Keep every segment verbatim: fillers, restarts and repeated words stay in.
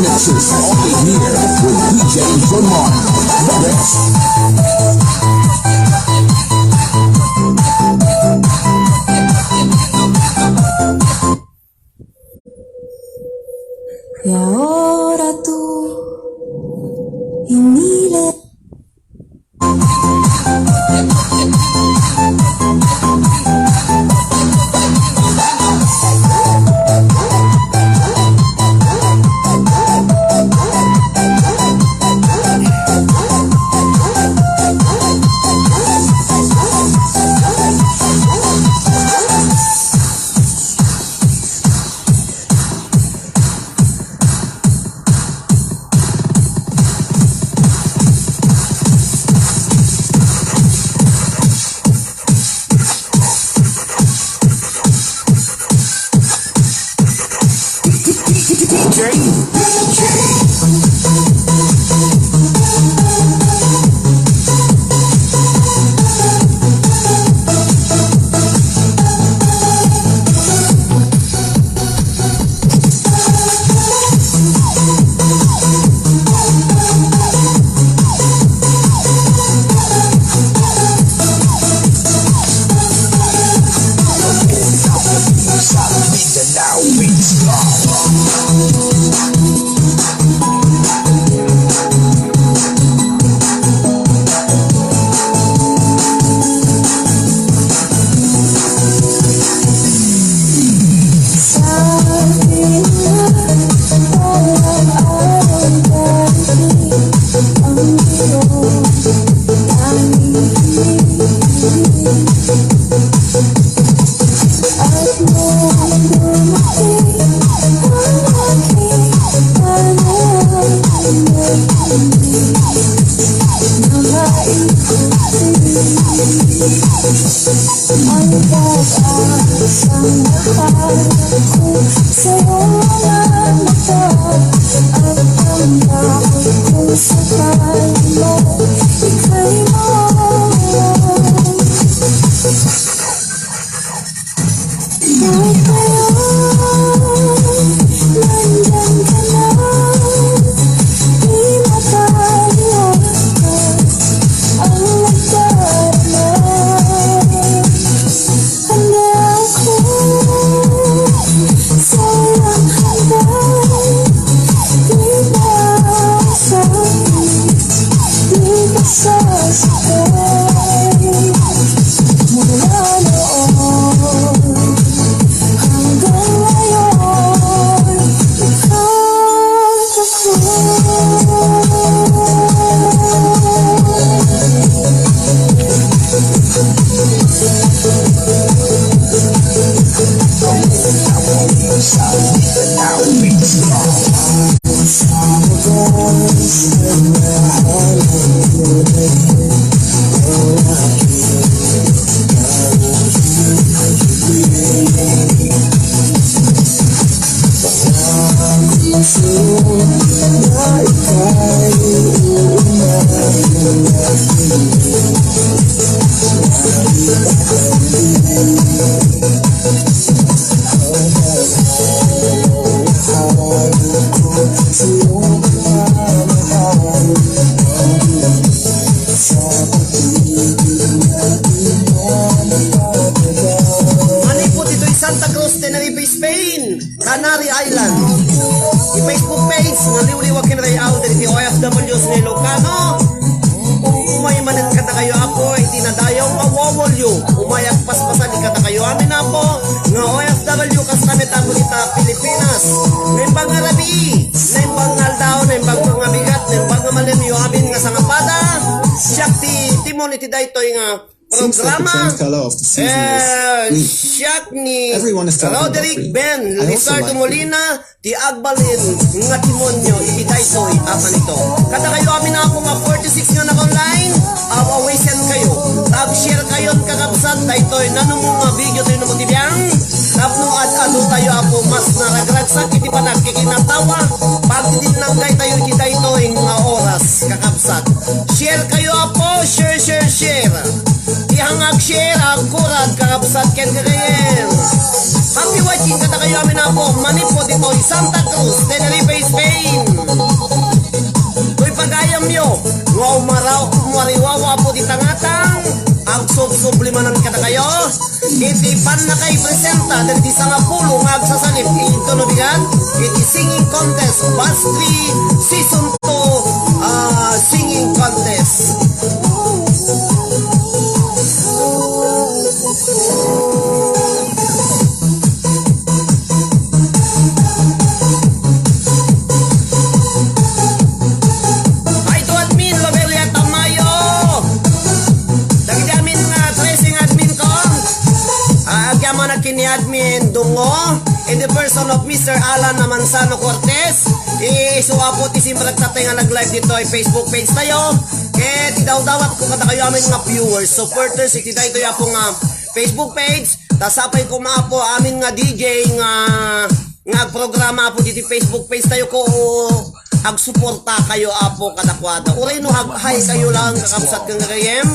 This is only here with D J John Mark. The best. Y ahora tú, y miles. Manipud ditoy Santa Cruz, Tenerife, Spain, Canary Island. I-Facebook page nga Liwliwa ken Ray-aw dagiti O F Ws nga Ilocano. Umay manen kadakayo, Apo, iti nadayaw nga wawalyo. Umay agpaspasan kadakayo amin, Apo, nga O F W kas kami, Apo, ita Pilipinas. Naimbag nga rabii, naimbag nga aldaw, naimbag nga bigat, naimbag nga malemyo amin nga sangapada. Siak ti timon iti daytoy nga programa. Seems like the change color of the season is Eh, green. Siak ni Everyone is talking about Roderick green. Ben I also Lizardo like green. Molina, ti agbalin nga timonyo iti daytoy a panito. Kadakayo amin, Apo, nga forty-six nga nag-online, aw-awisen kayo. Tag-share kayon, kakabsat, daytoy nanumo nga video tayo numo ti biang. Tapno ad-adu tayo, Apo, mas naragragsak iti panagkikinatawa, pagdidinlanggay tayo iti daytoy nga oras, kakabsat. Share kayo, Apo, share, share, share. Ti hangag share, agkurad, kakabsat, ken gagayen. Happy watching kadakayo amin, Apo, manipud ditoy Santa Cruz, Tenerife, Spain. Problema na kadakayo. Iti pannakaipresenta dagiti sangapulo nga agsasalip iti no bigat iti singing contest, batch three, season two, ah, singing contest. Hi to admin Lobelia Tamayo. Dagiti amin nga tracing admin ko. Ah, agyamanak ken ni admin Dungo in the person of Mister Alan Manzano Cortez. Isu apo ti simrek tatay nga nag-live ditoy Facebook page tayo. Ket idawdawat ko kadakayo amin nga viewers, supporters iti daytoy apo nga Facebook page. Ta sapay koma apo amin nga D J nga, nga agprograma apo diti Facebook page tayo ko, agsuporta kayo apo kadakuada. Uray no haghay kayo lang kakabsat ken gagayem.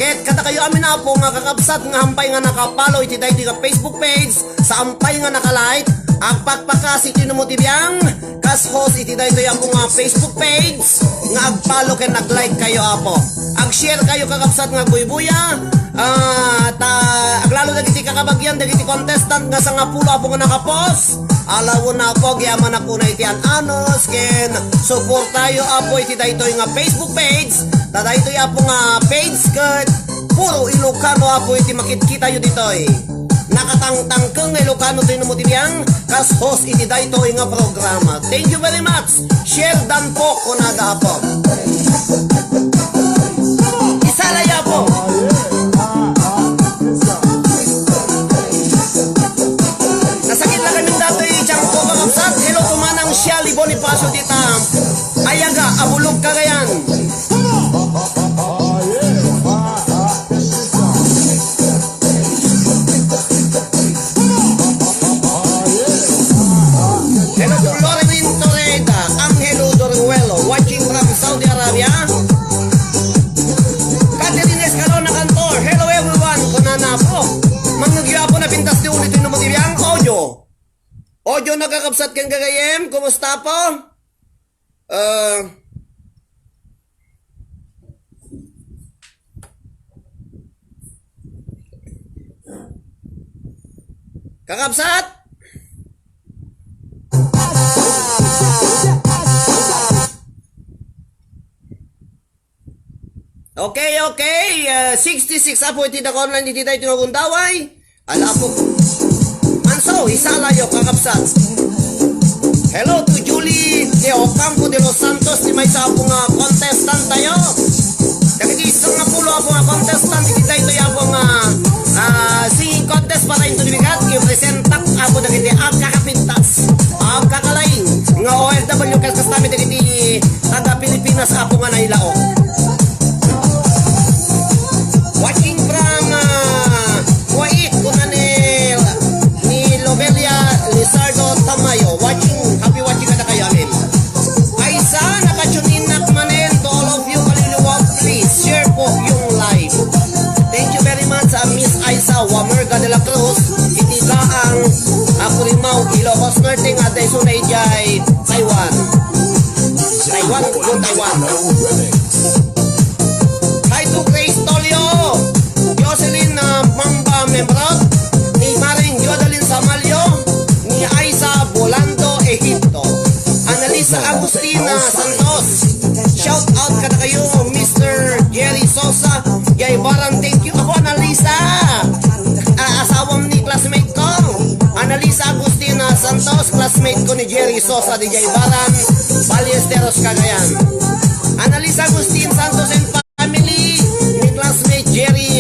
Ket kadakayo amin apo nga kakabsat nga hampay nga naka-follow iti daytoy nga Facebook page, sa hampay nga naka-like, agpakpakas iti no mo ti biang, kas host iti daytoy apo nga Facebook page nga ag-follow ken nag-like kayo apo. Ag-share kayo kakabsat nga buybuya. Ah, ta aglalo dagiti kakabagian dagiti contestant nga sangapulo apo nga nakapost. Alawon apo, agyamanak una iti an-anos ken suportayo apo iti daytoy nga Facebook page. Ta daytoy apo nga page ket puro Ilocano apo iti makitkitayo ditoy. Nakatangtangkeng nga Ilocano ti no mo ti biang, kas host iti daytoy nga programa. Thank you very much. Share dan po, kunada apo. Isala ya po. Nasakit na kami datoy, Chang po, mga kapsat. Hello to Manang Shelly Bonifacio dita. Ayaga, Abulog, Cagayan. Hello to Loremin Torreda, Angelo Doruelo, watching from Saudi Arabia. Catherine Escalona Cantor, hello everyone, kunana po. Mangngegyo apo, napintas ti ulit yung numutibiyang audio. Audio, nakakabsat kang gagayem, kumusta po? Ah, kakabsat? Okay, okay. Ah, sixty-six apo iti naka-online iti daytoy nga gundaway. Ala po. Manso, isalayo, kakabsat. Hello to Julie de Ocampo de los Santos, ti maysa apo nga contestant tayo. Dagiti sangapulo apo nga contestant, iti daytoy apo nga, ah, singing contest para into the bigat, i-presentak apo dagiti agkakapintas, agkakalaing nga O F W, kas kastami dagiti taga Pilipinas apo nga nailaok. Watching from, ah, Kuwait, kuna ni, ni Lobelia Lizardo Tamayo. Watching, happy watching kadakayo, amin. Aysa, naka-tune in nak manen to all of you, kaluluwa, please share po yung live. Thank you very much, ah, Miss Aiza Wamerga de la Cruz, iti Gaang, ah, Kurimaw, Ilocos Norte, nga adda isuna idiay Taiwan. Taiwan, go Taiwan. Hi to Grace Tolio, Jocelyn, ah, Mamba Membrot, ni Maring Jodeline Samalio, ni Aiza Bolando Egipto, Annalisa Agustina Santos. Shout out kadakayo, Mister Jerry Sosa, Jaibaran, thank you. Ako, Annalisa, ah, asawam ni classmate ko. Annalisa Agustina Santos, classmate ko ni Jerry Sosa, di Jaibaran, Ballesteros, Cagayan. Annalisa Agustin Santos and family, ni classmate Jerry,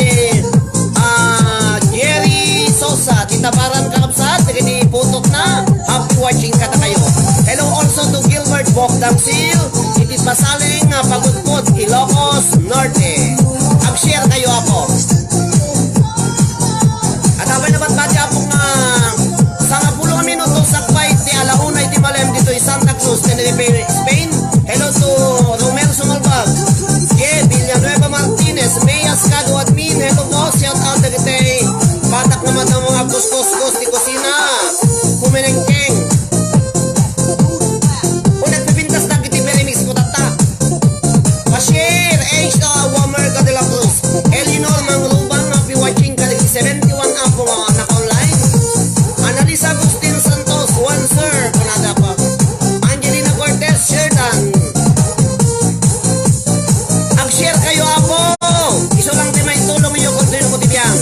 ah, Jerry Sosa, ti Tabaran, kakabsat, dagiti putotna, happy watching kadakayo. Hello also to Gilbert Bogdangsil, iti Pasaling nga Pagudpod, Ilocos Norte. Ag-share kayo, apo. At apay naman pati, apo, nga sangapulo nga minuto sakbay ti ala una iti malem ditoy Santa Cruz, Tenerife, Spain. Hello to Romer Sumalbag, J Villanueva Martinez, Mea Scado admin. Hello po, shout out dagiti batak nga madamo nga agkuskuskos ti kusina. Kuminengkeng. Kung nagpipintas dagiti remix ko tatta. Agustin Santos, one sir, kunada pa. Angelina Cortez, share dan. Ag-share kayo, apo. Isu lang ti maitulong iyo, kung sino ko ti biang.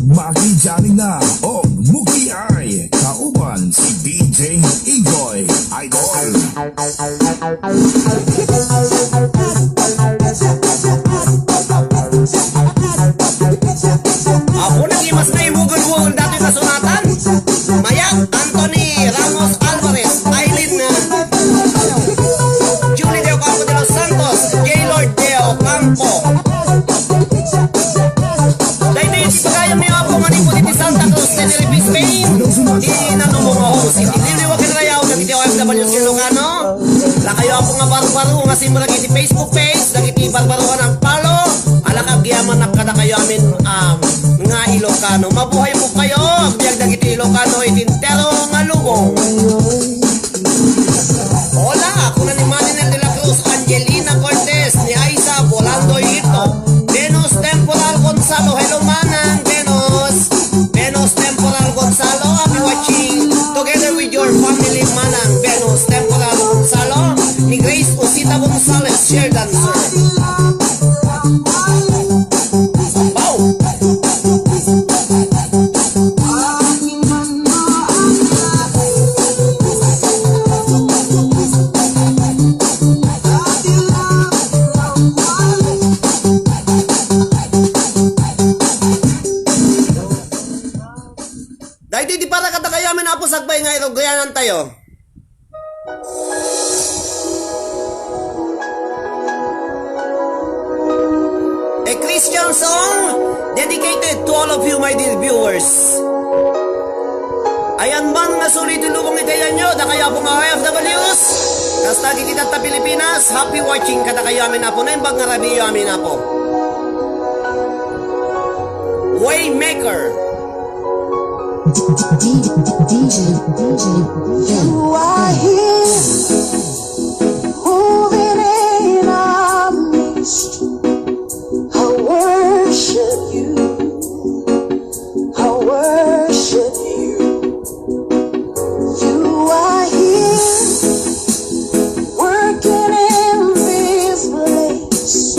Maki Janina on Muki Ay, kauban si D J Igoy Idol. Apo, nagimas na imugon-mugon datoy kasunatan. Mayat, Anthony Ramos Alvarez, Aileen, uh, Julie de Ocampo de los Santos, Gaylord de Ocampo. Daytoy ti pagayam ni Apo nga ni Puti ti Santa Cruz, Tenerife, Spain. Ti nanumong a host iti liwliwa ken rayaw dagiti O F Ws ti Ilocano. Dakayo, Apo, nga barbaro nga simrek iti Facebook page, dagiti barbaroan a follow. Alak agyamanak kadakayo amin, um, nga Ilocano. Mabuhay po kayo, agbiag dagiti Ilocano iti entero nga lubong. Hola, kuna ni Marinel de la Cruz, Angelina Cortez, ni Aiza Bolando Ito, Venus Temporal Gonzalo, hello, Manang Venus. Venus Temporal Gonzalo, happy watching together with your family, Manang Venus Temporal Gonzalo, ni Grace Osita Gonzalez, share dancer. Wow! Daytoy ti para kadakayo amin, Apo, sakbay nga irugayanan tayo. A Christian song dedicated to all of you, my dear viewers. Ayan man nga suli ti lubong iti ayanyo, dakayo, Apo, nga O F Ws. Kasta dagiti tatta Pilipinas, happy watching kadakayo amin, Apo. Naimbag nga rabiyo amin, Apo. Waymaker. D- D- D- DJ, DJ, You are here, moving in our midst. I worship you. I worship you. You are here, working in this place.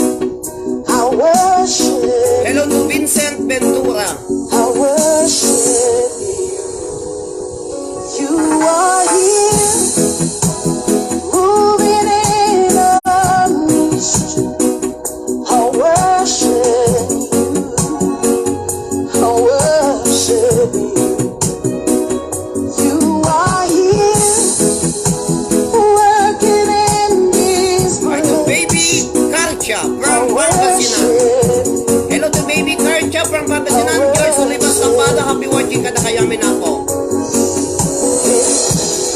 I worship Hello to Vincent Ventura. I worship you. You are here, moving in our midst. I worship you. I worship you. You are here, working in this Ay, to place. Baby Karcha from Pangasinan. Hello to Baby Karcha from Pangasinan. Joyce Olivas Tapada, happy watching kadakayo amin, Apo.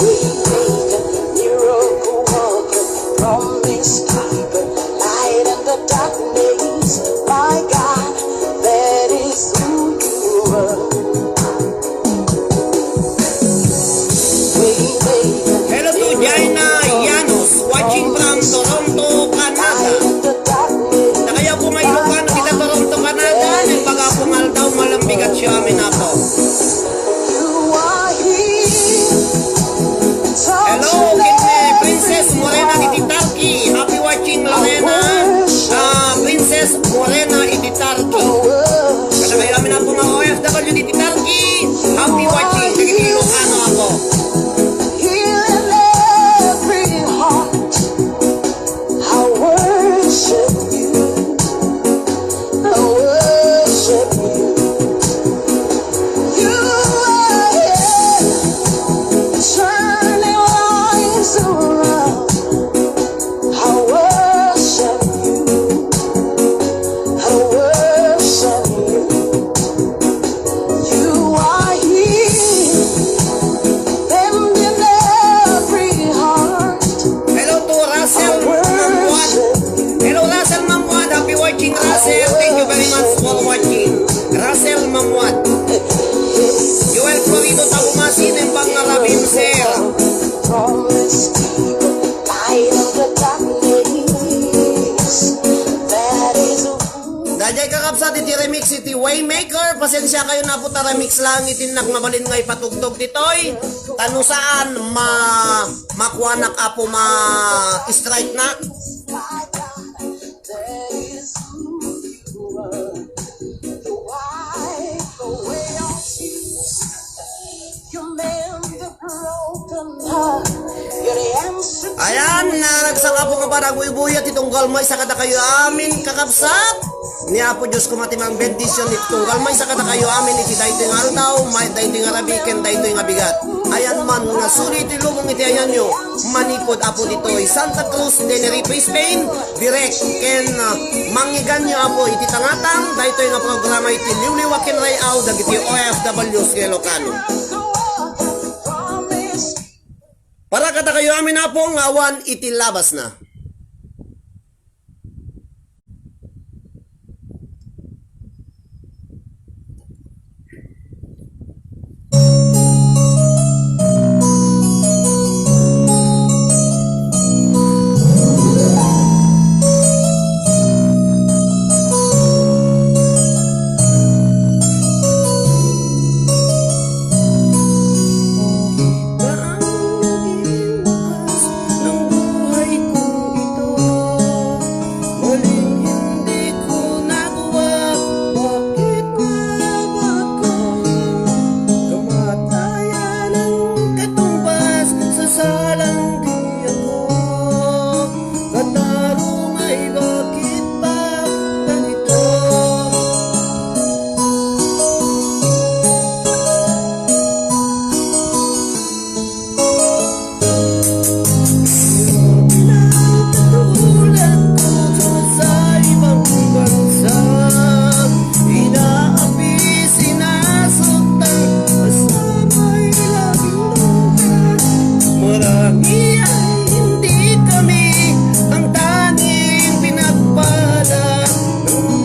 Waymaker, miracle worker, promise keeper, light in the darkness, my God, that is who you are. Hello to Jaina Llanos, watching from Toronto, Canada. Dakayo po nga Ilocano dita Toronto, Canada, nagbaga po nga aldaw, malambigat siya amin, Apo. Hello, ken ni Princess Morena diti Turkey. Happy watching, Lorena. Ah, Princess Morena iti Turkey. Kadakayo amin, Apo, nga O F W diti Turkey. Happy watching dagiti Ilocano, Apo. Healing every heart. I worship you. I worship you. You are here, turning lives around. I worship you. I worship Watching, Russell Mamuat, Joel Florido Tabumasin, and Bang Rabin Sir. Dayjay kakabsat iti remix iti Waymaker. Pasensya kayo na po ta remix lang itinnak mabalin nga ipatugtog ditoy. Tano saan ma-, makuanak apo ma-strike na. Ayan, naragsak apo nga panagbuybuyat itong galmay sa kadakayo amin, kakabsat. Ni Apo Dios koma ti mangbendisyon iti tunggal maysa kadakayo amin iti daytoy nga aldaw, may daytoy nga rabii ken daytoy nga bigat. Ayan man nga suli iti lubong iti ayanyo, manipud Apo ditoy Santa Cruz, Tenerife, Spain, direct ken, ah, mangngegganyo Apo iti tangatang daytoy nga programa iti liwliwa ken ray-aw dagiti O F Ws nga Ilocano. Para kadakayo amin Apo nga awan iti labasna. Ang naging wakas ng buhay kong ito, muling hindi ko nagawa. Bakit nga ba ako kamatayan ang katumbas sa salang di ako? Katarong ay bakit ba ganito? Pinagtutulad ko sa ibang bansa, inaapi, sinasaktan, basta may laging luha. Marami ay hindi kami ang tanging pinagpala.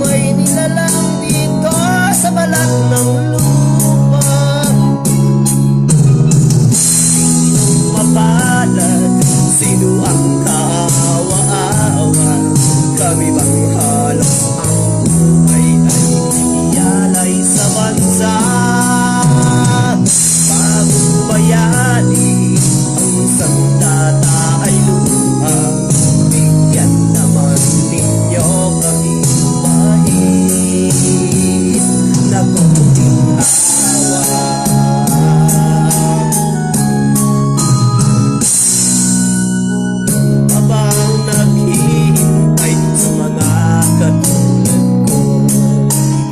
May nilalang dito sa balat ng lupa. Sinong mapalad? Sino ang kaawa-awa? Kami bang halos ang buhay ay ialay sa bansa? Bagong bayani, ang sandata ay luha. Bigyan naman ninyo kami bahid na konting awa. Habang naghihintay sa mga katulad ko,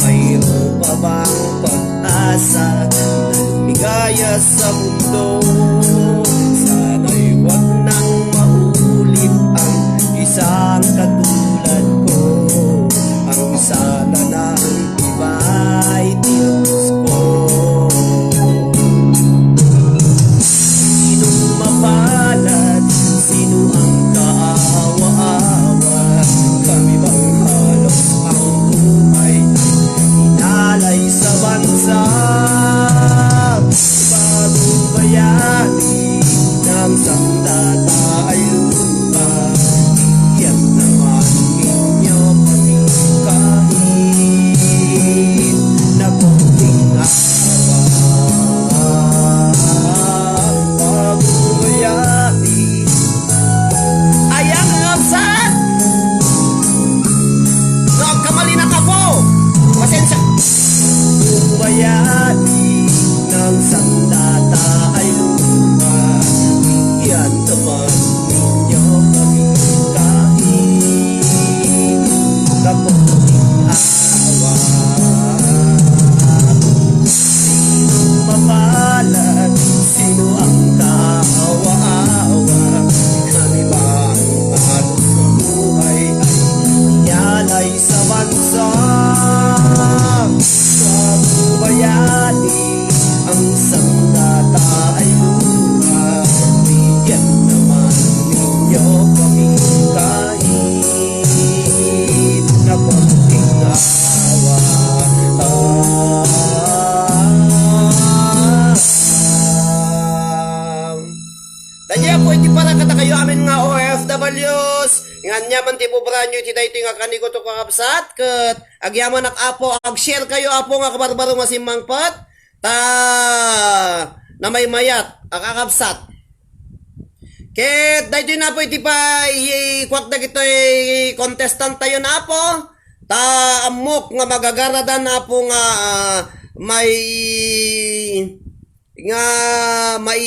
mayroon pa bang pag-asa na lumigaya sa mundo? Sana'y wag nang maulit ang isang katulad ko. Ang sana na ang iba'y tinapos ko. Sinong mapalad? Sino ang kaawa-awa? Kami bang halos ang buhay ay inalay sa bansa? Bagong bayani ng sandata ay lupa. Iyan naman ninyo kami kahit Agyaman ti ibubraanyo iti daytoy nga kanikuto, kakabsat, ket agyamanak, Apo, ag-share kayo, Apo, nga kabarbaro nga simmangpet, ta namaymayat a kakabsat. Ket daytoy na, Apo, iti pa-, i-, ikuak dagitoy contestant tayo na, Apo, ta ammok nga magagaradan, Apo, nga, ah, may, nga may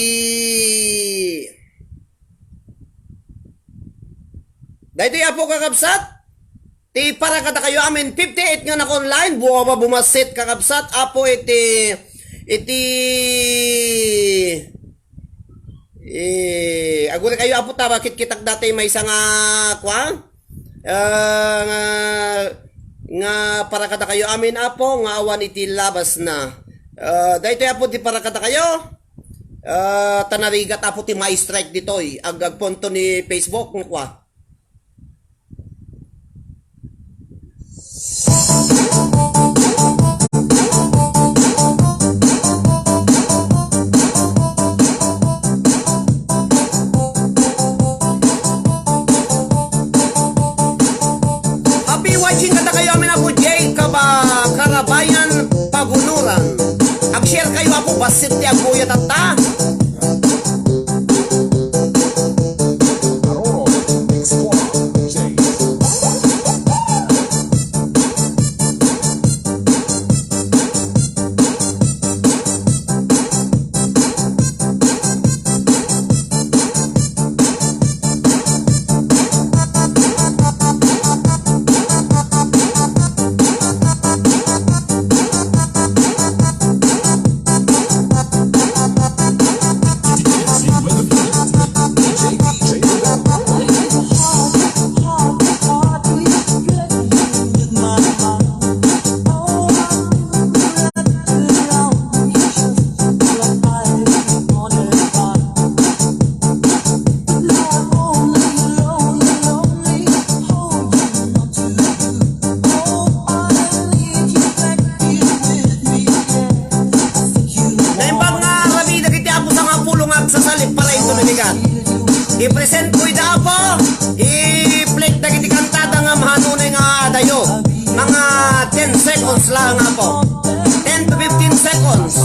Daytoy, Apo, kakabsat, ti para kadakayo amin fifty-eight nga naka-online, buawa bumassit, kakabsat, Apo, iti, iti, eh, aguri kayo, Apo, ta bakit kitak dati maysa nga, kwa? Ah, nga, nga para kadakayo amin, Apo, nga awan iti labas na. Ah, daytoy, Apo, ti para kadakayo. Ah, ta narigat, Apo, ti ma-strike ditoy. Ag-, agpunto ni Facebook, nga kwa. Happy watching kadakayo amin, Apo Jay, Kaba-, Karabayan, Pagunuran. Ag-share kayo, Apo, bassit ti agbuya tatta. Naimbag nga rabii dagiti Apo sangapulo nga agsasalip para inton bigat. I-present ko ida, Apo. I-play dagiti kantada nga mahanunay nga adayo. Mga ten seconds lang, Apo. Ten to fifteen seconds.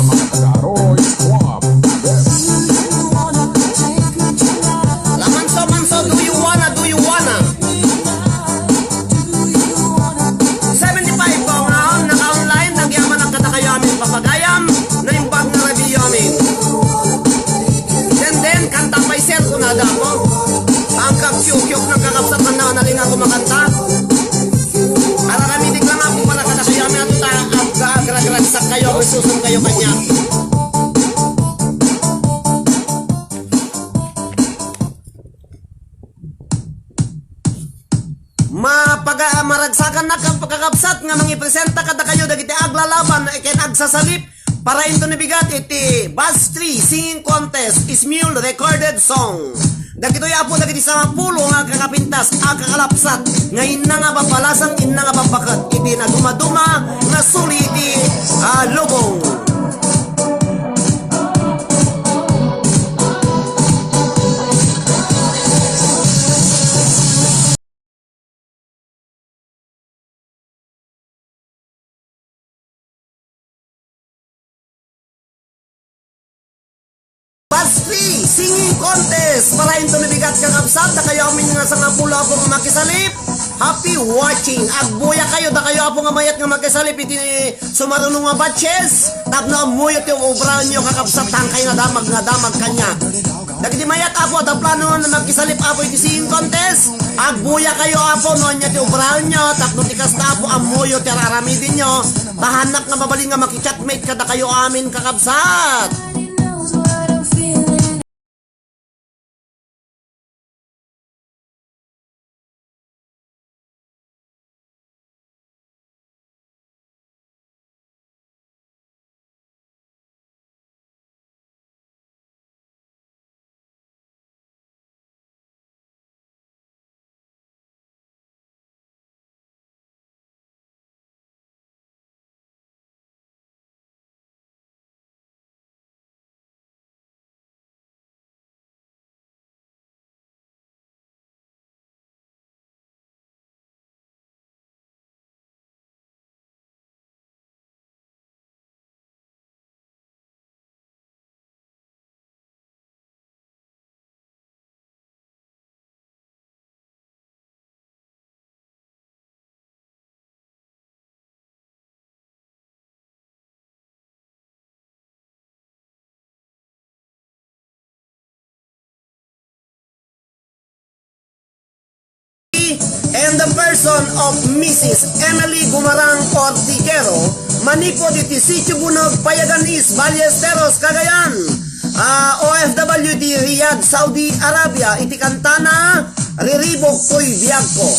La Manso, Manso, do you wanna, do you wanna? Seventy-five po ang ahon, naka-online, nagyamanak kadakayo amin papagayam, naimbag nga rabii amin. Then, then, kanta pay, sir, kunada, Apo. Ang kagkiukiuk ng kakabsat man na nalinga kumakanta. Araramidik lang, Apo, para kadakayo amin, at ta-, ag-, agragraksak kayo, isusun kayo kanya. Mapaga-, maragsakan na kap-, kakabsat nga mangipresenta kadakayo dagiti aglalaban ken agsasalip para inton bigat iti Batch three Singing Contest Smule Recorded Song. Dagitoy, Apo, dagiti sangapulo nga agkakapintas, agkakalapsat nga inna nga babbalasang, inna nga babbaket iti nadumaduma nga suli iti, ah, lubong. Batch three Singing Contest para inton bigat, kakabsat, dakayo amin nga sangapulo, Apo, nga makisalip. Happy watching. Agbuya kayo, dakayo, Apo, nga mayat nga makisalip iti sumaruno nga batches. Tapno ammoyo ti ubraenyo, kakabsat, tangkay nga damag, nga damag kanya. Dagiti mayat, Apo, ta plano nga makisalip, Apo, iti singing contest. Agbuya kayo, Apo, no ania ti ubraenyo, tapno ti kasta, Apo, ammoyo ti ar-aramidenyo. Tahannak nga mabalin nga maki-chatmate kadakayo amin, kakabsat. Son of Missus Emily Gumarang Ortiguero, manipud iti Sitio Bunag, Payagan East, Ballesteros, Cagayan. Ah, O F W di Riyadh, Saudi Arabia, iti kantana, Riribok Toy Biagko.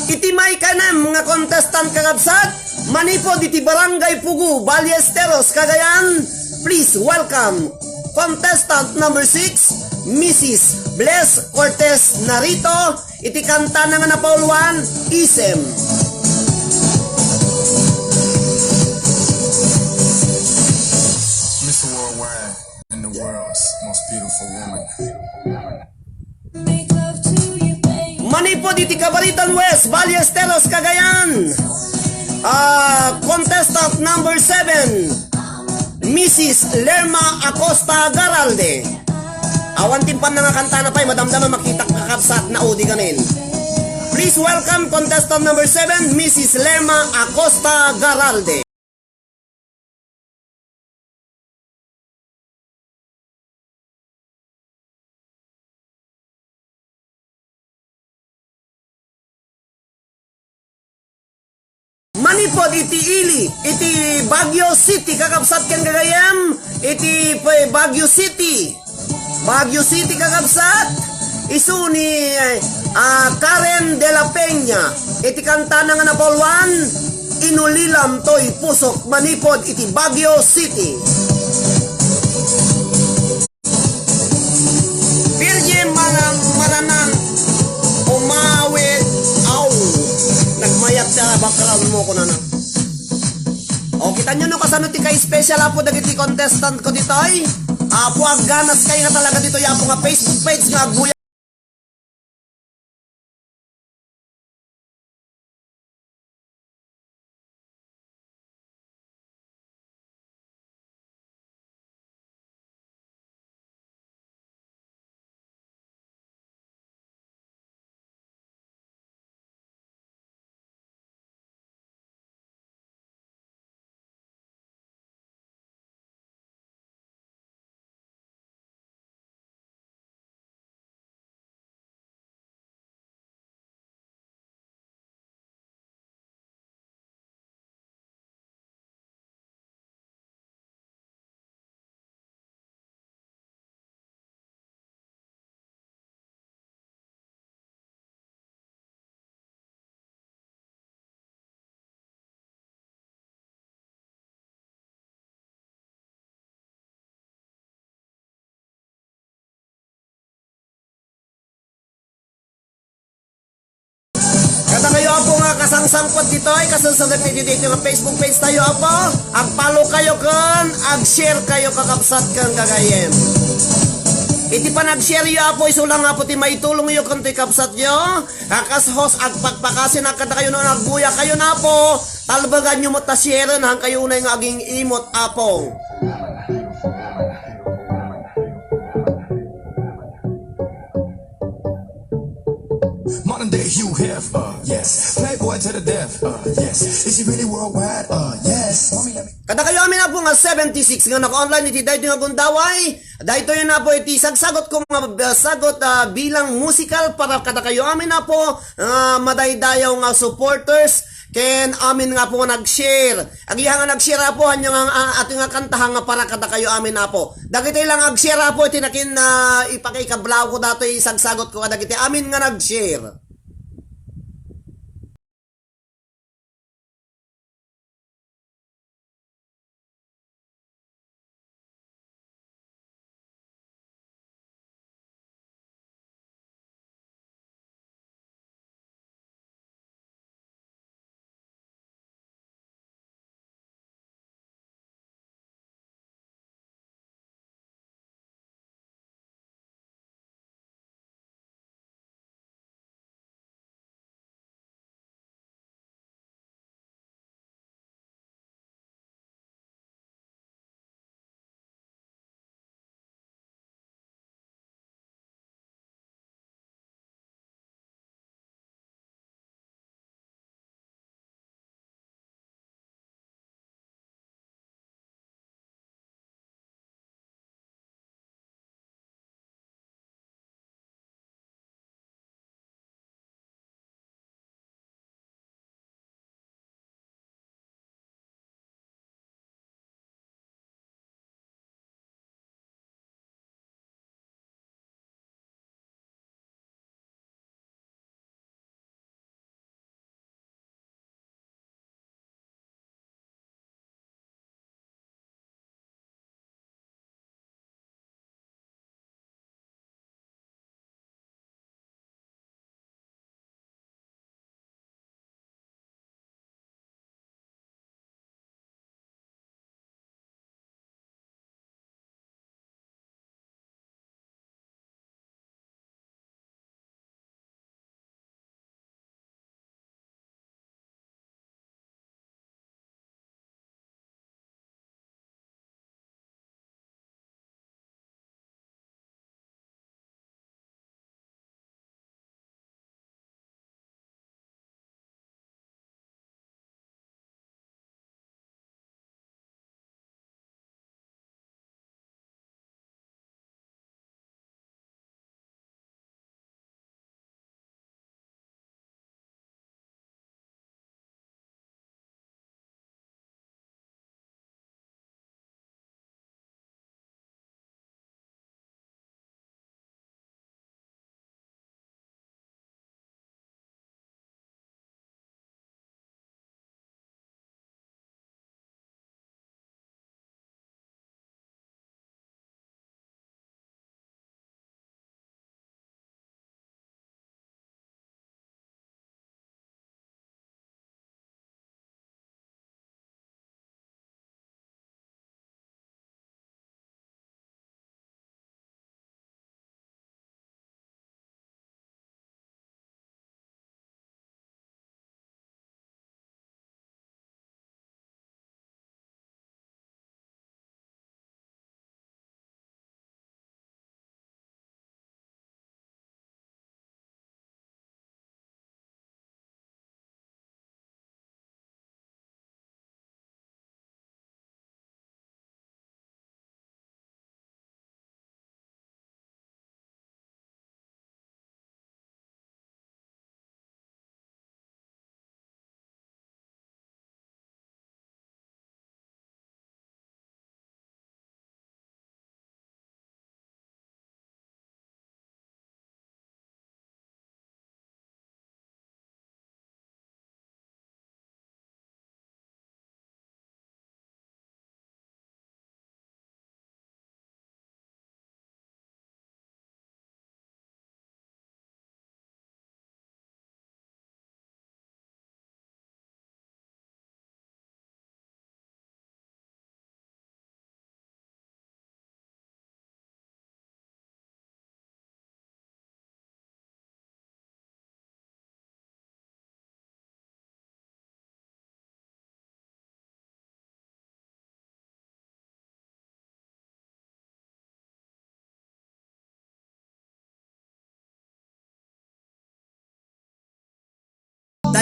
Iti maikanem nga contestant, kakabsat, manipud iti Barangay Pugo, Ballesteros, Cagayan, please welcome contestant number six, Missus Bless Cortez Narito, iti kantana nga napauluan, Isem. Miss Worldwide and the world's most beautiful woman. Manipud iti Cabaritan West, Ballesteros, Cagayan. Ah, contestant number seven, Missus Lerma Acosta Garalde. Awan timpam na nga kantana pay, madamdama makitak, kakabsat, na udi ganin. Please welcome contestant number seven, Missus Lerma Acosta Garalde. Manipud iti ili, iti Baguio City, kakabsat ken gagayem, iti Baguio City. Baguio City, kakabsat, isu ni, ah, Karen de la Peña. Iti kantana nga napauluan, Inulilam Toy Pusok, manipud iti Baguio City. Pirye manang maranan, umawit, aw, nagmayat ta background mo, kunana. O, kita nyo no kasano ti ka-special, Apo, dagiti contestant ko ditoy. Apo, agganas kayo nga talaga ditoy, Apo, nga Facebook page nga agbuya. Kada kayo, Apo, nga kasangsangpet ditoy, kasasagat iti dito nga Facebook page tayo, Apo. Ag-follow kayo ken ag-share kayo, kakabsat ken gagayem. Iti panag-share yo, Apo, isu lang, Apo, ti maitulong yo ken ti kabsat yo. Kakasahos, agpakpakasin, a kada kayo no agbuya kayo na, Apo. Talbagan yo met ta share, han kayo unay nga aging imot, Apo. Modern day you have, uh, yes. Playboy to the death, uh, yes. Is he really worldwide? Uh, yes. Mommy, let me Kada kayo amin, Apo, nga seventy-six nga naka-online iti daytoy nga gundaway, daytoy na, Apo, iti sagsagutko nga, uh, sagut, uh, bilang musikal para kada kayo amin, Apo, uh, madaydayaw nga supporters, ken amin nga, Apo, nga nag-share. Agiha nga nag-share, Apo, ania nga, ah, ati nga kantahan nga para kada kayo amin, Apo. Dagiti lang ag-share, Apo, iti nakin, ah, ipakaikablaw ko datoy sagsagutko kadagiti amin nga nag-share.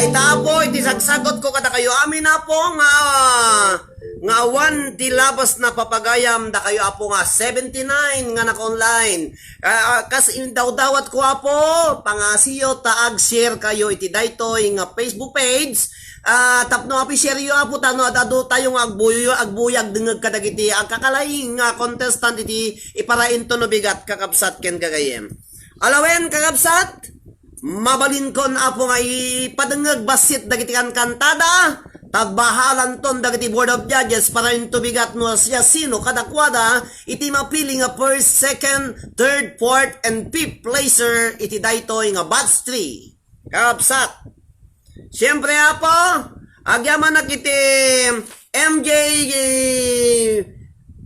Ita, Apo, iti sagsagot ko kadakayo amin, Apo, nga, nga awan ti labas na papagayam dakayo, Apo, nga seventy-nine nga naka-online. Ah, ah, kas indawdawat ko, Apo, pangasiyo ta ag-share kayo iti daytoy nga Facebook page. Ah, tapno, Apo, share yo, Apo, tano ad-adu tayo nga agbuyo, agbuyag dengeg kadagiti agkakalaing nga contestant iti iparainto no bigat, kakabsat ken gagayem. Alawen, kakabsat, mabalinkon, Apo, nga ipadengeg bassit dagiti kankantada, ta agbahalanton dagiti Board of Judges para intubigat no siasino kadakuada iti mapili nga first, second, third, fourth, and fifth placer iti daytoy nga batch three. Kakabsat, siempre, Apo, agyamanak iti M J,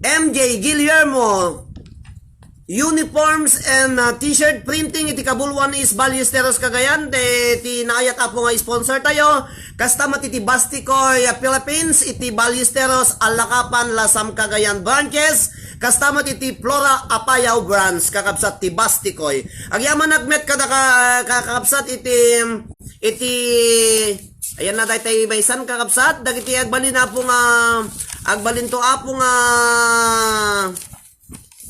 M J Guillermo Uniforms and, uh, T-shirt printing iti Kabuluan East, Ballesteros, Cagayan. Ti, ti naayat, Apo, nga sponsor tayo. Kasta met iti Bastikoy, uh, Philippines, iti Ballesteros, Alacapan, Lasam, Cagayan branches. Kasta met iti Flora Apayao branch, kakabsat, ti Bastikoy. Agyamanak met kada ka, ka-, kakabsat iti, iti, ayan na daytay maysan, kakabsat, dagiti agbalin, Apo, nga, agbalinto, Apo, nga,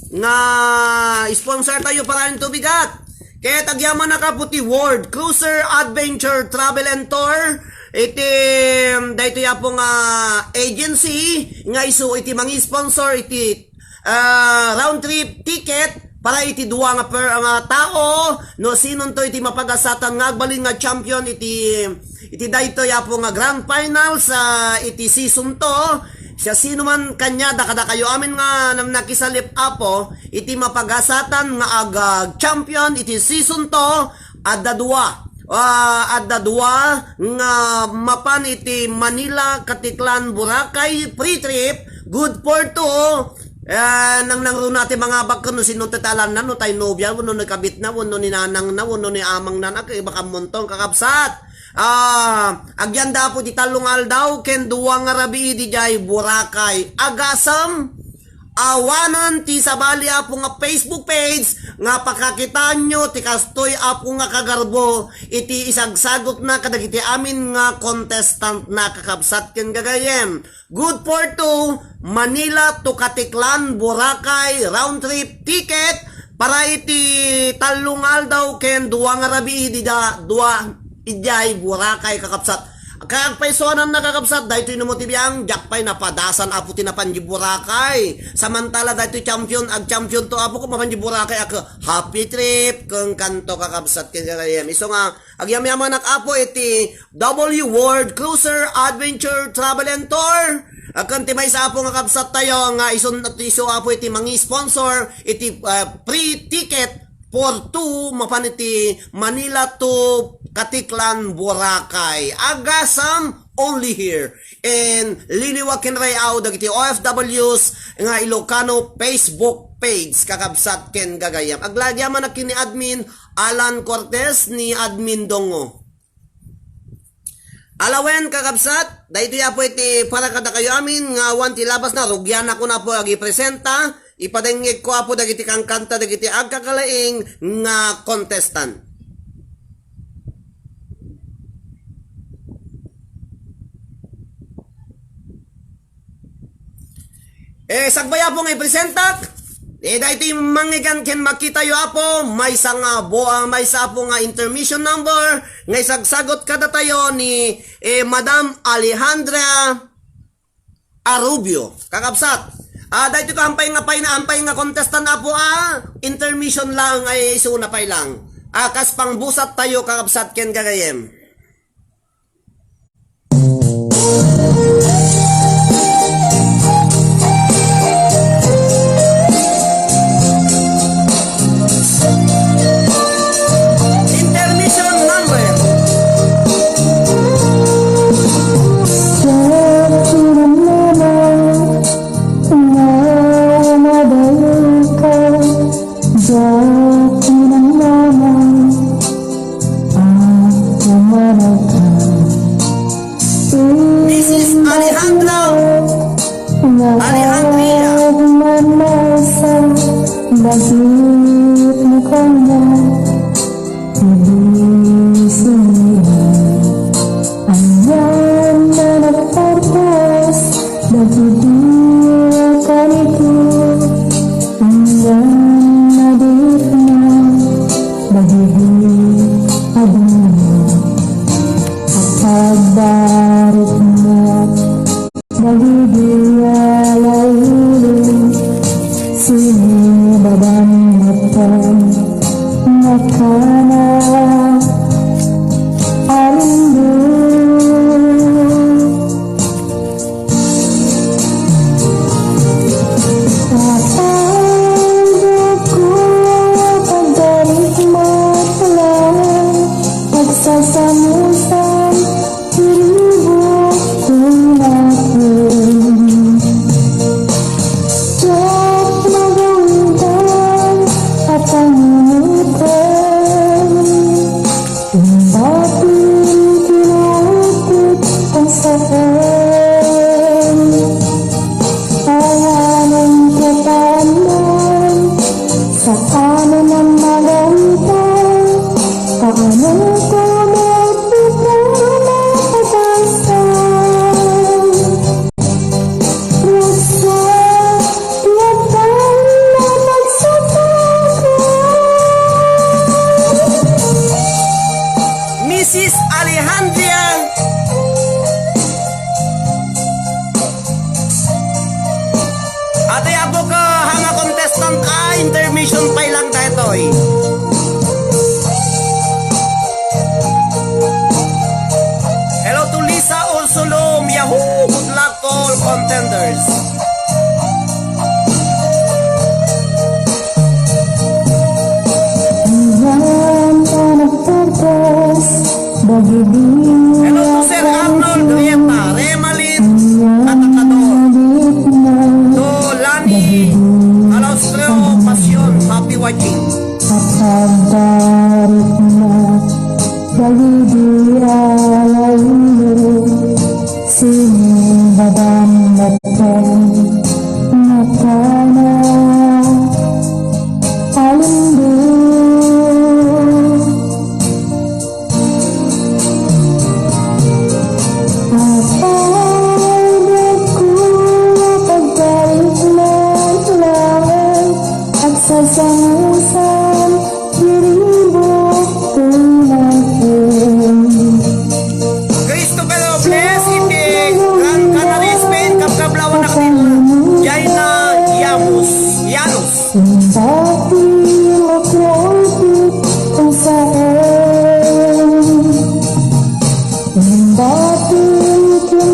nga sponsor tayo para intubigat. Ket agyamanak, Apo, ti World Cruiser Adventure Travel and Tour. Iti, um, daytoy, Apo, nga agency nga isu iti mangi-sponsor iti, ah, round trip ticket para iti dua nga per, nga tao, no sinonto iti mapagasatan nga agbalin nga champion iti, iti daytoy, Apo, nga grand finals, ah, iti season two. Siasino man kaniada kadakayo amin nga nam-, nakisalip, Apo, iti mapagasatan nga ag-, ag-champion iti season two, adda dua. Ah, adda dua nga mapan iti Manila, Caticlan, Boracay, free trip, good for two. Ah, nang, nangruna ti mangabak ken no sino ti talanna, no tay nobia, wenno ni kabitna, wenno ni nanangna, wenno ni amangna, ket baka montong kakabsat. Ah, agyanda, Apo, ti tallo nga aldaw ken dua nga rabii didiay Boracay. Agasem, awanen ti sabali, Apo, nga Facebook page nga pakakitaenyo ti kastoy, Apo, nga kagarbo iti isagsagutna kadagiti amin nga contestant na, kakabsat ken gagayem. Good for two, Manila to Caticlan, Boracay, round trip ticket para iti tallo nga aldaw ken dua nga rabii dida, dua idiay Boracay, kakabsat. Kagpaysuanan na, kakabsat, daytoy no mo ti biang, diak pay napadasan, Apo, ti napan di Boracay. Samantala daytoy champion, ag-champion to, Apo, ko mapan di Boracay, ak-, happy trip, ken kanto, kakabsat, ken gagayem. Isu nga, agyamyamanak, Apo, iti W World Cruiser Adventure Travel and Tour. Ken ti maysa, Apo, nga kabsat tayo nga isun-, isu, Apo, iti mangi-sponsor iti, ah, free ticket for two mapan iti Manila to Caticlan, Boracay. Agasem, only here in Liliwa ken Ray-aw dagiti O F Ws nga Ilocano Facebook page, kakabsat ken gagayam. Aglagyaman ken ni admin Alan Cortez, ni admin Dongo. Alawen, kakabsat, daytoy, Apo, iti para kadakayo amin nga awan ti labas na, rugian ako na, Apo, agipresenta, ipadengngeg ko, Apo, dagiti kankanta, dagiti agkakalaing nga contestant. Eh, sagbay, Apo, nga ipresentak, eh, daytoy mangngeg ken makitayo, Apo, maysa nga bo-, ah, maysa, Apo, nga intermission number nga isagsagot kadatayo ni, eh, Madam Alejandra Arubio. Kakabsat, ah, daytoy ka ampay nga pay na ampay nga contestant, Apo, ah, intermission lang ay isuna pay lang. Ah, kas pangbusat tayo, kakabsat, ken gagayem. Intermission number. Atoy, Apo, ka hanga contestant, ah, intermission pay lang daytoy. Hello to Lisa Ursulum. Yahoo! Good luck to all contenders. Hello to Sir Arnold Rieta, Remalin Katakador, to Lani Alaustro Pasion, happy watching. Kapagbarit mo, dagiti alayo, sinimbadam metten, nakana, alindin. Apay, dagko a pagbaritmo laeng, agsasamusan, diribok ti nakem. Christopher Robles, iti Gran Canaria, Spain, kabkablawan na kami. Jaina Yamus, Yanus. Imbati makulpi kung saan. Imbati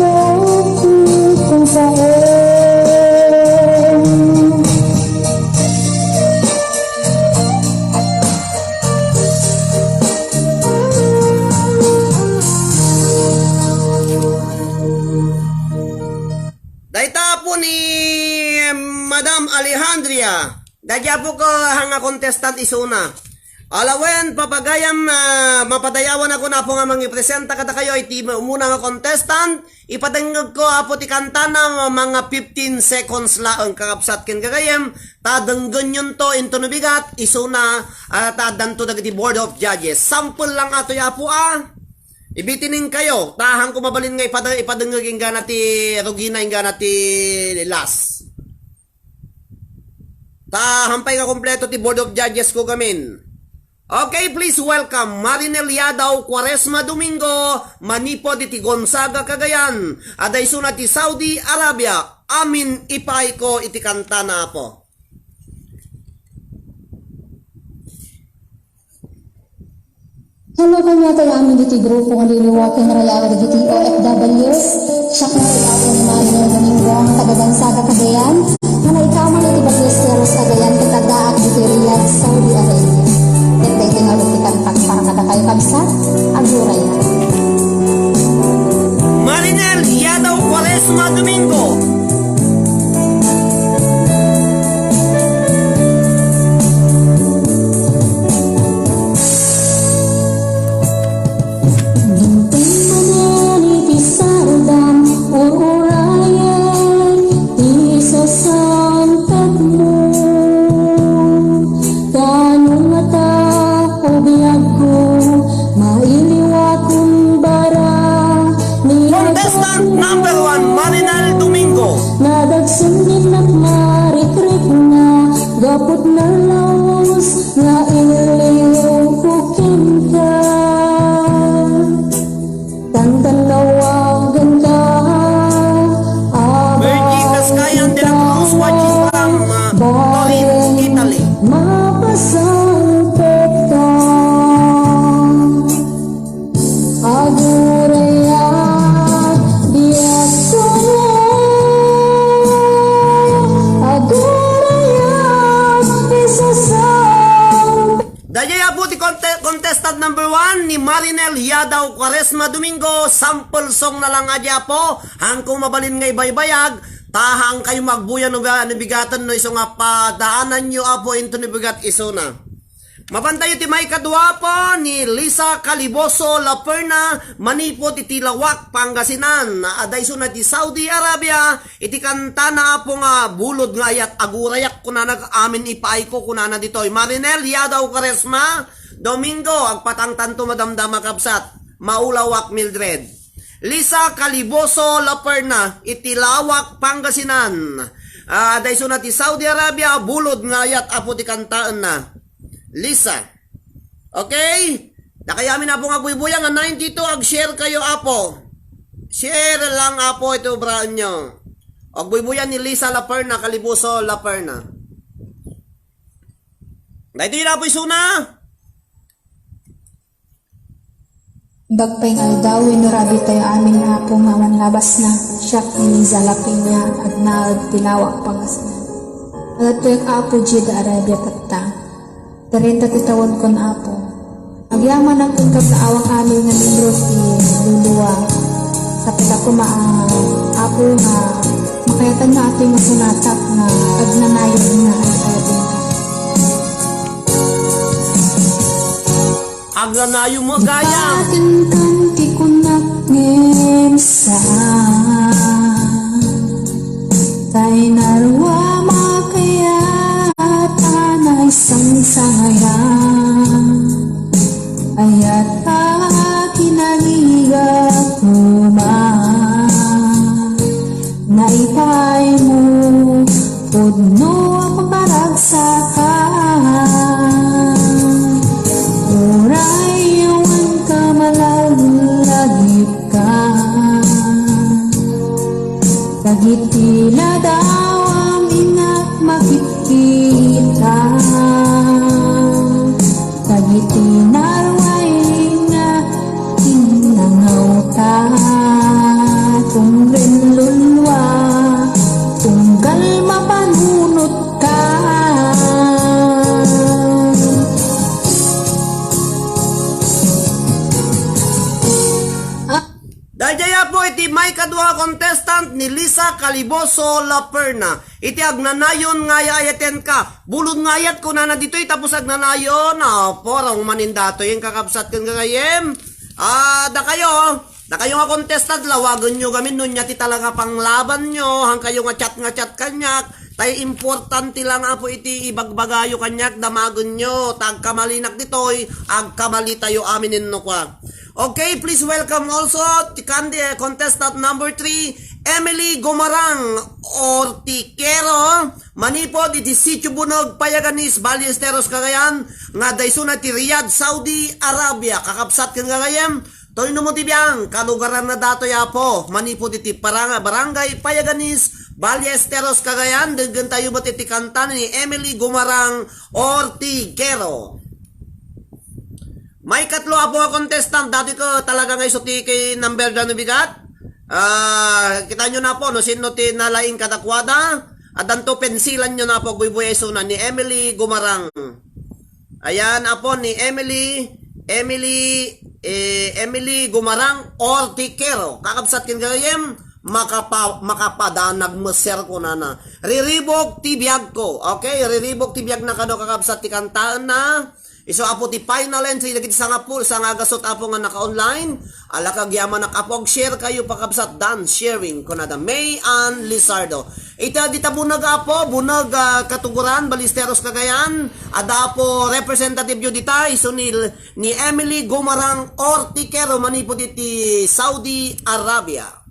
makulpi kung saan. Dayta, Apo, ni Madam Alejandria. Daydi, Apo, ko hanga contestant isuna. Alawen, papagayam, ah, mapadayawan ako na, Apo, nga mangipresenta kadakayo iti umuna nga contestant. Ipadengngegko, Apo, ti kantana, mga fifteen seconds laeng, kakabsat ken gagayem, ta denggenyonto intono bigat, isuna, ah, ta addanto dagiti board of judges. Sample lang atoy, Apo, ah. Ibitininkayo, ta hanko mabalin nga ipada-, ipadengngeg inggana ti rugina, inggana ti last. Ta hampay nga kompleto ti board of judges ko gamin. Okay, please welcome Marinel Yadaw Cuaresma Domingo, manipud iti Gonzaga, Cagayan. Adda isuna ti Saudi Arabia. Amin ipaayko iti kantana, Apo. Hello kaniatayo amin ditoy grupo nga liliwa ken rayaw dagiti O F Ws. Siak nga ti Apo ni Marinel Domingo nga taga Gonzaga, Cagayan, nga naikaman iti Bariesteros, Cagayan, ket addaak ditoy Riyadh, Saudi Arabia. Ket daytoy nga ulit ti kantak para kadakayo, kabsat, aguray. Marinel Yadaw Cuaresma Domingo. Dimteng manen iti sardam, ur-urayen ti sasangpetmo. Tano nga ta o biagko, mailiwakon bara ni Contestant number one, Marinal Domingo. Nadagsen dinnak marikrikna, gapu ta nalaus nga iliwko kenka. Tantannawagenka, Virgie Cascayan de la Cruz, watching from, uh, Turin, Italy. Mapasangpetka. Agurayak, biag ko, agurayak, isasang- Daydiay, Apo, ti conte-, contestant number one ni Marinel Yadaw Cuaresma Domingo, sample song na lang adi, Apo, hanko mabalin nga ibaybayag, ta hankayo magbuya no ga-, no bigaten no isu nga padaananyo, Apo, into no bigat isuna. Mapantayo ti maikadua, Apo, ni Lisa Caliboso Laperna, manipud iti Laoac, Pangasinan. Adda isuna ti Saudi Arabia, iti kantana, Apo, nga bulod nga ayat, agurayak, kunana, amin ipaayko, kunana ditoy. Marinel Yadaw Cuaresma Domingo, agpatangtanto madamdama, kabsat. Maulawak, Mildred. Lisa Caliboso Laperna, iti Laoac, Pangasinan. Ah, adda isuna ti Saudi Arabia, bulod nga ayat, Apo, ti kantaenna. Lisa. Okay? Dakayo amin, Apo, nga agbuybuyang nga ninety-two, ag-share kayo, Apo. Share lang, Apo, iti obraenyo. Agbuybuyan ni Lisa Laperna, Caliboso Laperna. Daytoy na po isuna. Dagpay nga aldaw, wenno rabii tayo amin, Apo, nga awan labasna. Siak ni Liza Lapeña, agnaed ti Laoa, Pangasinan. Agadtoyak, Apo, diay Arabia tatta. Trenta ti taonkon, Apo. Agyamanak ken kablaawak amin nga membro ti lulua. Sapta koma, a, Apo, nga makayatan nga atoy nga sunatak nga agnanayon nga ay-ayatenka. Agnanayon mo, gayam. Ipatenkan ti kunak ngem saan. Tay narua makayat a naisangsangayan. Ayat a kinarigat koma. Naipaaymo, pudno a pakaragsakan. Uray awan ka malaglagikan. Dagiti ladawam innak makitkita. Dagiti narwaeng nga tinnangawta, tunggal lulua, tunggal mapanunotka. Daydiay, Apo, iti maikadua a contestant ni Lisa Caliboso Laperna. Iti agnanayon nga ay-ayatenka. Bulod nga ayat kunana ditoy, tapos agnanayon. Apo, rong manin datoy, kakabsat ken gagayyem. Ah, dakayo, dakayo nga contestant, lawagenyo gamin no ania ti talaga panglabanyo, hankayo nga chat nga chat kaniak. Tay importante lang, Apo, iti ibagbagayo kaniak, damagenyo. Ta agkamalinak ditoy, agkamalitayo amin, inno kua. Okay, please welcome also ti kandi-, contestant number three, Emily Gumarang Ortiquero, manipod iti Sitio Bunag, Payaganis, Ballesteros, Cagayan, nga adda isuna ti Riyadh, Saudi Arabia. Kakabsat ken gagayyem, toy no mo ti biang, kalugaranna datoy, Apo, manipod iti parang-, barangay Payaganis, Ballesteros, Cagayan. Denggen tayo met iti kanta ni Emily Gumarang Ortiquero. Maikatlo, Apo, a contestant, datoy ket talaga nga isu ti kay number da no bigat. Ah, kitaenyo na, Apo, no sinno ti nalaing kadakuada. Addanto, pensilanyo na, Apo, agbuybuya isuna ni Emily Gumarang. Ayan, Apo, ni Emily, Emily, eh, Emily Gumarang Ortiquero. Kakabsat ken gagayyem, makapa-, makapadanag meser kunana. Riribuk ti biagko. Okay, riribuk ti biagna kano, kakabsat, ti kantaenna. Isu, Apo, ti final entry dagiti sangapu-, sangagasut, Apo, nga naka-online. Alak agyamanak, Apo, ag-share kayo, pakabsat, dance sharing, kunada May Ann Lizardo. Ita dita bunag, Apo, bunag, ah, Katuguran, Ballesteros, Cagayan. Adda, Apo, representative yo dita, isu ni, ni Emily Gumarang Ortiquero, manipud iti Saudi Arabia.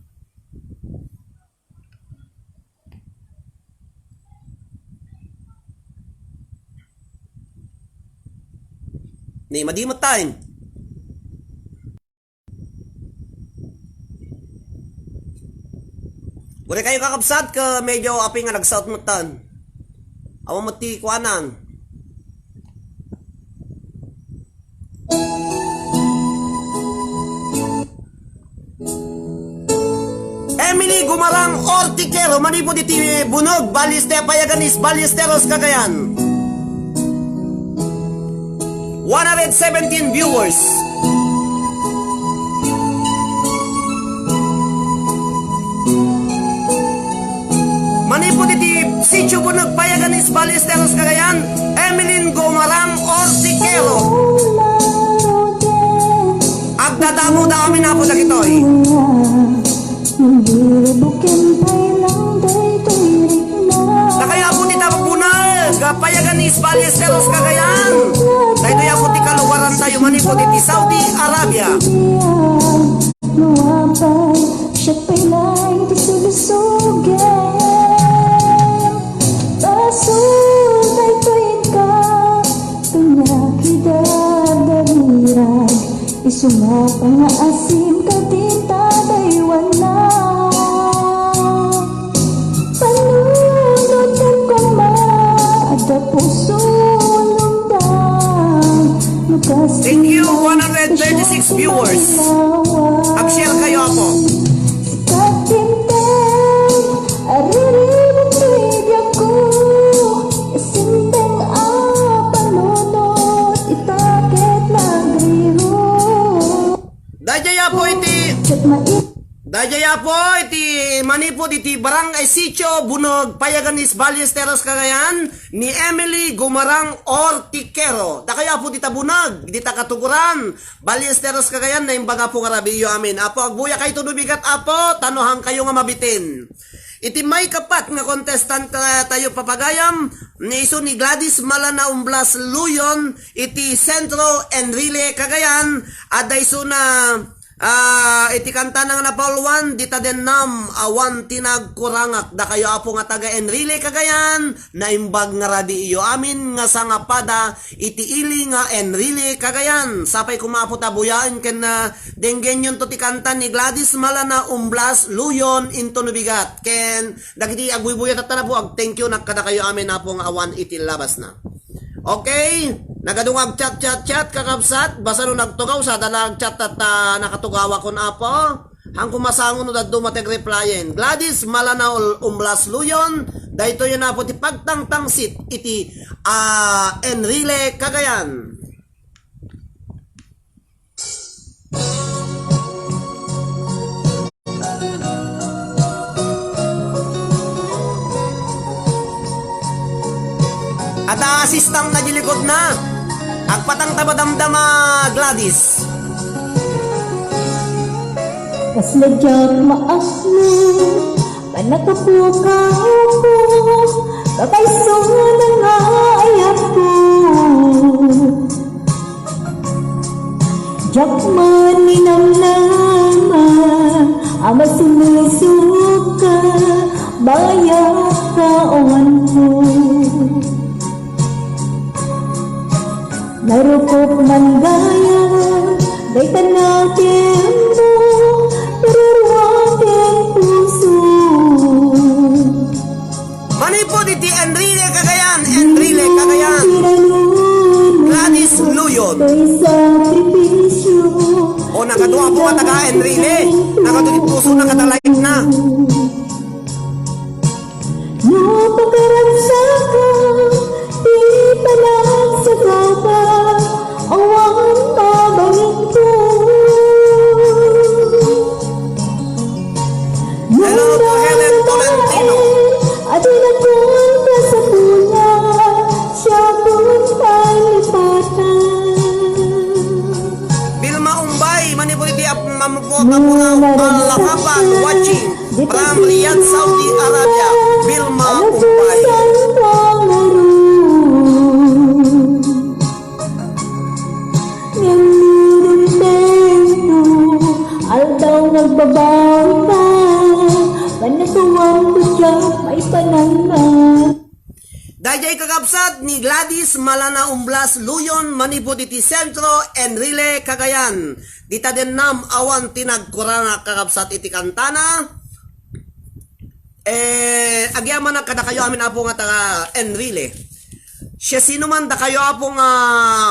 Ni, madi met time. Uray kayo, kakabsat, ket medyo apay nga nagsaot met tan. Awan met ti kuanan. Emily Gumarang Ortiquero, manipud iti Bunag, Balleste-, Payaganis, Ballesteros, Cagayan. One hundred seventeen viewers. Manipud iti Sitio Bunag, Payaganis, Ballesteros, Cagayan, Emeline Gumarang Ortiquero. Agdadamo da amin, Apo, dagitoy. Dakayo, Apo, ti Tabak Bunag, Payaganis, Ballesteros, Cagayan. Daytoy, Apo, ti kalugaran tayo manipud iti Saudi Arabia. Nuapan, siak pay laeng ti sulusogem. Basol, daytoy inka, kaniak ida darirag. Isu nga pangaasim kadin ta daywanna. Thank you, one hundred thirty-six viewers. Ag-share kayo, apo. Dayjay, apo, iti Dayjay, apo, iti manipud iti Barangay Sitio Buneg, Payagan East, Ballesteros, Cagayan, ni Emily Gumarang Ortiquero. Dakayo, apo, dita Buneg, dita Katuguran, Ballesteros, Cagayan, naimbag, apo, nga rabiiyo amin. Apo, agbuyakayto no bigat, apo, ta no haankayo nga mabitin. Iti maikapat nga contestant, ah, tayo papagayam, ni isu ni Gladys Malana Umblas Luyon, iti Centro Enrile, Cagayan, adda isuna Ah, iti kantana nga napauluan, dita dennam, awan ti nagkurangak. Dakayo, apo, nga taga Enrile, Cagayan, naimbag nga rabiiyo amin nga sangapada iti ili nga Enrile, Cagayan. Sapay koma, apo, ta buyaen ken, ah, denggenyonto ti kanta ni Gladys Malana Umblas Luyon, Into no Bigat. Ken dagiti agbuybuya tatta, apo, ag-thank you nak kadakayo amin, apo, nga awan iti labasna. Okay? Nagadungag chat, chat, chat, kakabsat. Basta no nagtugaw, sada lang chat at, ah, nakatugawakon, apo. Hangko masango no dadduma ti ag-replyen. Gladys Malanao Umblas Luyon, daytoy, apo, ti pagtangtangsit iti, ah, Enrile, Cagayan. At assistant na di likod na. Agpatang ta madamdama, Gladys. Kasla diak maasno, panakapukaw ko, kakaiso na nga ayat ko. Diak man ninamnama a masumusok ka, bayat ka awan ko. Narukop man gayam, dayta nakem mo, narurua ken puso. Manipud iti Enrile, Cagayan, Enrile, Cagayan. Gladys Luyon. O, nakadua po nga taga Enrile. Nakadua ti puso, nakadalay na. No pakaragsak ka, ti panagsagaba, awan mabalin ko. Hello to Helen Tolentino. Adi na kun kasapulan, siya kun palipatan. Vilma Umbay, manipud iti ap-, mamupo, mapura, Alakapan, watching from Riyadh, Saudi Arabia. Vilma Umbay. Ngem nurun tempo, aldaw nagbabawi ka, panakawan ko siya maipanangan. Daydiay kakabsat ni Gladys Malana Umblas Luyon manipud iti Centro Enrile, Cagayan. Dita dennam awan ti nagkurangak kakabsat iti kantana. Eh, agyamanak kadakayo amin, Apo, nga taga Enrile. Siasinoman dakayo, Apo, nga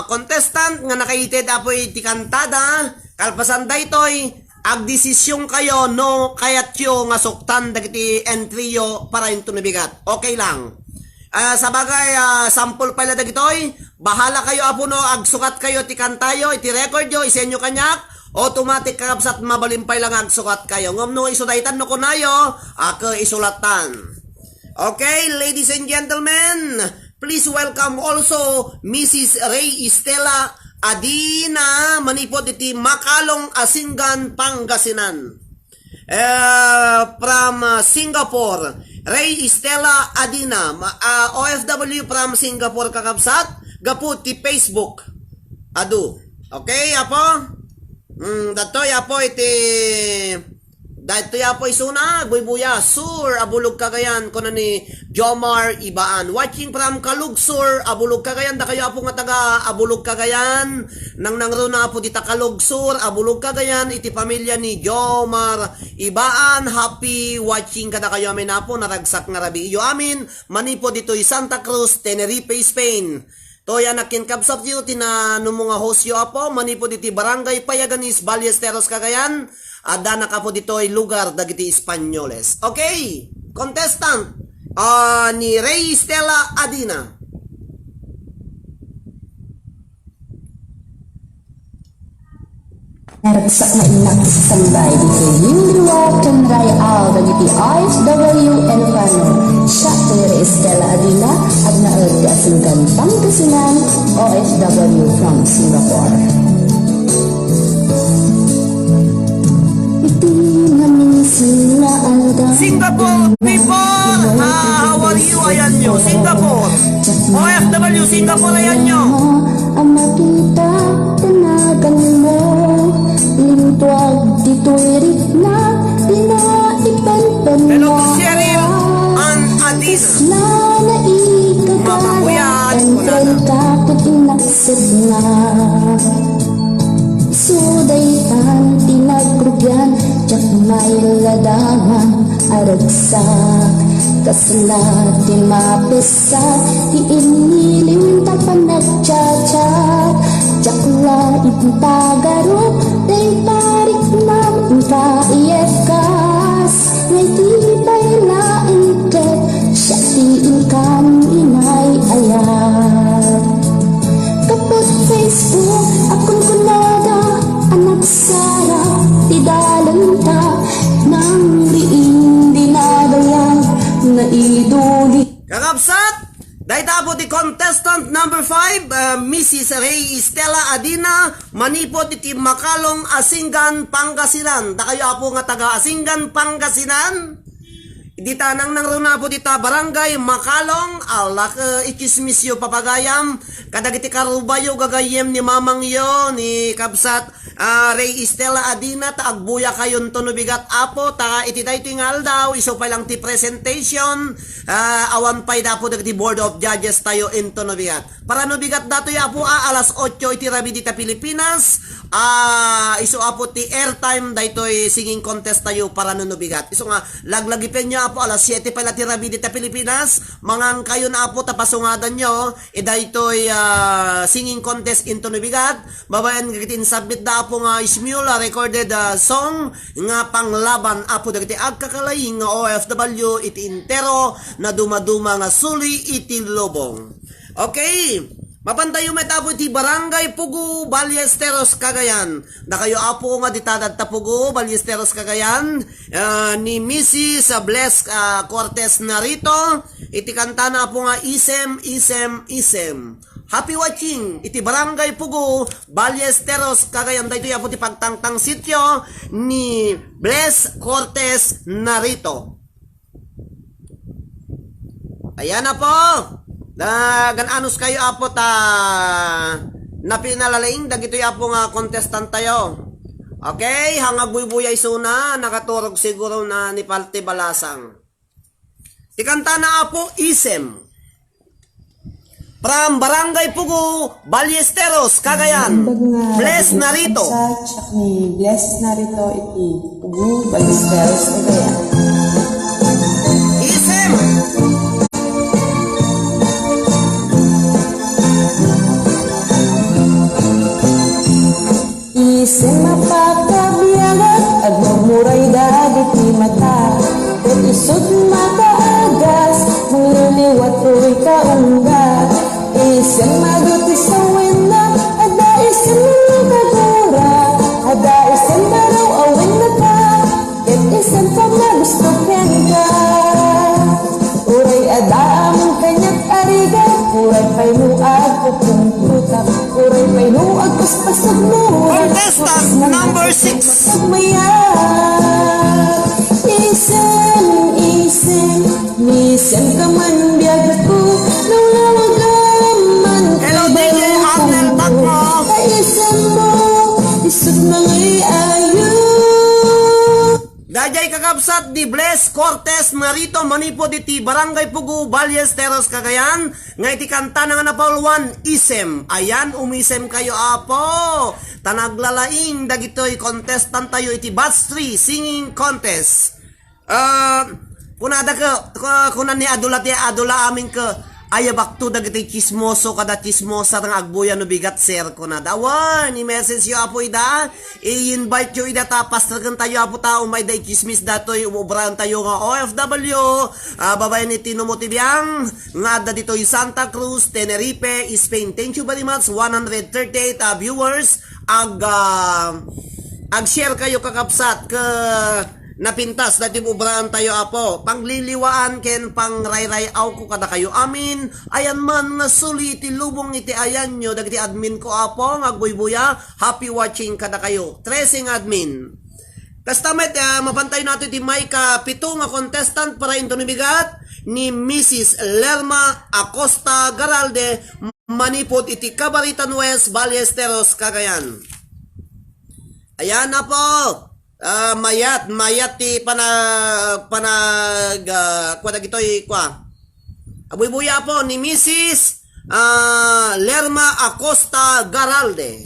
contestant nga nakaited, Apo, iti kantada, kalpasan daytoy, agdesisionkayo no kayatyo nga suktan dagiti entryyo para into no bigat. Okay lang. Ah, sabagay, ah, sampol pay la dagitoy. Bahala kayo, Apo, no agsukat kayo ti kantayo iti recordyo, isenyo kaniak. Automatic, kakabsat, mabalin pay la nga agsukat kayo. Ngem no isu daytan no kunayo, a, ket isulatan. Okay, ladies and gentlemen, please welcome also Missus Ray Estela Adina manipud iti Makalong, Asingan, Pangasinan. Eh, from, ah, Singapore, Ray Estela Adina, ma-, ah, O F W from Singapore, kakabsat, gapu ti Facebook. Adu. Okay, Apo? Mm, datoy, Apo, iti, datoy, Apo, isuna, buybuya, Sur, Abulog, Cagayan, kuna ni Jomar Ibaan. Watching from Kalugsur, Abulog, Cagayan. Dakayo, Apo, nga taga Abulog, Cagayan. Nangnangruna, Apo, dita Kalugsur, Abulog, Cagayan, iti pamilya ni Jomar Ibaan. Happy watching kadakayo amin, Apo. Naragsak nga rabiiyo amin manipud ditoy Santa Cruz, Tenerife, Spain. Toy a nakinkabsatyo ti nanumo nga hostyo, Apo, manipud iti Barangay Payaganis, Ballesteros, Cagayan. Addanak, Apo, ditoy lugar dagiti Espanyoles. Okay, contestant, ah, ni Rey Stella Adina. Naragsak nga innak ti sambay ditoy Liliwa ken Ray-al dagiti O F W Ilocano. Siak ti Rey Stella Adina, agnaed ti Asingan, Pangasinan, O F W from Singapore. Iti namisin nga aldaw. Singapore people! Ah, how are you? Ayanyo, Singapore. O F W, Singapore, ayanyo. A makita ti naganmo, lintuag ditoy rikna, ti naipenpenna. Hello to Cheryl and Adina. Kasla naikagara, Mapapuyat, entreka ket inaksetna. Isu daytan ti nagrugian, diak mailadawan a ragsak. Kasla ti mapessa ti innilim ta panagchat-chat. Diak la ipagarup dayta riknam inka iyekkas. Ngay ti pay laeng ket siak ti inkam inay-ayat. Kaput Facebook a kunkunada a nagsara ti dalenta, nangriing dinadayan naiduli. Kakabsat, dayta Apo ti contestant number five, uh, Missus Rey Stella Adina, manipud iti Makalong, Asingan, Pangasinan. Dakayo, Apo, nga taga Asingan, Pangasinan. Dita nangnangruna, Apo, dita Barangay Makalong, alak, uh, ikismisyo papagayam, kadagiti karubayo, gagayyem ni mamangyo, ni kabsat, Ah, Rey Stella Adina, ta agbuyakayo intono bigat, Apo, ta iti daytoy nga aldaw, isu pay lang ti presentation, ah, awan pay da, Apo, dagiti Board of Judges tayo intono bigat. Parano bigat datoy, Apo, a, alas otso iti rabii dita Pilipinas, ah, isu, Apo, ti airtime daytoy singing contest tayo, parano no bigat. Isu nga, laglagipenyo, Apo, alas siete pay la ti rabii dita Pilipinas, mangankayon, Apo, ta pasungadanyo, idaytoy, ah, singing contest intono bigat, babaen dagiti insubmit da, Apo, nga Ismula recorded, ah, song nga panglaban, Apo, dagiti agkakalaing nga O F W iti entero a dumaduma nga suli iti lubong. Okay. Mapantayo met, Apo, iti Barangay Pugo, Ballesteros, Cagayan. Dakayo, Apo, nga dita dadta Pugo, Ballesteros, Cagayan, ah, ni Missus Bles, ah, Cortez Narito, iti kantana, Apo, nga Isem, Isem, Isem. Happy watching iti Barangay Pugo, Ballesteros, Cagayan. Daytoy, Apo, ti pagtangtangsityo ni Bles Cortez Narito. Ayan, Apo. Nagan-anos kayo, Apo, ta napinalalaing dagitoy, Apo, nga contestant tayo. Okay, hang agbuybuya isuna, nakaturog siguro na ni Parte Balasang. Ti kantana, Apo, Isem. From Barangay Pugo, Ballesteros, Cagayan. Bles Narito. Sa siak ni Bles Narito iti Pugo, Ballesteros, Cagayan. Isem. Isem a pakabiagat, agmurmuray dagiti mata. Ket isut' makaagas, mangliliwat toy kaunggat. Isem adu ti sawenna, adda isem nakagura, adda isem baro a wenna ta. Ket isem pammagusto kenka. Uray adda amin kaniak a rigat, uray pay no agpupungtotak, uray pay no agpaspasagmo. Contestant number six. Mayat, isem, isem, isem ka man biag ko, nawlawag man. Hello, D J Arnel Tacmo. Isem mo, isut' mangay-ayo. Daydiay kakabsat ni Bles Cortez Narito manipud iti Barangay Pugo, Ballesteros, Cagayan, nga iti kantana nga napauluan, Isem. Ayan, umisem kayo, Apo. Ta naglalaing dagitoy contestant tayo iti Batch three Singing Contest. Ah, kunada ke, ku-, kunan ni Adula ti Adula amin ke, Ayabakto dagiti chismoso kada chismosa nga agbuya no bigat, sir, kunada. Awan, i-message yo, Apo, ida. I-invite yo ida ta pastreken tayo, Apo, ta umay da ikismis datoy ubraen tayo nga O F W, ah, babaen iti numo ti biang nga adda ditoy Santa Cruz, Tenerife, Spain. Thank you very much, one hundred thirty-eight, ah, viewers. Ag, ah, ag-share kayo, kakabsat, ke napintas dati ubraen tayo, Apo. Pangliliwaan ken pangrayray-awko kadakayo amin. Ayan man nga suli iti lubong iti ayanyo dagiti admin ko, Apo, nga agbuybuya. Happy watching kadakayo. Tracing admin. Kasta met, ah, mapantayo nato iti maikapito nga contestant para into ni bigat ni Missus Lerma Acosta Garalde manipod iti Cabaritan West, Ballesteros, Cagayan. Ayan na po. Ah, mayat, mayat ti pana-, panag-, ah, kua dagitoy, kua. Abuy-buya po ni Missus, ah, Lerma Acosta Garalde.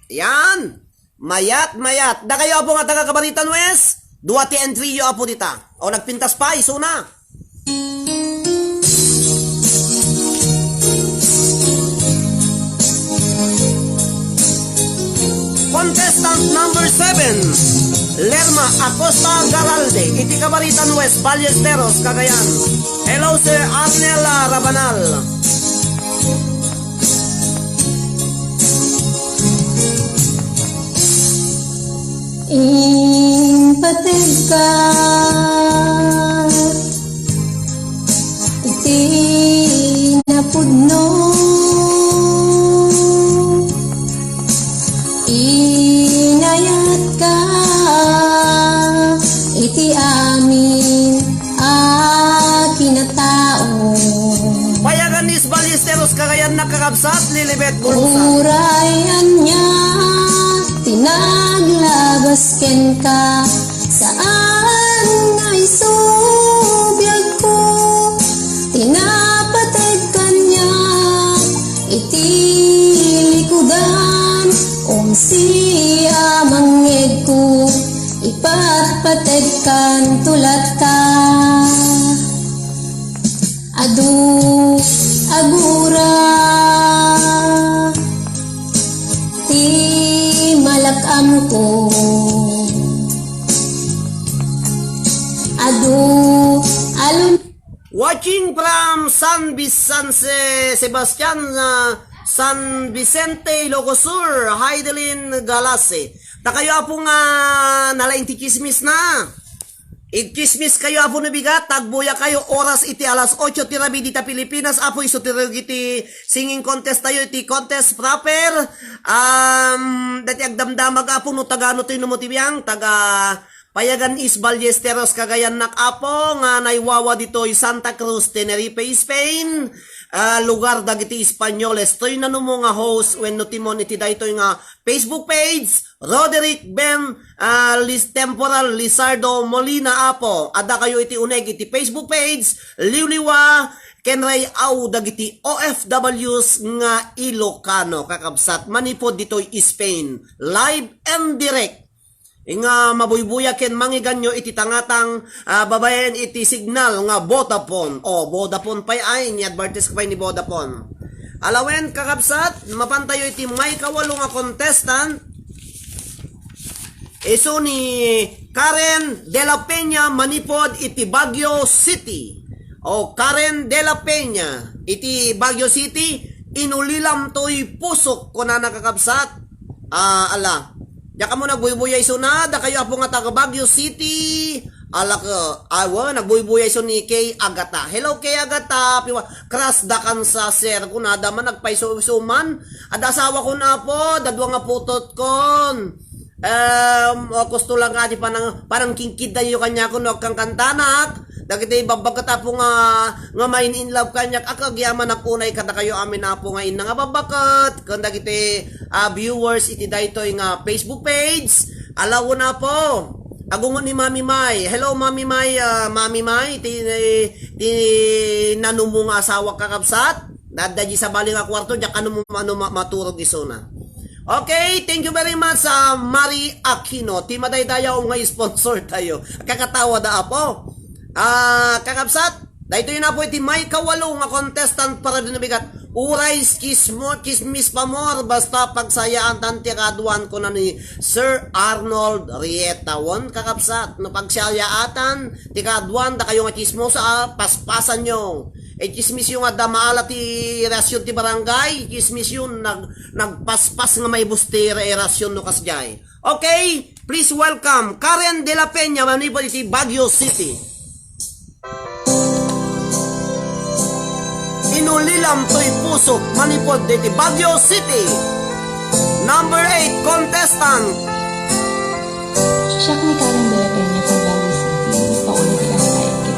Yan. Mayat, mayat. Dakayo, Apo, nga taga Cabaritan West, dua ti entry yo, Apo, dita. O, nagpintas pa, isuna. Contestant number seven, Lerma Acosta Garalde, iti Cabaritan West, Ballesteros, Cagayan. Hello, Sir Arnel, ah, Rabanal. Impategka iti napudno, inayatka iti amin a kinatao. Payagan ni Ballesteros, Cagayan, nakakabsat, Lilibet Bulungsa. Uray ania ti naglabas kenka, saan nga isu biagko, ti napateg kaniak iti likudan, umsi a mangngegko, ipatpategkanto latta. Adu agura ti malak-amko. Adu alun- Watching from San Vicente, Sebastian, uh, San Vicente, Ilocos Sur, Heidelin Galase. Dakayo, Apo, nga nalaing ti chismis na. Igchismis kayo, Apo, no bigat, tagbuya kayo, oras iti alas ocho ti rabii dita Pilipinas, Apo, isu ti rugit ti singing contest tayo, iti contest proper. Um, dati agdamdamag, Apo, no tagano toy no mo ti biang, taga Payagan East Ballesteros, Cagayan nak, Apo, nga naiwawa ditoy Santa Cruz, Tenerife, Spain. Ah, lugar dagiti Espanyoles. Toy nanumo nga host wenno timon iti daytoy nga Facebook page, Roderick Ben, ah, Lis-, Temporal Lizardo Molina, Apo. Adda kayo iti uneg iti Facebook page, liwliwa, ken ray-aw dagiti O F Ws nga Ilocano, kakabsat, manipod ditoy Spain. Live and direct. Nga mabuybuya ken mangiganyo iti tangatang, ah, babaen iti signal nga Vodafone. O, Vodafone pay ay, ni-advertise ko pay ni Vodafone. Alawen, kakabsat, mapantayo iti maikawalo nga contestant. Isu ni Karen de la Peña manipod iti Baguio City. O, Karen de la Peña, iti Baguio City, inulilam toy pusok, kunana, kakabsat. Ah, ala. Diak ammo nagbuybuya isuna, dakayo, Apo, nga taga Baguio City. Ala ka, awa, nagbuybuya isu ni Kay Agata. Hello, Kay Agata. Piwa, crush da kan sa sir, kunada man, nagpaiso-iso man. Adda asawa kon, Apo, dadua nga putot kon. Em, o, kusto lang nga di panang, panang kingkidda yo kanya kuno agkankantanak. Dagiti babbaket, Apo, nga, nga main in love kaniak, agyaman ak unay kadakayo amin, Apo, nga inna nga babbaket. Ken dagiti, ah, viewers iti daytoy nga Facebook page. Alawon, Apo. Agungon ni Mami May. Hello, Mami May. Ah, Mami May, ti, ti nanumo nga asawa, kakabsat. Adda di sabali nga kwarto, diak kano mo-, ano, ma-, maturog isuna. Okay, thank you very much sa Mari Aquino. Ti madaydayaw nga sponsor tayo. Kakatawa da, Apo. Ah, kakabsat, Daytoy na po iti maikawalo nga contestant para din nabigat. Uray chismo, chismis pa more, basta pagsayaatan ti kaaduan, kuna ni Sir Arnold Rieta. Wen, kakabsat, no pagsayaatan ti kaaduan, dakayo nga chismosa, a, paspasanyo. E, chismisyo nga adda maala ti reasyon ti barangay, chismisyo nag-, nagpaspas nga maibus ti re-, reasyon no kasdiay. Okay, please welcome Karen de la Peña manipud iti Baguio City. Inulilam toy pusok manipud iti Baguio City. Number eight contestant. Siak ni Karen de la Peña from Baguio City. Paulo ti kanta iti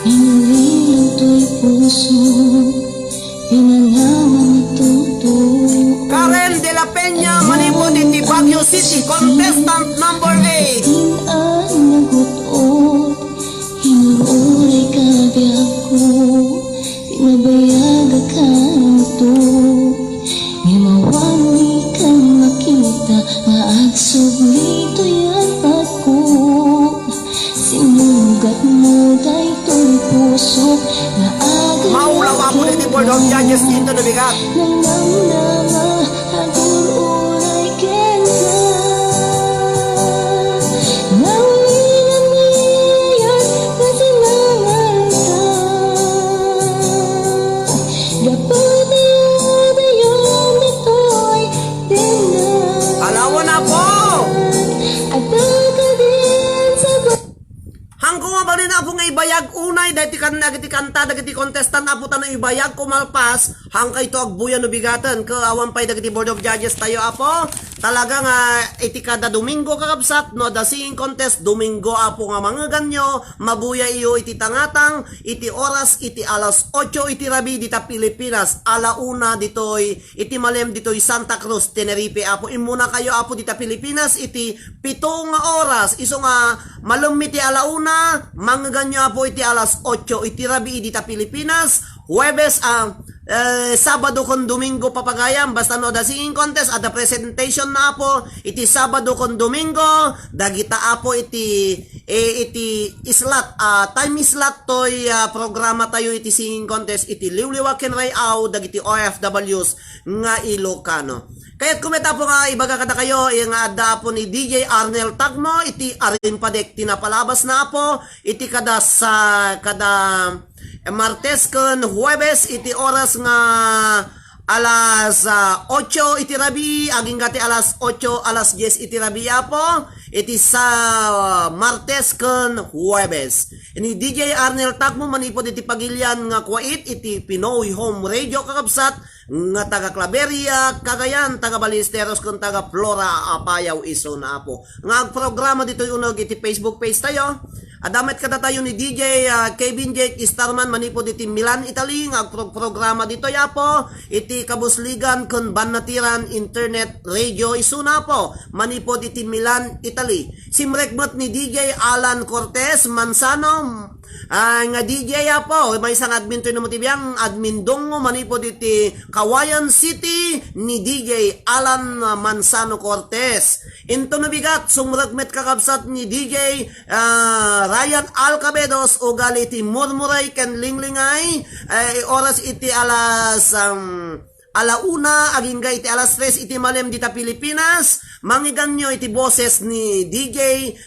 Inulilam toy pusok. Inulilam toy puso, pinangawan ni Tuto. Karen de la Peña, manipud iti Baguio City, contestant number eight. Tin-an nagut-ot, inururay ka biagko, pinabayag a kanto. Ngem awan ikan makita nga agsubli toy patko. Sinugatmo daytoy pusok nga aga. Maulaw, Apo, daytoy Board of Judges, tinto no bigat. Nangnamnama, agur-uray kenka. Naulinan ngayon, nasimangan ka. Gapu ti dayon ditoy tengnga. Alawan, Apo! Adda kadin sa ba- Hangko nga balin, Apo, nga ibayag unay dagiti kan-, dagiti kanta, dagiti contestant, Apo, ta no ibayag ko malpas, hangkayto agbuya no bigaten, ket awan pay dagiti Board of Judges tayo, Apo. Talaga nga iti kada Domingo, kakabsat, no adda singing contest, Domingo, Apo, nga mangeganyo, mabuya iyo iti tangatang, iti oras, iti alas otso iti rabii dita Pilipinas, ala una ditoy, iti malem ditoy Santa Cruz, Tenerife, Apo. Immuna kayo, Apo, dita Pilipinas, iti pito nga oras, isu nga malem iti ala una, mangeganyo, Apo, iti alas otso iti rabii dita Pilipinas, Huwebes, a, e, Sabado ken Domingo, papagayam, basta no adda singing contest, adda presentation na, Apo, iti Sabado ken Domingo, dagita, Apo, iti, e, iti slot, a, time slot toy, a, programa tayo iti singing contest iti liwliwa ken ray-aw dagiti O F Ws nga Ilocano. Kayatko met, Apo, nga ibaga kadakayo, iya nga adda, Apo, ni D J Arnel Tagmo, iti Arimpadek ti napalabas na, Apo, iti kada sa-, kada Martes ken Huwebes iti oras nga alas, a, otso iti rabii, agingga ti alas otso, alas dies iti rabii, Apo, iti sa-, Martes ken Huwebes. Ni D J Arnel Tagmo manipud iti pagilian nga kuwait iti Pinoy Home Radio, kakabsat, nga taga Claveria, Cagayan, taga Ballesteros, ken taga Flora, Apayao, isuna, Apo. Nga agprograma ditoy uneg iti Facebook page tayo. Adda met kadatayo ni D J, a, Kevin Jake Starman manipud iti Milan, Italy, nga agprograma ditoy, Apo, iti kabusligan ken bannatiran internet radio, isuna, Apo, manipud iti Milan, Italy. Simrek met ni D J Alan Cortez Manzano, a, nga D J, Apo, maysa nga admin toy no mo ti biang, admin dungo manipud iti Cauayan City ni D J Alan Manzano Cortez. Inton no bigat, sumrek met, kakabsat, ni D J, a, Ryan Alcabedos, ugali ti Murmuray ken Linglingay, e, oras iti alas, um, ala una, agingga iti alas tres iti malem dita Pilipinas, mangiganyo iti boses ni D J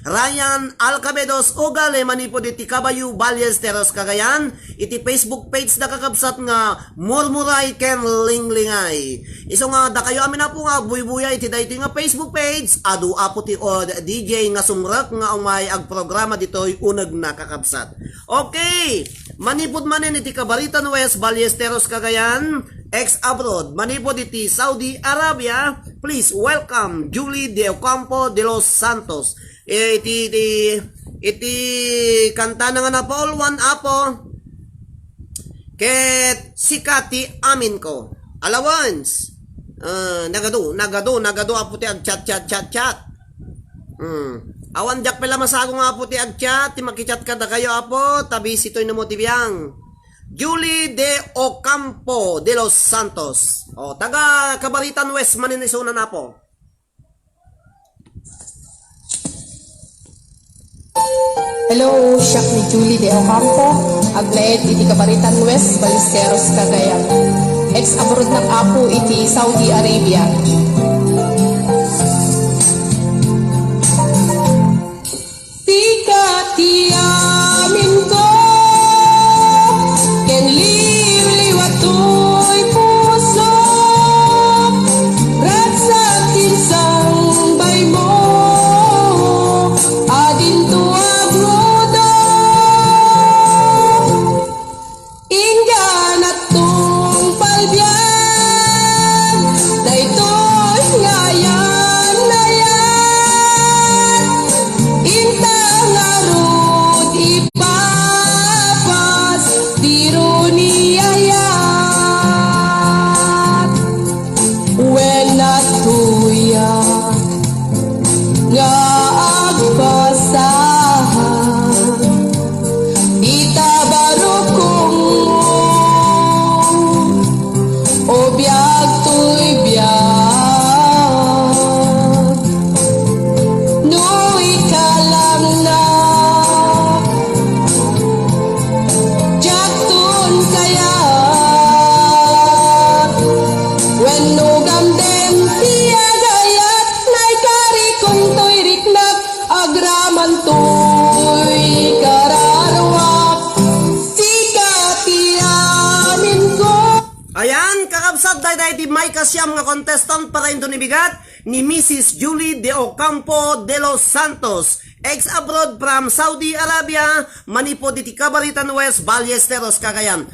Ryan Alcabedos, ugali manipud iti Kabayo, Ballesteros, Cagayan, iti Facebook page da, kakabsat, nga Murmuray ken Linglingay. Isu nga dakayo amin, Apo, nga agbuybuya iti daytoy nga Facebook page, adu, Apo, ti, o, D J nga sumrek nga umay agprograma ditoy uneg na, kakabsat. Okay, manipud manen iti Cabarita West, Ballesteros, Cagayan, ex abroad, manipud iti Saudi Arabia, please welcome Julie De Ocampo de los Santos. E, iti, iti, iti kantana nga napauluan, Apo, ket sika ti aminko. Allowance. A, nagadu, nagadu, nagadu, Apo, ti agchat, chat, chat, chat. Hmm. Awan diak pay la masago nga, Apo, ti agchat, ti makichat kadakayo, Apo, ta busy toy no mo ti biang. Julie de Ocampo de los Santos. O, taga Cabaritan West manen isuna, Apo. Hello, siak ni Julie de Ocampo, aglaed iti Cabaritan West, Ballesteros, Cagayan. Ex-abroad nak, Apo, iti Saudi Arabia. Sika ti aminko, ken liwliwa toy puso, ragsak ti sangbaymo, adinto agrudo. Ingganat tungpal biag, daytoy nga ayan-ayat. Inta ngarud ipapas, diro ni ayat. Wen adtoya nga agpasahan, ita barukongmo, o biag toy biag. No ikalangna, diakton kayat, wenno gamden ti agayat, naikarikon toy riknak, agraman toy kararuak, sika ti aminko. Ayan, kakabsat, daydiay ti maikasiam nga contestant para into ni bigat, ni Missus Julie de Ocampo de los Santos, ex-abroad from Saudi Arabia, manipud iti Cabaritan West, Ballesteros, Cagayan.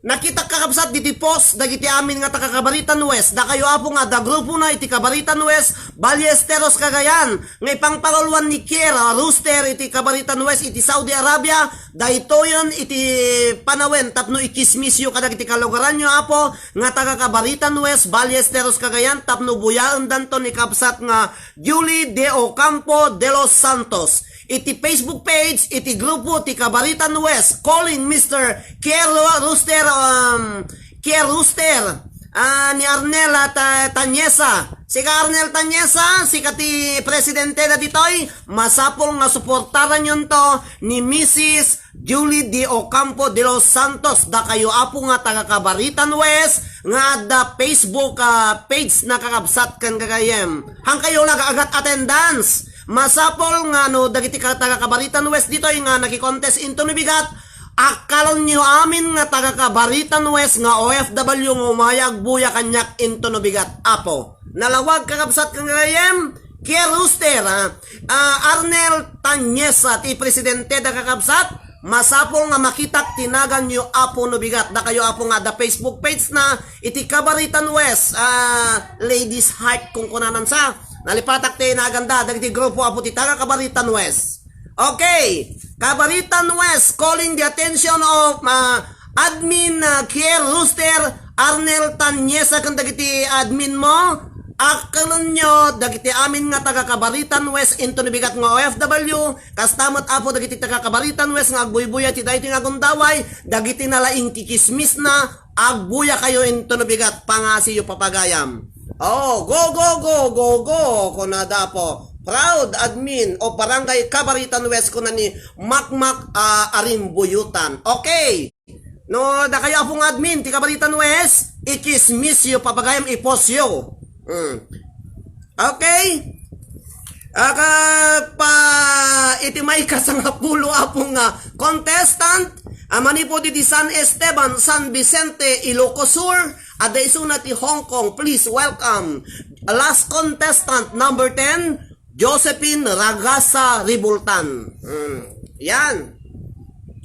Nakitak, kakabsat, diti post dagiti amin nga taga Cabaritan West, dakayo, Apo, nga adda grupona iti Cabaritan West, Ballesteros, Cagayan, nga ipangpanguluan ni Kier Rooster iti Cabaritan West iti Saudi Arabia, daytoyen iti panawen tapno ikismisyo kadagiti kalugaranyo, Apo, nga taga Cabaritan West, Ballesteros, Cagayan, tapno buyaendanto ni kabsat nga Julie de Ocampo de los Santos iti Facebook page iti grupo ti Cabaritan West, calling Mister Kier Rooster, um, Kier Rooster, ah, ni Arnel, ah, Ta-, Tanyesa. Sika Arnel Tanyesa, sika ti presidente da ditoy, masapul nga suportaranyon to ni Missus Julie de Ocampo de los Santos, dakayo, Apo, nga taga Cabaritan West, nga adda Facebook, ah, page na, kakabsat ken gagayyem. Hankayo la nga agat attendance. Masapul nga no dagiti ka-, taga Cabaritan West ditoy nga naki-contest into no bigat, akkalenyo amin nga taga Cabaritan West nga O F W nga umay agbuya kaniak into no bigat, Apo. Nalawag, kakabsat ken gagayyem, Kier Rooster, ah, ah, Arnel Tanyesa ti presidente da, kakabsat, masapul nga makitak ti naganyo, Apo, no bigat. Dakayo, Apo, nga adda Facebook page na iti Cabaritan West, ah, Ladies Heart, kunkunanan sa. Nalipatak ti naganda dagiti grupo, Apo, ti taga Cabaritan West. Okay, Cabaritan West, calling the attention of, ah, admin, ah, Kier Rooster, Arnel Tanyesa, ken dagiti admin mo. Akkalenyo dagiti amin nga taga Cabaritan West into no bigat nga O F W, kasta met, Apo, dagiti taga Cabaritan West nga agbuybuya ti daytoy nga gundaway, dagiti nalaing kikismisna, agbuyakayo into no bigat, pangasiyo papagayam. Oh, go, go, go, go, go, kunada, Apo. Proud admin of Barangay Cabaritan West, kuna ni Makmak, ah, Arimbuyutan. Okay. No, dakayo, Apo, nga admin ti Cabaritan West, ikismisyo, papagayam, ipostyo. Mm. Okay? Aka pa iti maikasangapulo, Apo, nga contestant, a manipud iti San Esteban, San Vicente, Ilocos Sur, adda isuna ti Hong Kong. Please welcome last contestant, number ten, Josephine Ragasa Ribultan. Hmm. Yan.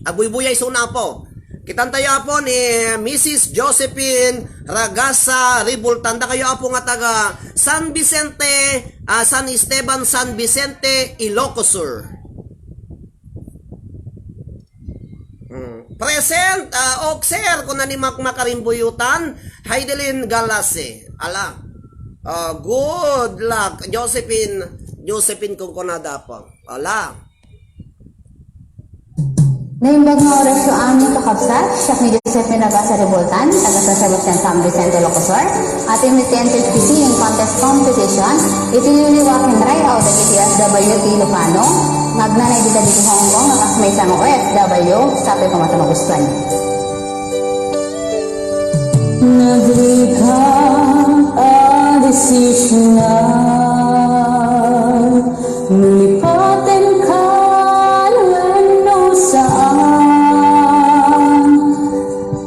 Agbuybuya isuna, Apo. Kitantayo, Apo, ni Missus Josephine Ragasa Ribultan. Dakayo, Apo, nga taga San Vicente, ah, San Esteban, San Vicente, Ilocos Sur. Hmm. Present, ah, ok, sir, kuna ni Makmak Arimbuyutan, Heidelin Galase. Ala. Ah, good luck, Josephine. Josephine, kunkunada, Apo. Ala. Naimbag nga oras yo amin, kakabsat, siak ni Joseph Pinagasa Ribultan, taga San Sebastian, San Vicente, Ilocos Sur. Atin iti N T H P C in contest competition, iti liwliwa ken ray-aw dagiti O F W ti Ilocano, nga agnanay dita diti Hong Kong, nga kas maysa nga O F W, sapay koma ta magustuan. Nagrigat a desisionan, no lipatenka wenno saan,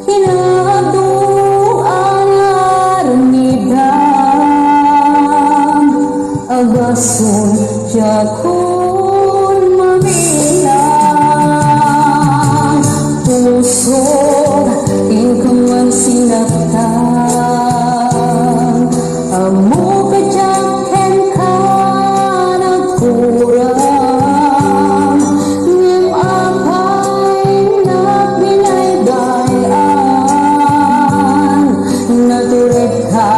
kinadu a ngarnidan, agasut diakon maminang. Pusok, inka man sinaktan, ammok a diak kenka nagkurang, ngem apay nga binaybay-an, naturedka,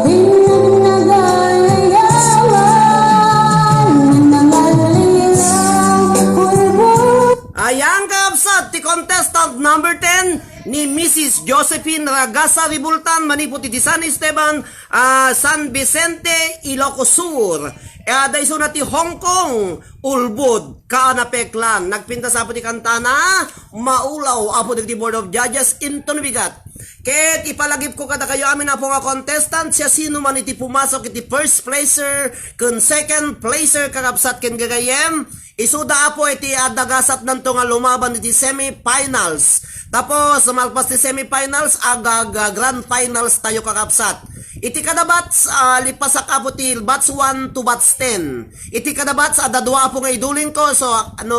pinagnaganyawan, nangallilaw, pulbos. Ayan, kakabsat, ti contestant number ten ni Missus Josephine Ragasa Ribultan, manipud iti San Esteban, ah, San Vicente, Ilocos Sur. E, adda isuna ti Hong Kong, Ulbod, Kaanapeklan. Nagpintas apo ti kantana, Maulaw, apo dagiti Board of Judges, inton bigat. Ket ipalagipko kadakayo amin, apo nga contestant, siasinoman iti pumasok iti first placer ken second placer, kakabsat ken gagayyem, isuda, apo, iti adda gasatnanto nga lumaban iti semifinals. Tapos, malpas ti semifinals, ag-, ag-, grand finals tayo, kakabsat. Iti kada batch, ah, lipasak, apo, ti batch one to batch ten. Iti kada batch, adda dua, apo, nga idulingko. So, ano,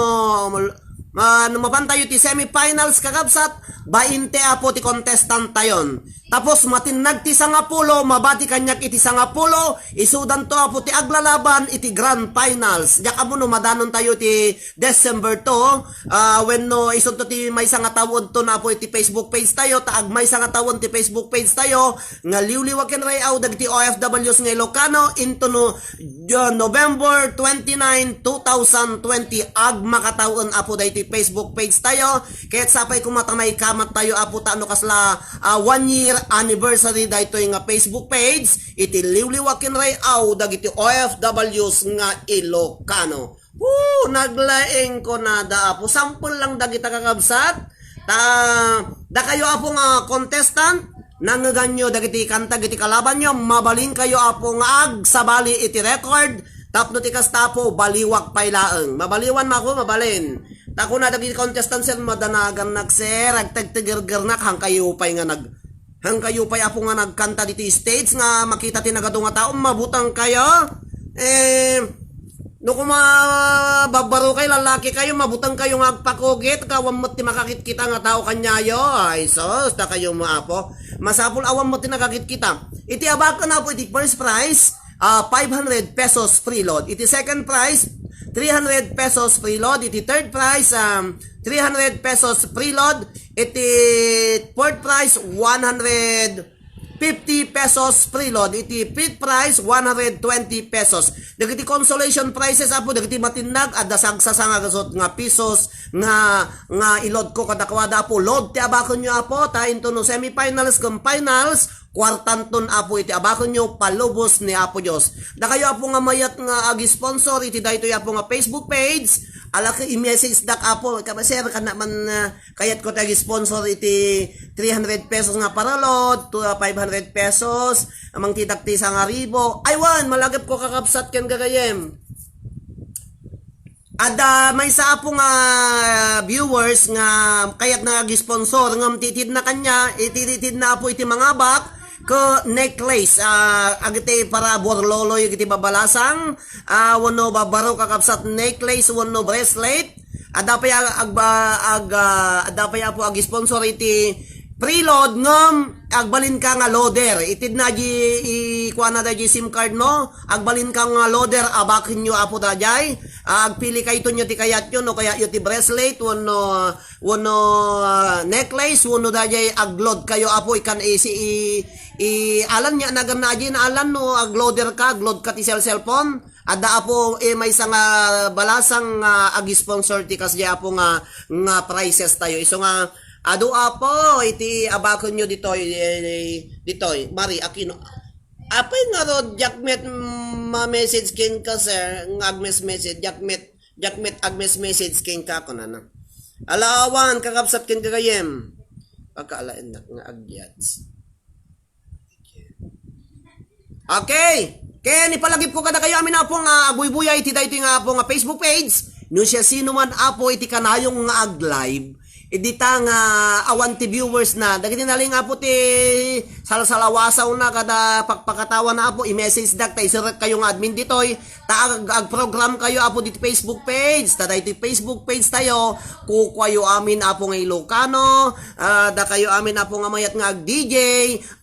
ma-, no mapan tayo ti semifinals, kakabsat, bainte, apo, ti contestant tayon. Tapos, matinnag ti sangapulo, mabati kaniak iti sangapulo, isudanto, apo, ti aglalaban iti grand finals. Diak ammo no madanon tayo ti December two, ah, wenno isunto ti maysa nga tawenton, apo, iti Facebook page tayo, ta agmaysa nga tawen ti Facebook page tayo, nga liwliwa ken ray-aw dagiti O F Ws nga Ilocano, into no, ah, November twenty-nine, two thousand twenty, agmakatawen, apo, daytoy Facebook page tayo, ket sapay koma ta naikamat tayo, apo, ta no kasla, ah, one year anniversary daytoy nga Facebook page, iti liwliwa ken ray-aw dagiti O F Ws nga Ilocano. Woo! Naglaeng kunada, apo. Sample lang dagita, kakabsat. Ta, dakayo, apo, nga contestant, nangngeganyo dagiti kanta, dagiti kalabanyo, mabalinkayo, apo, nga agsabali iti record. Tapno ti kasta, apo, baliwak pay laeng. Mabaliwan, mako, mabalin. Ta kuna dagiti contestant, sir, madanagannak, sir, agtegtegergernak, hangkayo pay nga nag-, Hangkayo pay, apo, nga nagkanta ditoy stage nga makita ti nagadu nga tao, mabutengkayo. Eh, no kuma babbarokay, lalakikayo, mabutengkayo nga agpakugit, awan met ti makakitkita nga tao kaniayo. Ay, sus, dakayo met, apo. Masapul awan met ti nakakitkita. Iti abaken, apo, iti first prize, ah, five hundred pesos preload. Iti second prize, three hundred pesos preload. Iti third prize, um, three hundred pesos preload. Iti fourth prize, one hundred fifty pesos preload. Iti fifth prize, one hundred twenty pesos. Dagiti consolation prizes, apo, dagiti matinnag, adda sagsasanga gasut nga pesos nga, nga i-load ko kadakuada, apo. Load ti abakenyo, apo, ta into no semifinals ken finals, kuartanton, apo, iti abakenyo, palubos ni Apo Dios. Dakayo, apo, nga mayat nga ag-sponsor iti daytoy, apo, nga Facebook page, alak, i-message dak, apo, ka-, sir, kana man, ah, kayatko ti ag-sponsor iti three hundred pesos nga paralod, to, ah, five hundred pesos, amang ti dakti sangaribo. Aywan, malagipko, kakabsat ken gagayem. Adda maysa, apo, nga viewers nga kayatna ag-sponsor, ngem ti itedna kaniak, iti, itedna, apo, iti mangabak ket necklace, ah, agiti para burloloy, agiti babalasang, ah, wenno babbaro, kakabsat, necklace wenno bracelet. Adda pay ag-, agba-, ag-, ah, adda pay, apo, ag-sponsor iti preload ngem agbalinka nga loader. Itedna di, i-, kuana da di SIM card mo. Agbalinka nga loader, abakenyo, apo, daydiay. Ah, agpili kaytonyo ti kayatyo, no kayatyo ti bracelet, wenno, wenno, ah, necklace, wenno daydiay ag-load kayo, apo, ikan isi, i-, i-, alan nia, naganna, adi na alan, no ag-loader ka, ag-load ka ti cell-, cellphone. Adda, Apo, eh, maysa nga balasang nga ag-sponsor ti kasdiay, Apo, nga, nga prizes tayo. Isu nga, adu, Apo, iti abakenyo ditoy, eh, ditoy, Mari Aquino. Apay ngarud, diak met ma-message kenka, sir, nga agmes-message, diak met, diak met agmes-message kenka, kunana. Ala awan, kakabsat ken gagayem. Pagkaalaennak nga agyats. Okay. Ken ipalagipko kadakayo amin, Apo, nga agbuybuya iti daytoy nga, Apo, nga Facebook page. No siasinoman, Apo, iti kanayon nga ag-live, idi ta nga awan ti viewers na, dagiti nalin, Apo, ti salsalawasawna kada pakpakatawa na, Apo, i-message dak ta iserrek kayo nga admin ditoy. Ta ag-, agprogram kayo, Apo, diti Facebook page. Ta daytoy Facebook page tayo, kukuayo amin, Apo, nga Ilocano, ah, dakayo amin, Apo, nga mayat nga ag-D J,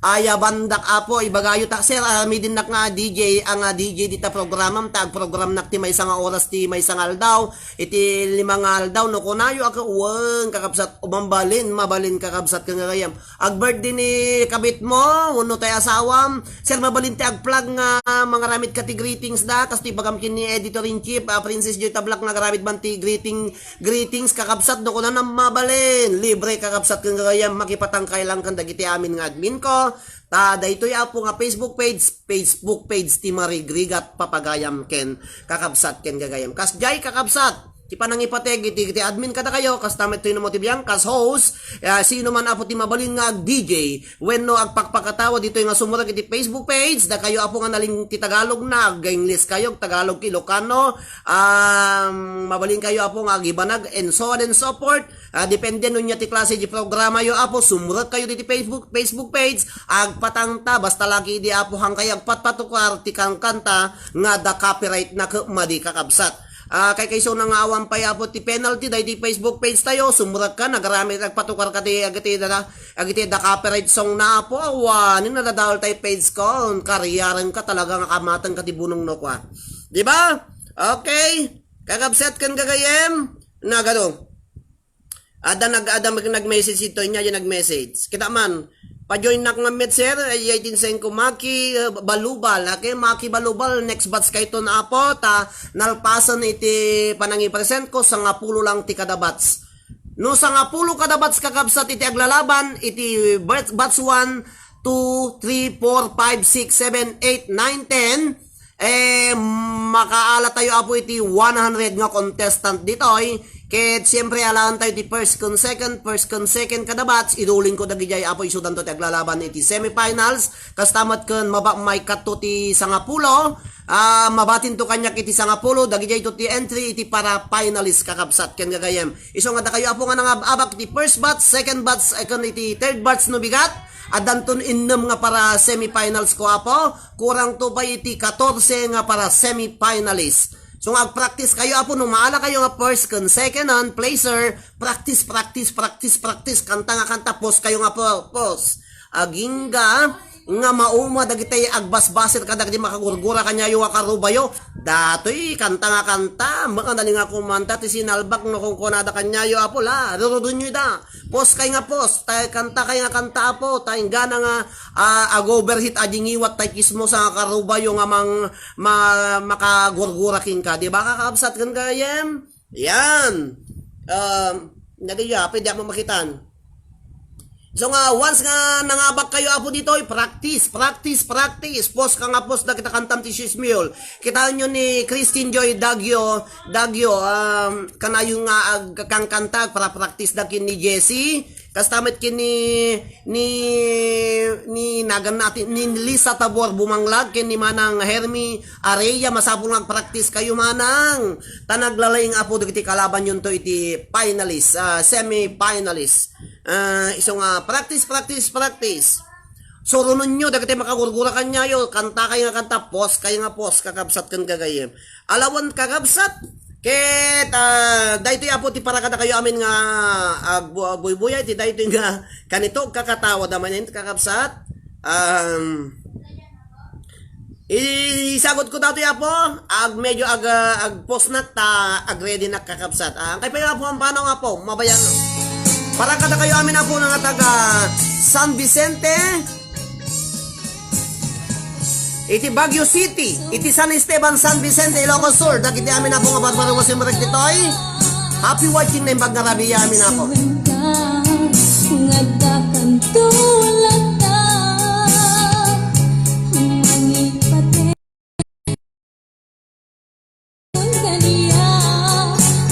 ayabandak, Apo, ibagayo ta, sir, aramidinnak nga D J, ang, ah, D J dita programam, ta agprogramnak ti maysa nga oras ti maysa nga aldaw, iti lima nga aldaw, no kunayo, a, wen, kakabsat, mabalin, mabalin, kakabsat, ken gagayem. Ag-birthday ni kabit mo, wenno tay asawam. Sir, mabalin ti agplag nga mangaramid ka ti greetings da, kas ti bagam ken ni editor-in-chief, ah, Princess Joy Tablak nga agaramid man ti greeting, greetings, kakabsat, no kunana mabalin. Libre, kakabsat, ken gagayam, makipatangkay lang ken dagiti amin nga admin ko. Ta daytoy, Apo, nga Facebook page, Facebook page ti Marigrigat Papagayam ken kakabsat ken gagayam. Kasdiay, kakabsat, ti panangipateg iti, iti admin kadakayo, kasta met toy no mo ti biang, kas host, ah, sino man, Apo, ti mabalin nga ag-D J, wenno agpakpakatawa ditoy nga sumurek iti Facebook page, dakayo, Apo, nga nalin ti Tagalog na, ag-English kayo, Tagalog, Ilocano, um, mabalin kayo, Apo, nga agibanag, and so on and so forth. Ah, depende no nia ti klase di programa yo, Apo, sumurek kayo diti Facebook, Facebook page, agpatangta, basta lagi idi, Apo, hangkay agpatpatukar ti kankanta nga da copyright na ket madi, kakabsat. Ah, kay kayso na nga awan pay, Apo, ti penalty, daydi Facebook page tayo, sumurek ka, nagaramid, agpatukar ka ti, agiti, da, agiti da copyright song na, Apo, awan, nadadaol tay page ko, kariyaren ka talaga nga kamateng ka ti bunong no kwa. Di ba? Okay. Kakabsat ken gagayem, nagado. Adda nag-, adda mag-, nag-message ito, inya yung nag-message. Kita man, pa-join nak nga met, sir, ay, ay, tinsen ko, Maki, uh, Balubal, okay? Maki Balubal, next batch kay ton, Apo, ta nalpasan iti panangipresent ko, sangapulo lang ti kada batch. No, sangapulo kada batch, kakabsat, iti aglalaban, iti batch, batch one, two, three, four, five, six, seven, eight, nine, ten, eh, makaala tayo, Apo, iti one hundred nga contestant ditoy. Ket siyempre, alaan tayo ti first ken second, first ken second kada batch. Iduling ko dagidiay, Apo, isudanto ti aglalaban iti semifinals. Kasta met ken maba-, maikatto ti sangapulo. Ah, mabatinto kaniak iti sangapulo. Dagidiay to ti entry iti para finalist, kakabsat, ken gagayem. Isu nga dakayo, Apo, nga nangab-abak iti first batch, second batch, eh, ken iti third batch no bigat. Addanton innem nga para semifinals ko, Apo. Kurang to pay iti katorse nga para semifinalist. So nga agpractice kayo, Apo, no maala kayo nga first ken second and placer, practice, practice, practice, practice, kanta nga kanta, post kayo nga po-, post. Agingga nga mauma dagiti agbasbasir kadagiti makagurgura kaniayo a karubayo. Datoy kanta nga kanta, makanali nga kumanta ti sinalbak no kunkunada kaniayo, Apo, la, rurudonyo ida. Post kay nga post, tay kanta kay nga kanta, Apo, ta inggana nga, ah, ag-overheat a dingiwat tay kismosa nga karubayo nga mang-, ma-, makagurgura kenka, di ba, kakabsat, ken gayem? Yan. Um, nagaya, pwede mo makitan. So nga, once nga nangabak kayo, Apo, ditoy, practice, practice, practice. Post ka nga post, dagita kantam ti Swiss Mule. Kitaan nyo ni Christine Joy Dagyo, Dagyo, um, kanayon nga agkangkanta, para practice da kin ni Jessie. Kasta met kin ni, ni, ni nagan natin, ni Lisa Tabor Bumanglag, ken ni Manang Hermi Areya, masapul nga agpractice kayo, Manang. Ta naglalaing, Apo, dagiti kalaban yun to iti finalist, ah, semi-finalist. Ah, isu nga, practice, practice, practice. Surunonyo dagiti makagurgura kaniayo, kanta kay nga kanta, post kay nga post, kakabsat ken gagayem. Alawan, kakabsat, ket, ah, daytoy, Apo, ti para kadakayo amin nga agbu-, agbuybuya iti daytoy nga kanito, kakatawa da manen, kakabsat. Um, isagot ko datoy, Apo, ag medyo ag, ah, agpost nak ta ag-ready nak, kakabsat. Ah, kay pa, Apo, ang panaw, Apo, mabayan. Para kadakayo amin, Apo, nga taga San Vicente, Iti Baguio City, iti San Esteban, San Vicente, Ilocos Sur, dagiti amin a pong a barbareng a simrek ditoy. Happy watching na imbag nga rabii amin a pong. Nga dakan tulata, mangipate. Kaniya,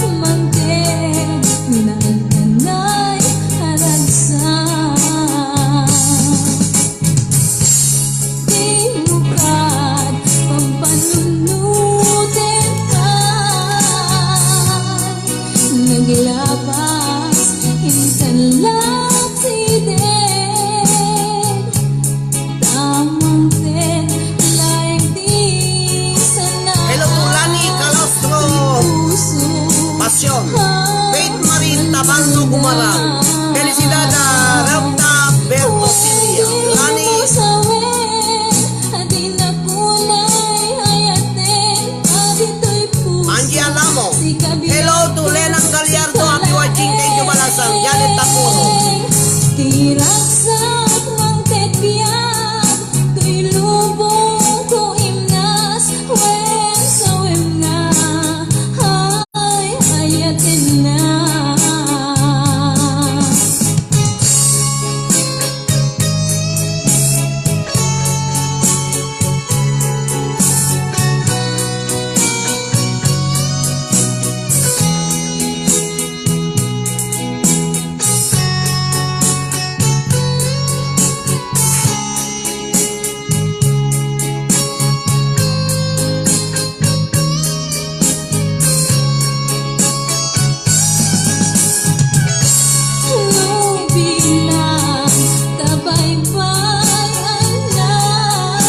mangted, naantanay, aragsa. Di mo kat, pampanunutin pay. Naglabas, insan laksiden. Hello to Lani Calostro. Passion. Faith Marie Tabanto Gumarang. Felicidad a Reuta Bertosilia. Lani. Angie Alamo. Hello to Lenang Gallardo. Happy watching. Thank you, Balasang. Janet Tapuro. Ti ragsak mangted biag, toy lubong ko imnas, wen sa wen nga, ay, ayatenna. No bilang kabaybay, anak,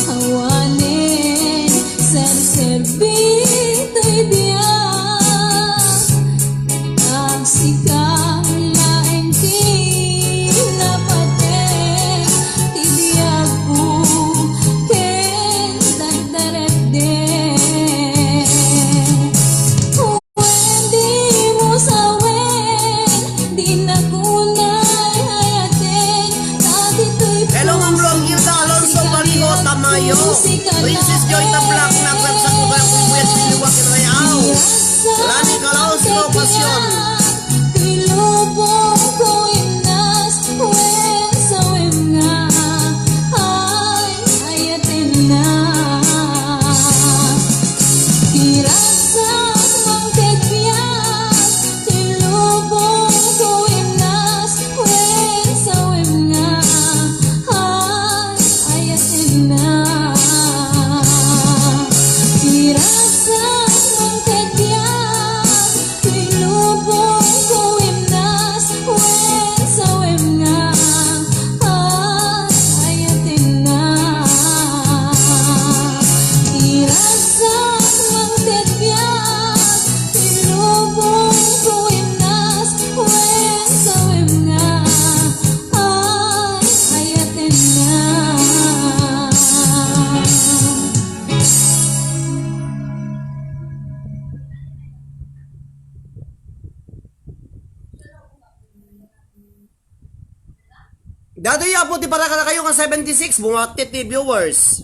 awanen serserbi toy biag. Sika laeng ti napateg ti biagko ken dagdaretdek. Wen, dimo sawen, dinak unay ayaten, ta ditoy puso. Hello, Ma'am Longilda Alonso Baliho Tamayo, Princess Joy Tablak, nagwebsite ko kaya kung Kuya Chiliwa Kinrayaw. Lani Kalaos, Locacion. Tilubong ko imnas, wen sa wen nga, ay, ayatenna. Ti ragsak mangted biag, tilubong ko imnas, wen sa wen nga, ay, ayatenna. Ti ragsak mangted biag, tilubong ko imnas, wen sa wen nga, ay, ayatenna. Ti ragsak mangted biag, tilubong ko imnas, wen sa wen nga, ay, ayatenna. Datoy, apo, ti para kadakayo nga seventy-six, bumati ti viewers.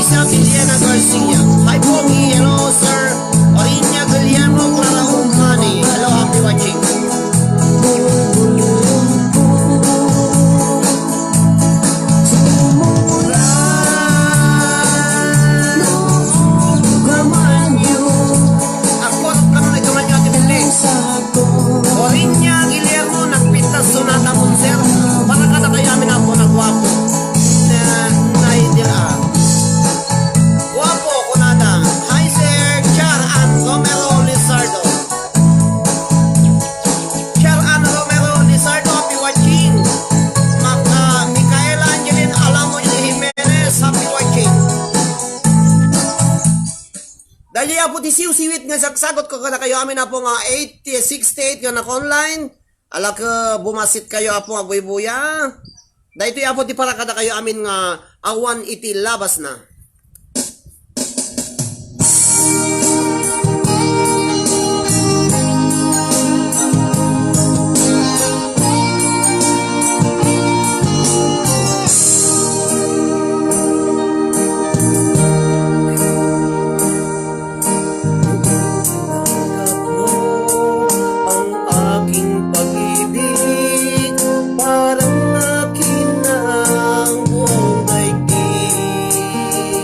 Villena Garcia. Hi, Pogi. Hello, sir. Oriña Guillermo, Clara Umani. Hello, happy watching. Ako, ano na ito man yung Ate Belen? Oriña Guillermo, nagpintas Sonata Monser. Para kadakayo amin, Apo, naguapo. Na, naidira. Guapo, kunada. Hi, sir. Char Ann Romero Lizardo. Char Ann Romero Lizardo, happy watching. Maka, Micaela Angeline Alamo Jimenez, happy watching. Daytoy, Apo, ti siwsiwit nga sagsagot ko kadakayo amin, Apo, nga eight sixty-eight nga naka-online. Ala, ket bumassit kayo, Apo, nga agbuybuya. Daytoy, Apo, ti para kadakayo amin nga awan iti labasna. Ang aking pag-ibig, parang akin na ang buong daigdig.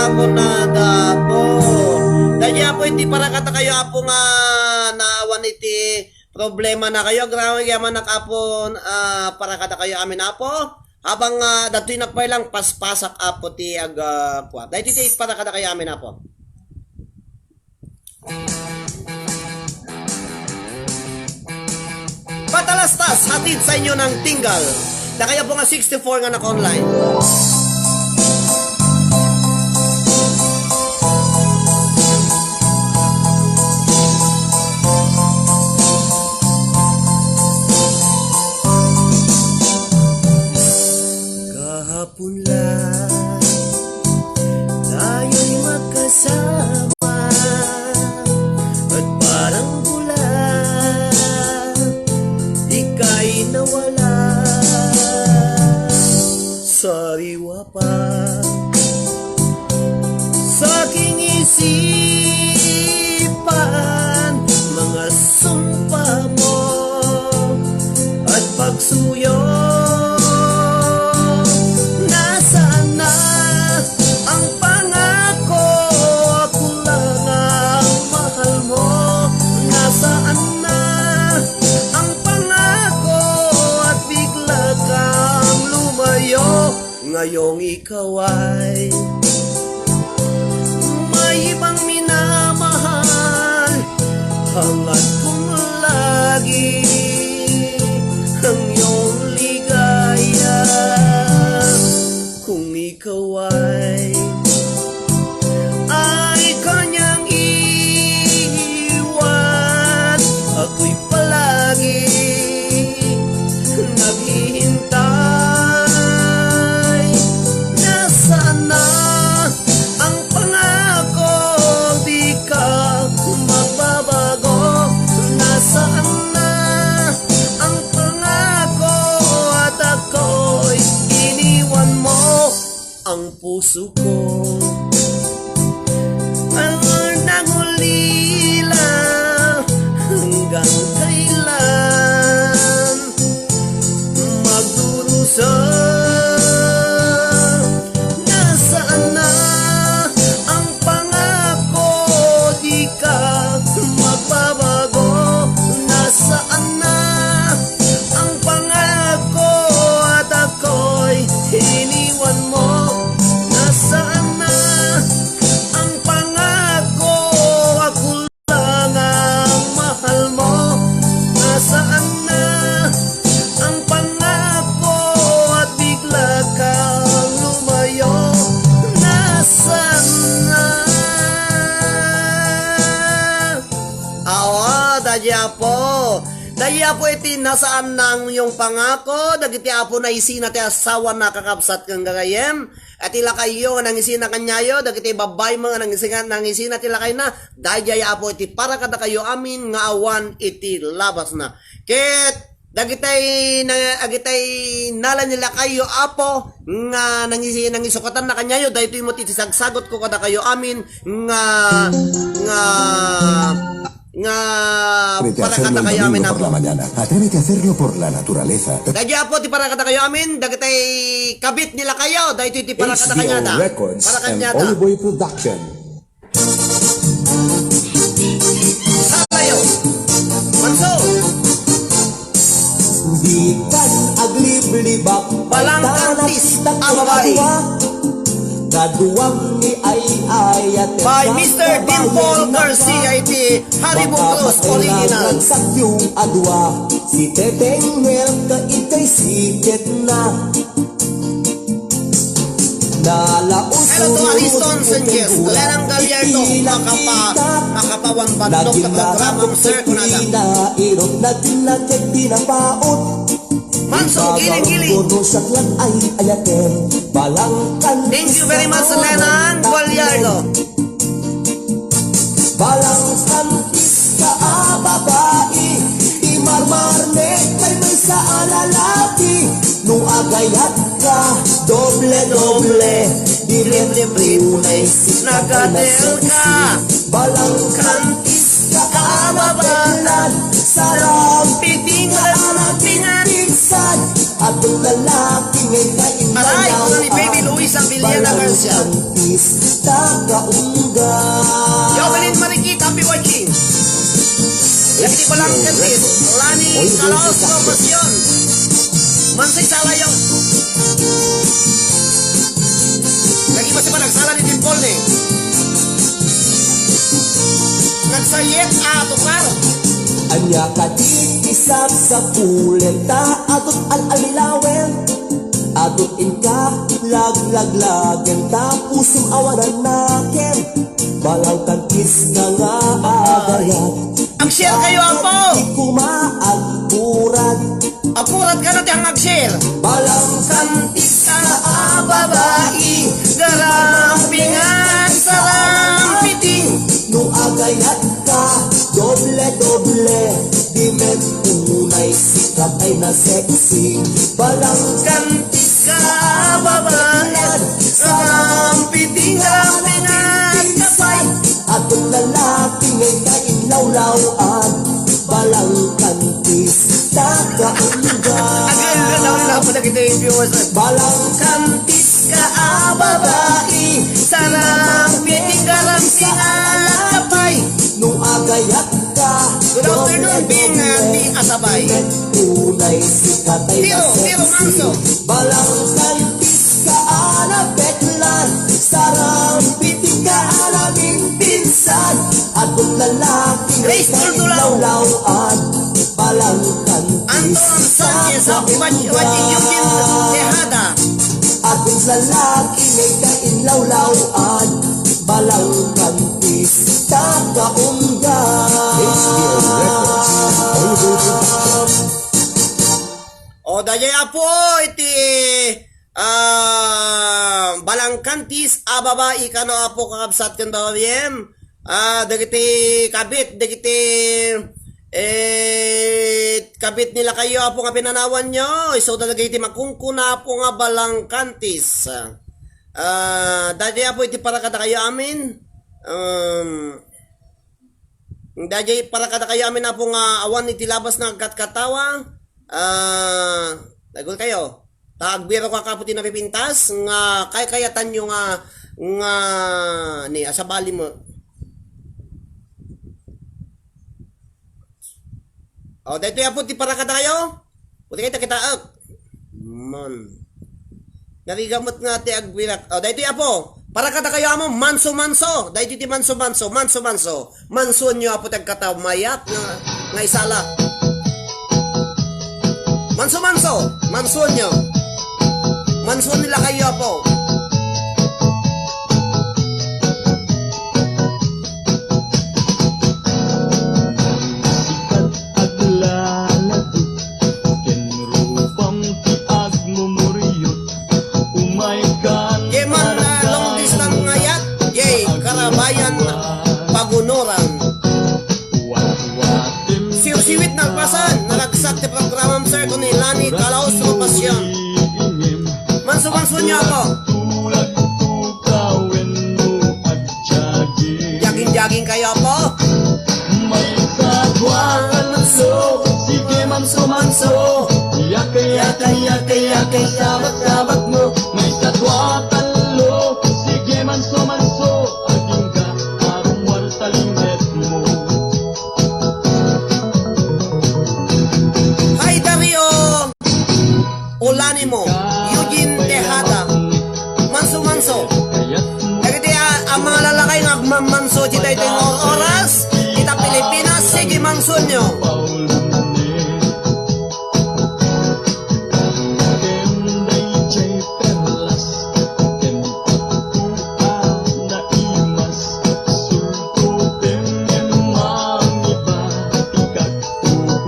Apo, nada, Apo. Daydi, Apo, iti para kadakayo, Apo, nga naawan iti problemanakayo. Agraman, Apo, ah, para kadakayo amin, Apo. Habang, ah, datoy nakpay lang, paspasak, Apo, ti ag-, ah, kuan. Daydi ti para kadakayo amin, Apo. Patalastas, hatid sa inyo ng Tinggal. Dakayo, Apo, nga sixty-four nga naka-online. Kahapon lang tayo'y magkasama at parang bula, di ka'y nawala. Sariwa pa sa aking isipan, mga sumpa mo at pagsuyo. Nasaan na ang pangako? Ako lang ang mahal mo. Nasaan na ang pangako at bigla kang lumayo? Ngayong ikaw ay may ibang minamahal, hangad kong lagi ang iyong ligaya. Kung ikaw ay, ay kanyang iwan, ako'y palagi naghihintay. Nasaan na ang pangako, di ka magbabago? Nasaan na ang pangako at ako'y iniwan mo? Ang puso ko ang nangulila, hanggang kailan magdurusa? Nasaan na ang pangako? Di ka magbabago. Nasaan na ang pangako at ako'y iniwan mo? Nasaan na ang pangako? Ako lang ang mahal mo. Nasaan na ang pangako at bigla kang lumayo? Nasaan na? Awa, daydi, Apo. Daydi, Apo, iti nasaan na ang iyong pangako, dagiti, Apo, naisina ti asawana, kakabsat, ken gagayyem. Iti lakayyo nga nangisina kaniayo, dagiti babbaymo nga nangisina, nangisina ti lakayna, daydiay, Apo, iti para kadakayo amin nga awan iti labasna. Ket dagitay na, dagitay nala ni lakayyo, Apo, nga nangisi-, nangisukatanna kaniayo, daytoy met iti sagsagutko kadakayo amin nga, nga, nga Atrévete a para hacerlo el kadakayo domingo amin, por la Apo. Mañana. Atrévete a hacerlo por la naturaleza. Daydi, Apo, ti para kadakayo amin, dagitay kabit ni lakayyo, daytoy ti para H D O kadakayo. Records Para and kaniata. Olive Oil Production. Salayo. Manso. Dikan agliblibak, Balangkantis a babai. Kaduam ni ay ayat. By Mister Dimple Garcia, iti Harry Buglos original. Sakyo adua, si Teteng Mel ka itay siket na. Hello to Ariston Sanchez, Lenang Gallardo, makapa-, makapawan bandok ka programang Sir Kunada. Irot na tinakit pinapaot. Manso Giling-giling. Thank you very much, Lenang Gallardo. Balangkantis ka a babai, ti marmarnek kay maysa a lalaki. No agayat ka, doble-doble, di met unay sika kay nagatel ka. Balangkantis ka a babai, sarang piting a pinagpigsad. Adun lalaki ngay kaimbalaw. Aray, kuna ni Baby Luisa Villena Garcia. Balangkantis ka Salvation. Mansay salayo. Lagi ba si Panagsala ni Dimple ni? Nagsayet a tukar. Ania kadi ti sapsapulenta, adut al-alilawen, adut inka laglaglagenta, pusom awanan naken, balangkantis ka nga agayat. Ag-share kayo, Apo! Di ko maagpuran. Apurat ka na ti ang ag-share. Balangkantis ka a babai, garampingan, sarampiting. No agayat ka, doble-doble, di met unay sikat ay na sexy. Balangkantis ka a babai, sarampiting, rampingan, kapay. Adun lalaki nga inlawlaw-an, balangkantis, ta kaunggan. Agay, agay, agay, agay, agay, agay, viewers. Balangkantis ka a babai, sarang piting garang singalak kapay. No agayat ka, good afternoon, Bing, uh, ni Asabay. Unay sikat ay tiro, tiro, mangso. Balangkantis ka a nabeklan, sarang piting ka a namimpinsan. Adun lalaki nga Grace Tultulaw. Inlawlaw-an, balangkantis. Anton Sanchez, happy watch-, watching you, Kim Tejada. Adun lalaki nga inlawlaw-an, balangkantis, ta kaunggan. H B O Records, Audio Production. O, dayay, Apo, iti, ah, balangkantis a babai kano, Apo, kakabsat ken W M. Ah, dagiti kabit, dagiti, eh, kabit ni lakayo, Apo, nga pinanawanyo. Isu dagiti makunkuna, Apo, nga balangkantis. Ah, dayay, Apo, iti para kadakayo amin. Um, Daydiay para kadakayo amin, Apo, nga awan iti labas nga agkatkatawa. Ah, dagul kayo. Ta agbirok a kapo ti napipintas nga kaykayatanyo nga, nga ni, asabali mo. O, daytoy, Apo, ti para kadakayo. Pwede kayo takitaek. Man. Narigamot nga ti agbilak. O, daytoy, Apo. Para kadakayo, amo, manso-manso. Daytoy ti manso-manso. Manso-manso. Mansuanyo, Apo, ti agkataw. Mayat nga, nga isala. Manso-manso. Mansuanyo. Mansuan nila kayo, Apo. Sikat aglaladu, ken rupam ti agmumuriot. Umay kan Yeman, ah, long distance nga yat, yay, Karabayan, Pagunoran. Siwsiwit nagpasan, naragsak ti programam, sir, kun ni Lani Calaos Ropacion. Manso-manso niyo ako. Jogging-jogging kayo, Apo. Maysa, dua, tatlo, sige, manso-manso. Yake, yake, yake, yake, tabat, tabat mo. Maysa, dua, tatlo, sige, manso-manso. Agingga, arumar, talinget mo. Hi, Dario! Ulanimo, Eugene Tejada, Manso-manso. Dagiti a, a mga lalaki nga agmammanso ti daytoy nga or-, oras, ita Pilipinas, sige, mansuanyo.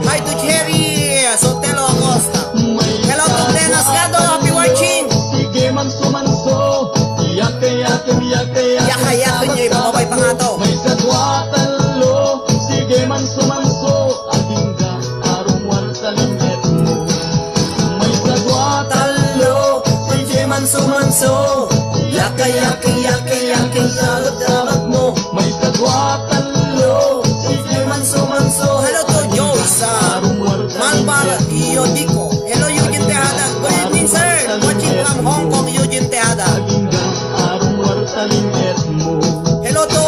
Hi to Jerry Sotelo Acosta. Hello to Glenn Asgado, happy watching. Sige, manso-manso. Yake, yake, yake, yake. Yaka, yake niyo, ipababay pa nga to. Maysa, dua, tatlo. Sige, manso-manso. Agingga, arumar, talinget mo. Maysa, dua, tatlo. Sige, manso-manso. Yake, yake, yake, yake, sabat-sabat mo. Maysa, dua, tatlo. Sige, manso-manso. Hello to Joyce, ah, Malbar Yodico. Hello, Eugene Tejada. Good evening, sir. Watching from Hong Kong, Eugene Tejada. Hello to,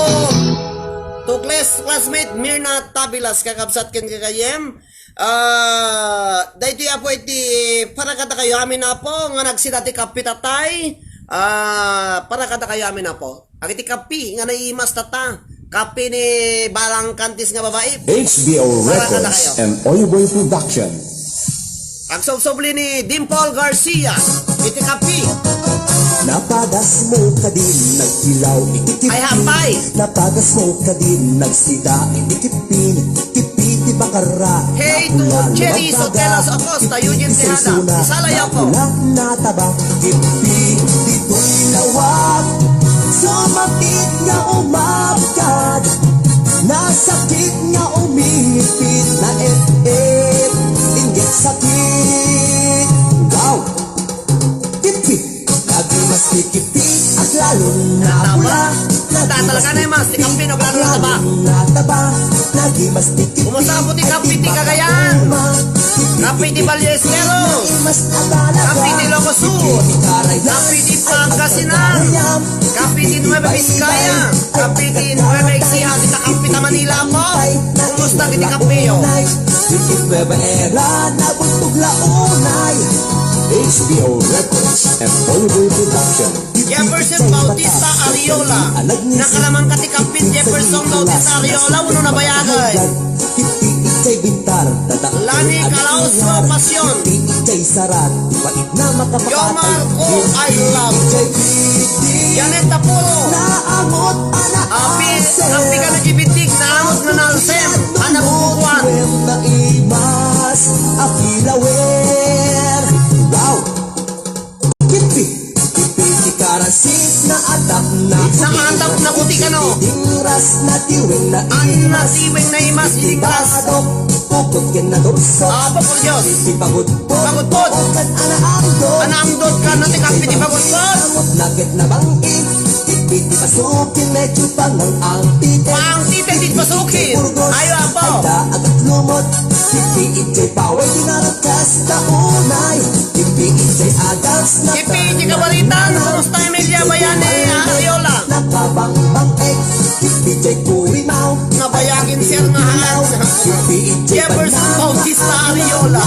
to class-, classmate Mirna Tabilas, kakabsat ken kagayem. Ah, daytoy, Apo, iti para kadakayo amin, Apo, nga nagsida ti kape tatay. Ah, para kadakayo amin, Apo. Agiti kape nga naimas tata. Kape ni Balang Kantis nga babai. H B O Para Records kadakayo. And Oyoboy Production. Agsubsubli ni Dimple Garcia. Iti kape. Napagas mo kadin nagkilaw iti kipi. Ay, hapay. Napagas mo kadin nagsida iti kipi. Kipi ti bakara. Hey to Cherry Sotelas Acosta, Eugene Tejada. Isalayo ko. Nataba. Kipi, ditoy lawag. Sumakit nga umabkad. Nasakit nga umipit. Naet-et. Inggit sakit. Wow! Kipi. Lagi mas kipi at lalong nabula. Tama. Lagi mas talaga na yung mas, tikang pinog, lalo na taba. Nataba. Lagi mas kipi. Kumusta po ti kape ti Cagayan? Kape ti Valle Estero. Kape ti Ilocos Sur. Kape ti Pangasinan. Kape ti Nueva Vizcaya. Kape ti Nueva Ecija. Dita kape ta Manila po. Kumusta kiti kapeyo? Iti Nueva Era, nabultog la unay. H B O Records and Oliver Production. Jefferson Bautista Ariola. Nakaraman ka ti kape ni Jefferson Bautista Ariola, uno na bayagay. Iti ijay bintar, tatak. Lani Kalaos, Pasyon. Iti ijay sarat, pait na makapakatay. Yo Marco, I love. Ijay piti. Janet Tapuro. Naangot, anak. Api, api ka nagibitig, naangot nga nalsem. Anak bubuan. Naimas, akilawer. Wow! Kipi, kipi ti karasit, naatap na. Naatap na kuti kano. Dingras na tiweng na. An na tiweng na imas, dingras. Badok, pupot ken na dorso. Apo, por Dios. Ti pagudpod. Pagudpod. Kan ana amdod. Ana amdod, kan na ti kape ti pagudpod. Amot na ket na bang-i. Kipi ti pasukin, medyo pangang ang tite. Pang tite ti pasukin. Burgos. Ayo, apo. Ay da, agat lumot. Kipi ijay paway, di nga Kasta unay, ipiit jay agas na. Ipiit jay kabaritan, kumusta Emilia Bayani, Ariola? Nakabangbang ek, ipiit jay kurimaw. Nga bayagin siya nga haan. Ipiit jay Jefferson Bautista Ariola.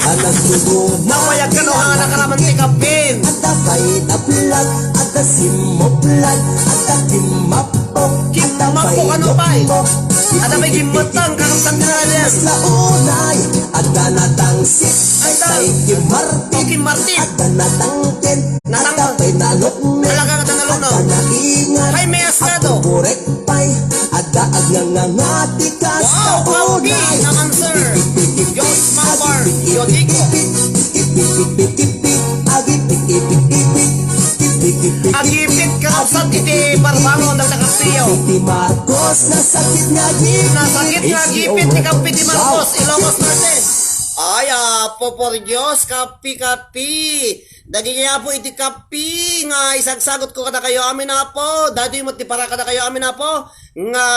Anak tubo na. Nabayag ka no, anak ka naman ni Kapin. Ada pay na vlog, ada simmo vlog, ada kimap Kimmapo kano pay. Ada pay gimmatang, kakaptan nga na yan. Mas launay, ada natangsit, ay tay kimmartik. O, kimmartik. Ada natangken, natang-, ada pay nalukne. Talaga nga nalukne. Ada naingat, ay, may askado. Ako kurek pay, ada agngangati kas launay. Wow, kapi naman, sir. Diyos, mapar, yodiko. Agipit, agipit, agipit, agipit, agipit. Agipit ka sa iti barbangon, dagdag kapiyo. Iti Marcos, nasakit nga agipit. Nasakit nga agipit ni Kapi ti Marcos, Ilocos Norte. Ay, apo, por Dios, kapi, kapi. Dagiti apo iti kapi nga isagsagot ko kadakayo amin, apo. Datoy met ti para kadakayo amin, apo. Nga,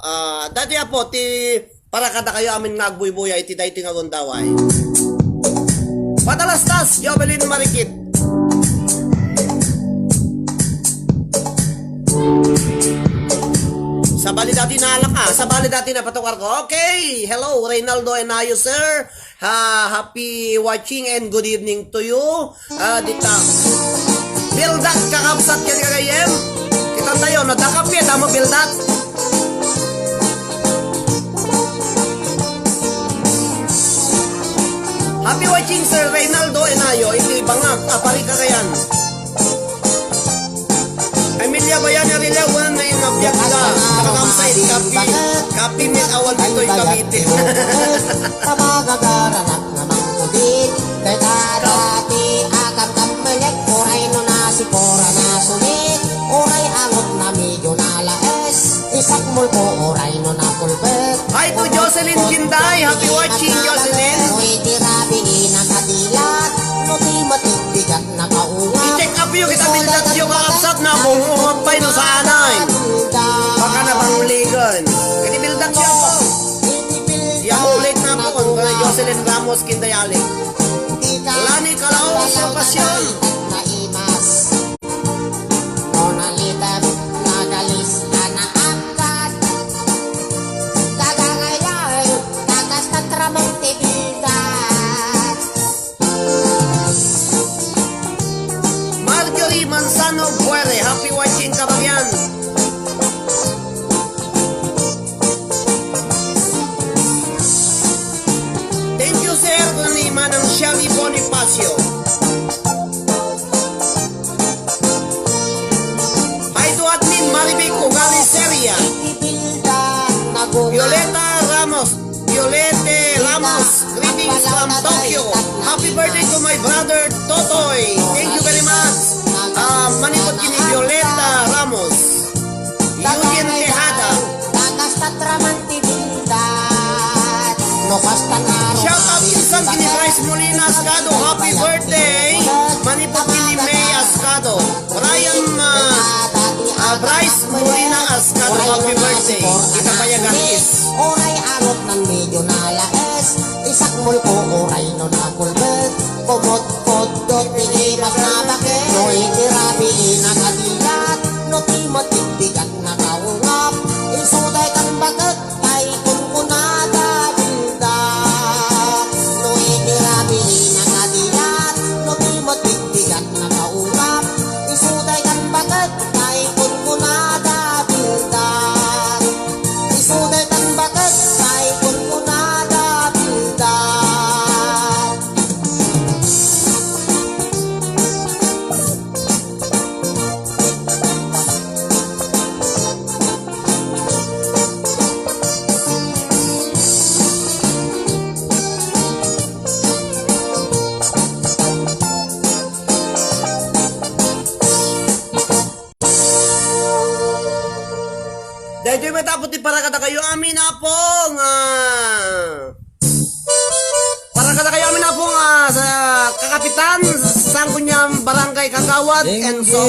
ah, datoy, apo, ti para kadakayo amin nga agbuybuya iti daytoy nga gundaway. Patalastas, Jovelyn Marikit. Sabali dati naalak, ah. Sabali dati napatukarko. Okay. Hello, Reynaldo and Ayo, sir. Ha, happy watching and good evening to you. Ah, dita. Bildat, kakabsat ken gagayyem. Kita tayo, no, dakap ya, tamo bildat. Happy watching, Sir Reynaldo Enayo, iti Bangag, Apari, Cagayan. Emilia Bayani Arellao, wen na inabyak ka, nakakamsay, kapi, kapi, mit awal ditoy Cavite. Tamagagaranak namang kudik, dayta dati a kamkammelek, uray no nasikura na sumit, uray angot na medyo nalaes, isakmol ko uray no nakulbet. Hi to Jocelyn Jinday, happy watching, Jocelyn. Uy, ti rabi inakadilat, no ti matigbigat nakaunga. I-check up yo, kita bildat yo, kakabsat na, kung ungag pay no saanay. Baka na panguligan. Kadi bildat yo po. Yan, ulit na po, kung Jocelyn Ramos Kindayali. Lani Kalaos, Pasyon. Naimas. Monalita, nagalis, anak. Kat, daga ngayon, takas Happy birthday to my brother Totoy. Thank you very much. Ah, manipod ken ni Violeta Ramos. Eugene Tejada. Shout out insan ken ni Bryce Molina Ascado. Happy birthday. Manipod ken ni May Ascado. Brian, ah, ah, Bryce Molina Ascado. Happy birthday. Kita pa yan, artist. Oray arot nan medyo nalaes. Isakmol ko oray no nakulbet. Kumot-kodot ti imas na baket. No iti rabii nakadilat. No ti matigtigat nakaungap. Isu daytan baket. Tay kunkunada bilda. No iti rabii nakadilat. No ti matigtigat nakaungap. Isu daytan baket. Tay kunkunada bilda. Isu daytan baket, tay kunkunada bilda. Daytoy met, Apo, ti para kadakayo amin, Apo, nga para kadakayo amin, Apo, nga sa kakapitan, saan ko niya barangay kagawad, and so,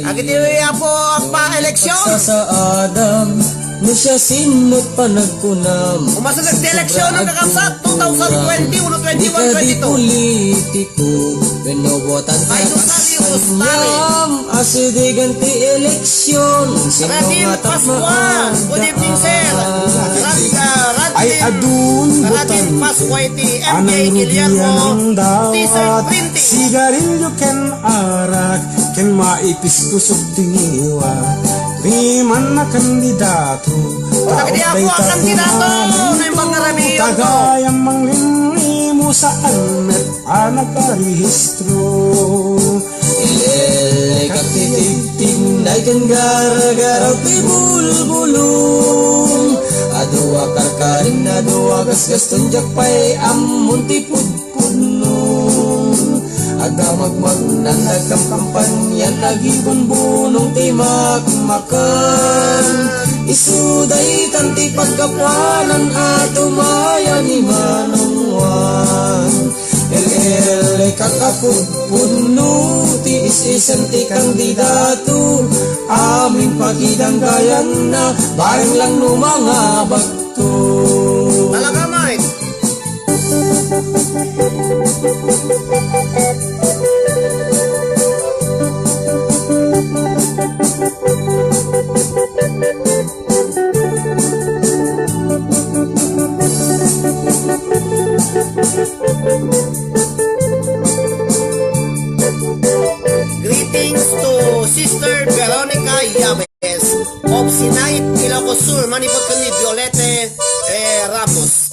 agiti, Apo, agpa-eleksyon. Sa Adam, no siya sinot panagkunam. Umasalag ti eleksyon, no, kakabsat, two thousand twenty, uno, twenty-one, twenty-two. Politiko, wenno botan. Ay, Rosario Bustari. Asidigan ti eleksyon. Radin Pascua. Good evening, sir. Rad-, ah, Radin, Ay, adun, Radin Pascua iti M J Guillermo. T-shirt printing. Sigarilyo ken arak, ken maipis kusog ti ngiwa. Riman a kandidato. Dagiti Apo a kandidato, no, imbag nga ramiyo. Tagayam manglimlimo saan met a nagrehistro. Ilellekak ti tigtignay ken gargaraw ti bulbulong. Adu a karkarin, adu a gasgaston, diak pay ammon ti pudpudno. Agdamagmagnan, agkamkampanyan, agibunbunong ti makmakan. Isu daytan ti paggapuanan a tumaya ni Manong Juan. Elellekak a pudpudno ti is-isem ti kandidato. Amin pagidanggayanna, bareng lang no mangabagto. Talaga, Mike? Greetings to Sister Veronica Yabes of Sinait, Ilocos Sur, manipod ken ni Violete, eh, Ramos.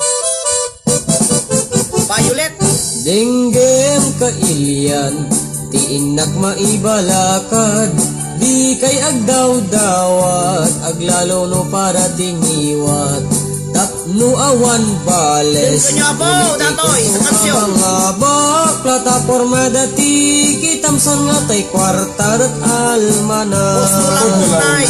Violet. Denggem kailian, ti innak maibalakad, dikay agdawdawat, aglalo no para ti ngiwat. Tapno awan bales. Yun, kanya po, datoy, sa kansion. Mga bakla, plataporma dati, kitam san nga tay kwarta, dat almanak. Boss mo lang, Nay.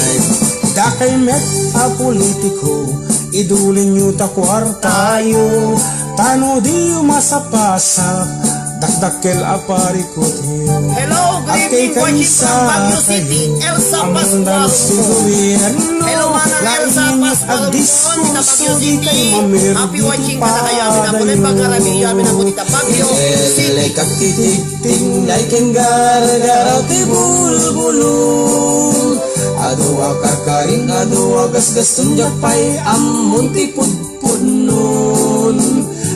Dakay met a politiko, idulinyo ta kuartayo, tano diyo masapasak, dakdakkel a parikutyo. Hello, good evening, watching from Baguio City, Elsa Pascual. Hello, Manang Elsa Pascual. Happy watching kadakayo, amin a pagkarami, amin a pagkarami, amin a pagkarami. Tingnay ken gargaraw ti bulbulong. Adu a karkarin, adu a gasgaston, diak pay ammon ti pudpudnon.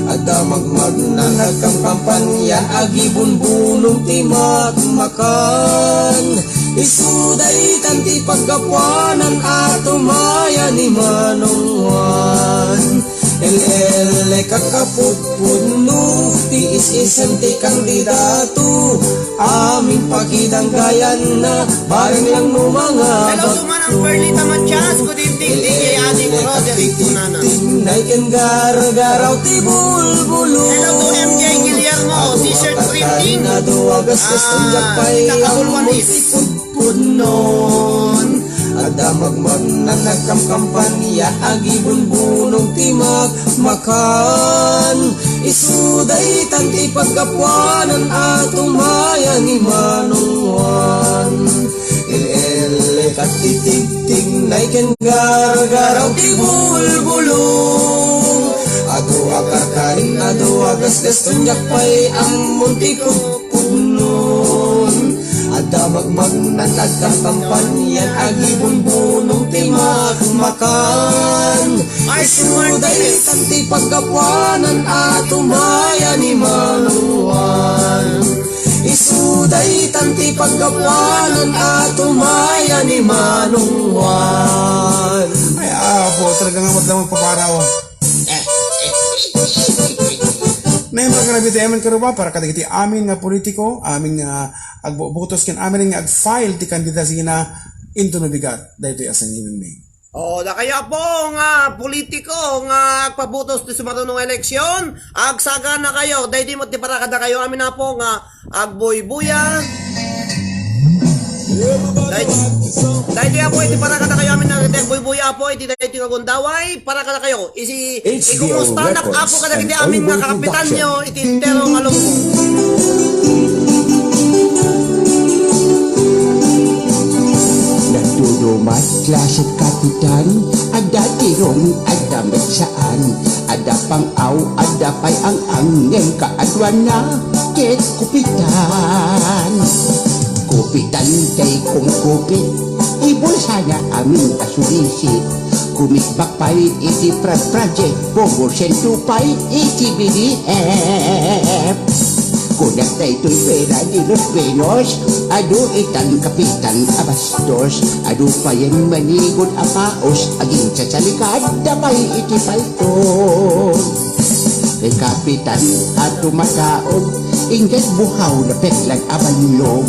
Adda magmagnan, agkamkampanyan, agibunbunong ti makmakan. Isu daytan ti paggapuanan a tumaya ni Manong Juan. Elellekak a pudpudno ti is-isem ti kandidato. Amin pagidanggayanna, bareng lang no mangabagto. Hello to Manang Perlita Matias. Good evening, D J Aling Roderick Punana. Tingnay ken gargaraw ti bulbulong. Hello to M J Guillermo. Adu a gasgaston, ah, pay, nakabulwan ammon is ti pudpudnon. Adda magmagnan, nagkamkampan, ya agibumbunong ti makmakan. Isu daytan ti paggapuanan a tumaya ni Manong Juan. Il-il, kat ti tigtignay ken gargaraw ti bulbulong. Adu a karkarin, adu a gasgaston, diak pay ammon ti pudpudnon. Adda magmagnan, nagkamkampan, ya agibumbunong ti makmakan. Ay, isu daytan ti paggapuanan a tumaya ni Manong Juan. Isu daytan ti paggapuanan a tumaya ni Manong Juan. Ay, apo, talaga nga madla magpaparaw. Naimbag nga nabitayamen karuba para kadagiti amin nga politiko, amin nga agbubutos ken amin nga agfile ti kandidatura inton mabigat daytoy a sangiwimmi. Oo, dakayo, Apo, nga politiko nga agpabutos ti sumaruno nga eleksyon, agsaganakayo. Daydi met ti para kadakayo amin, Apo, nga agbuybuya. Day-, daydi, Apo, iti para kadakayo amin nga agbuybuya, Apo, iti daydi nga gundaway, para kadakayo. Isi, ikumustanak, Apo, kadagiti amin nga kakapitanyo iti entero nga lubong. Nagdudumat, klase kapitan, adda tirong, adda met saan, adda pang-aw, adda pay ang-ang, ngem kaaduanna ket kupitan. Kupitan tay kumukupit, ibulsana amin a sulisit. Kumikbak pay iti Pride Project, four percent pay iti B D F. Kunak daytoy pera ni Los Buenos, adu itan kapitan a bastos, adu payen manigod a paos, aging sasalikadda pay iti palto. Ti kapitan a tumataob, inggay buhaw na peklan a ballog.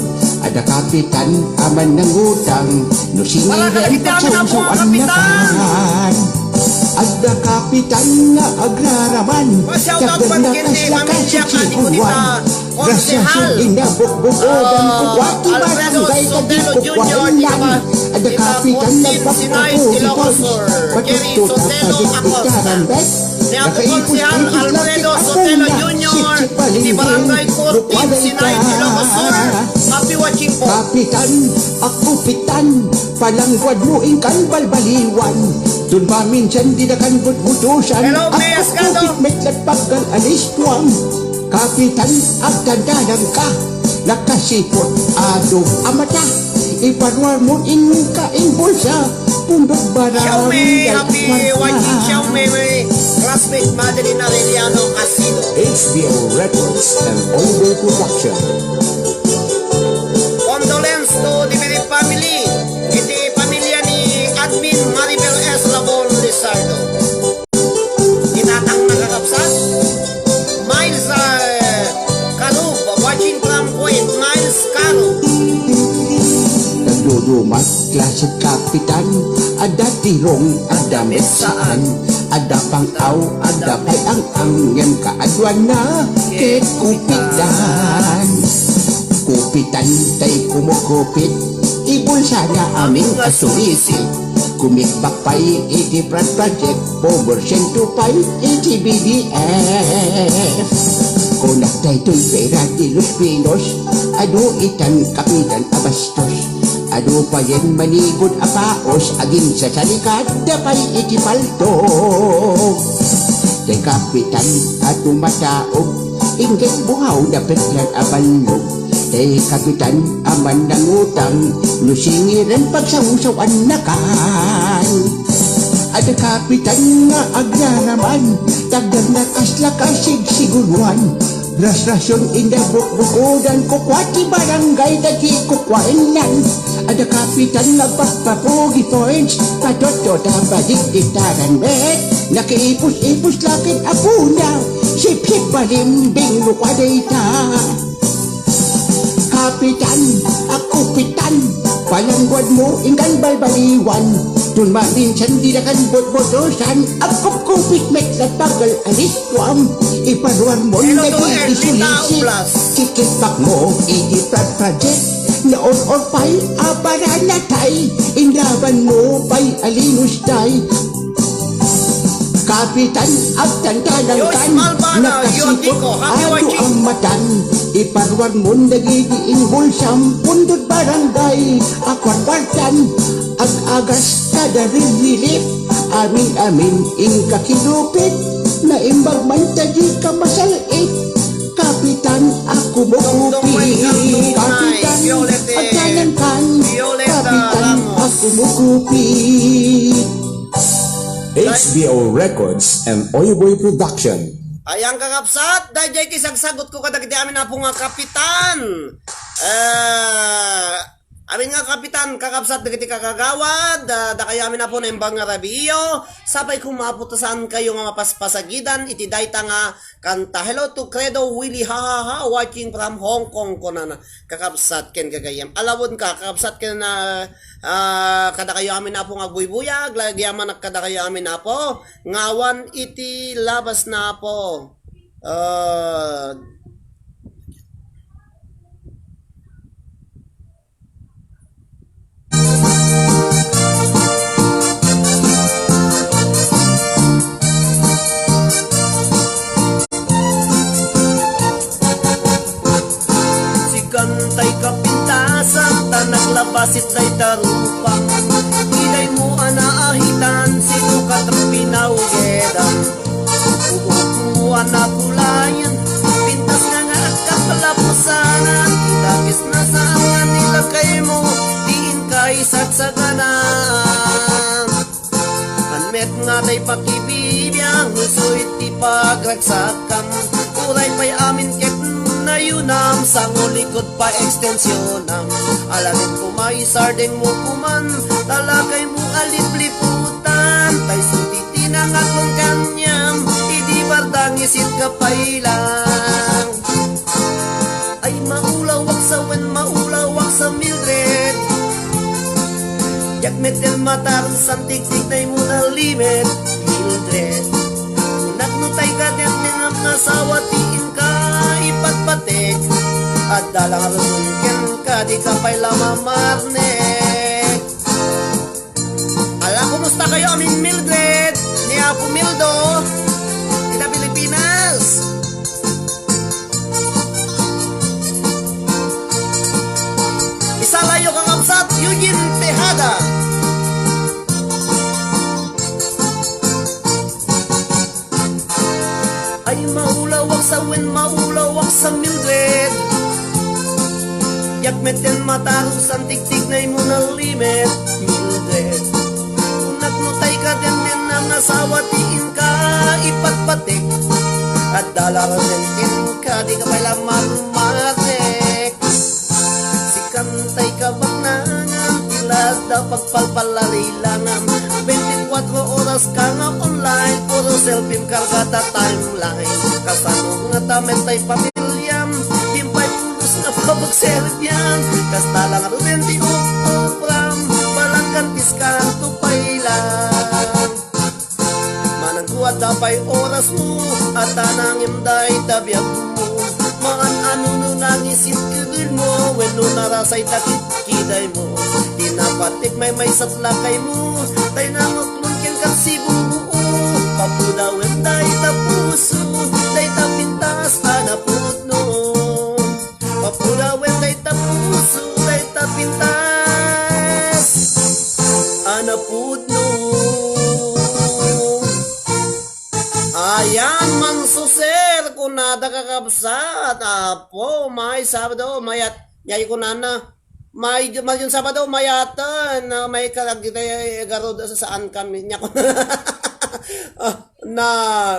Adda kapitan a mannangutang, no sino ren pagsusuan na kan. Adda kapitan nga agraraman, tagna kasla kasisibuan. Gracias, inabukbukodan ko, ah, ti barangay Sotelo Junior, kadi ko kuan lang. Adda kapitan nagpagpapugi ko. Patutto ta paligpitaran bet. Ni Apo Konsehal Alfredo Sotelo Junior, iti Barangay fourteen, Sinay, Ilocos Sur. Happy watching po. Kapitan, a kupitan, palangguad mo inkan balbaliwan. Tun maminsan di na kan butbutusan. Hello, May Ascado. Kupit met lat paggal alistuang. Kapitan, agdandanan ka. Nakasipot, adog a mata. Iparuar mo inka ing bulsa. Pundot barang. Xiaomi, happy watching, Xiaomi, classmate Madeline Arellano Casino. H B O Records and Oliver Production. Condolence to the bereaved family. Iti pamilya ni Admin Maribel S. Labon Lizardo. Itatang nakakabsat. Miles, ah, Carub, watching from Kuwait, Miles Carub. Nagdudumat, klase kapitan, adda tirong, adda met saan, adda pang-aw, adda pay ang-ang, ngem kaaduanna, ket kupitan. Kupitan tay kumukupit, ibulsana amin a sulisit. Kumikbak pay iti Pride Project, four percent pay iti B D F. Kunak daytoy pera ti Los Pinos, adu itan kapitan a bastos. Adu payen manigod a paos, aging sasalikadda pay iti palto. Ti kapitan a tumataob, inggay buhaw na petlan a ballog. Ti kapitan a mannangutang, no singiren pagsawsawan na kan. Adda kapitan nga agraraman, tagdanna kasla kasigsiguruan. Rasrason inda bukbukodan, kukua ti barangay dagiti kukuaennan. Adda kapitan nga pagpapugi points, patotto ta baligditaran met. Nakiipus-ipus laket a puna, sipsip balimbing no kua dayta. Kapitan, a kupitan, Palangguad mo, inkan balbaliwan. Tun maminsan di na kan butbutusan, agkupkupis met sa tagal alis tuam. Iparuar mo, Hello to dagiti Erlinda sulisit. Oblas. Sikitpak mo, iti project. Naor-or pay, apara na tay. Inlaban mo pay, alinus tay. Kapitan, agtantanangkan, Yosh Malbana, nakasipot, Yodiko, happy adu watching. Ang matan, iparuar mon dagiti ingbulsam, pundot barangay, akwarkwartan, ag-agas kada rirrilip, amin-amin, inka kinupit, naimbag man ta di ka masal-it. Kapitan, ako mo Dongdong kupi, Wayne, Dongdong Wayne, Kapitan, Violet, agtanangkan, Violet, Kapitan, Ramos. Ako mo kupi. H B O Records and Oyoboy Production. Ayan, kakabsat, dayjay ti sagsagutko kadagiti amin apo nga kapitan. Eh, amin nga kapitan, kakabsat, dagiti kakagawad, ah, dakayo amin apo naimbag nga rabiyo. Sapay koma apo ta saan kayo nga mapaspasagidan iti dayta nga kanta. Hello to Credo Willie, ha, ha, ha, watching from Hong Kong, kunana. Kakabsat ken gagayyem. Alawon ka, kakabsat ken, ah, ah, kadakayo amin apo nga agbuybuyag, lagyaman kadakayo amin apo, nga awan iti labas na apo. Ah, Sikan tay kapintasan, ta naglabasit dayta rupa. Iday mo a naahitan, sino ka tapinawgedan? Ubo-ubo a napulayan, pintas nga nga agkapalapusanan, kita kisna saan nga nilakay mo, diin ka isagsaganan. An met nga tay pakibibiang, isu iti pagragsakam, uray pay amin ket nayunam, sango likod pa extensionam. Alamin ko maisardeng mo kuman, talakay mo a lipliputan, tay suti ti nangaklon kaniam, idi bardang isit ka pay lang. Ay maulawak sa wen, maulawak sa Mildred. Diak met el matarus, santiktik na imo na limet, Mildred. Kunak no tay kadiak ni nga asawa ti inka ipatpatek. Adda lang a rusun kenka, di ka pay la mamarnek. Ala, kumusta kayo, amin Mildred? Ni Apo Mildo? Ita Pilipinas? Isalayo, kakabsat, Eugene Tejada. Ay maulawak sa wen, maulawak sa Mildred. Diak met el matarus, santiktik na imo na limet, Mildred. Kunak no tay kadiak ni nga asawa ti inka ipatpatek. Adda la rusun kenka, di ka pay la mamarnek. Sikan tay kabaknangan, ti ladda pagpalpalalilangan. Bente kuatro oras ka nga online, puro selfie karga ta timeline. Kasano nga ta met tay pamiliam, di pay pulos nga pabagserbian. Kasta lang rumen ti upupram, balangkan piskan to pay lang. Manang kuat da pay oras mo, at tanangim dayta biag mo. Maan ano no nangisit kidul mo, wenno narasay takit kiday mo. Di napatik may may satlakay mo, tay nanguklon ken karsibong buo. Papudawen dayta puso, dayta pintas a napudno. Papudawen dayta puso, dayta pintas a napudno. Ayan, mansuser, kunada kakabsat. Apo, may Sabado, mayat, yay kunana. May, may Sabado, mayatan, na may karagitay garod sa saan kami. Nya kunana. Ah, na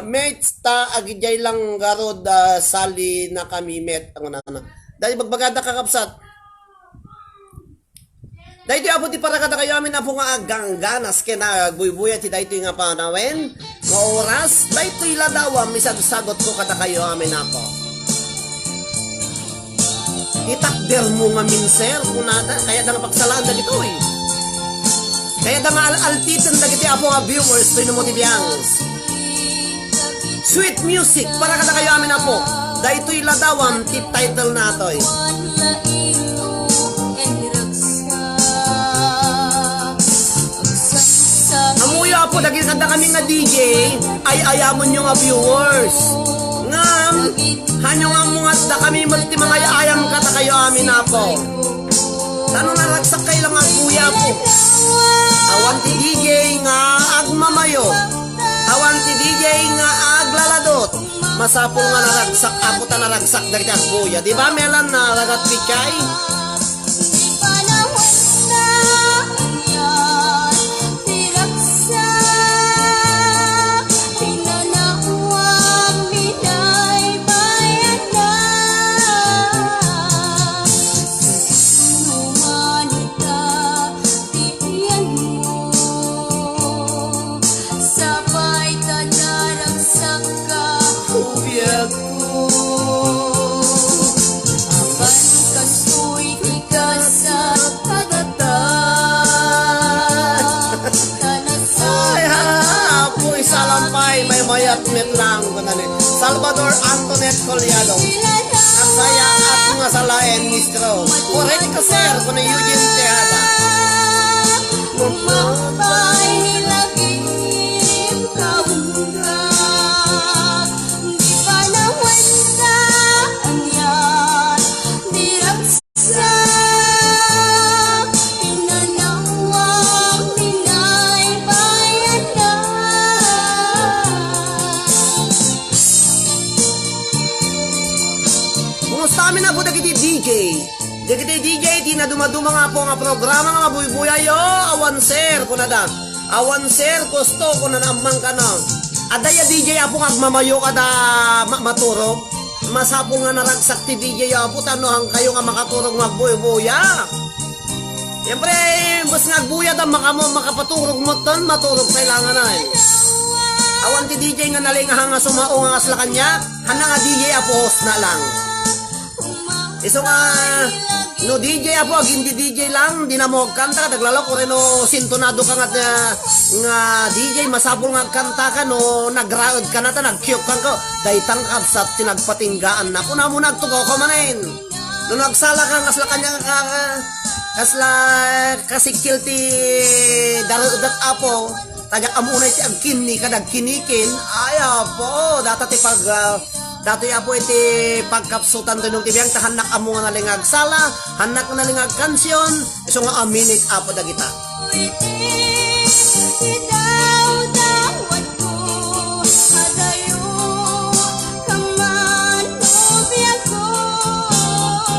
mates ta, agijay lang garod, ah, sali na kami met, ang una na. Dahil bagbagada kakabsat. Dahil apo ti para kadakayo amin apo nga agangganas ken agbuybuya ti daytoy nga panawen, nga oras, daytoy ladawam, isagsagot ko kadakayo amin apo. Itakdermo ngamin, sir, kunada. Kayatda nga pagsalaan dagitoy. Kayatda nga al-altiten dagiti apo nga viewers, toy no mo ti biang. Sweet music para kadakayo amin, apo. Daytoy ladawam ti title natoy. Ammoyo, apo, dagiti kadakami nga D J, ay-ayamonyo nga viewers. Ngem, hanyo nga ammo nga dakami met ti mangay-ayam kadakayo amin, apo. Ta no naragsakkay lang nga agguya, apo. Awan ti D J nga agmamayo. Awan ti D J nga aglaladot. Masapul nga naragsak, apo, ta naragsak dagiti agguya. Di ba, Melan, nga ragat Pichay? Ti iyanmo, sabay ta naragsak ka, biagko. Apan kastoy ti kasat kadata. Ay, ha, apoy, salampay, maymayat met lang, kunani. Salvador Antoinette Collado. Nagsaya at nga salaen, Mistro. Correct ka, sir, kuno Eugene Tejada. Umabay lagi ka, di pa nawanda, ania, di ragsak, pinanawag, minaybayan na. Kumusta amin, apo, dagiti D J? Dagiti D J ti nadumaduma nga, apo, nga programa nga mabuybuyayo, awan, sir, kunada. Awan, sir, kosto, kunana, ammang kana. Adda ya D J, apo, nga agmamayo kada ma-, maturog. Masapul nga naragsak ti D J, apo, ta no hankayo nga makaturog nga agbuybuya. Siyempre, bes nga agbuya ta makamo-, makapaturog metten, maturog kailangan ay. Awan ti D J nga nalingahang nga sumao nga kasla kaniak, hanna nga D J a puhos na lang. Isu nga, no D J, apo, agin di D J lang, di na mo agkanta, naglalok, ore no sintonado ka nga, nga D J, masapul nga agkanta ka, no nagraed ka na ta, nagkiyok ka, daytang kabsat ti nagpatinggaan na, kuna mo nagtugaw ka manen. No nagsala ka, kasla kaniak ka, kasla kasikil ti daredak, apo. Taga amuna iti agkinni, kada agkinikin. Ay, apo, data ti pag, ah, datoy, apo, iti pagkapsutan ti nung ti biang, ta hannak ammo nga nalingag sala, hannak nga nalingag kansion, isu nga aminit, apo, dagita.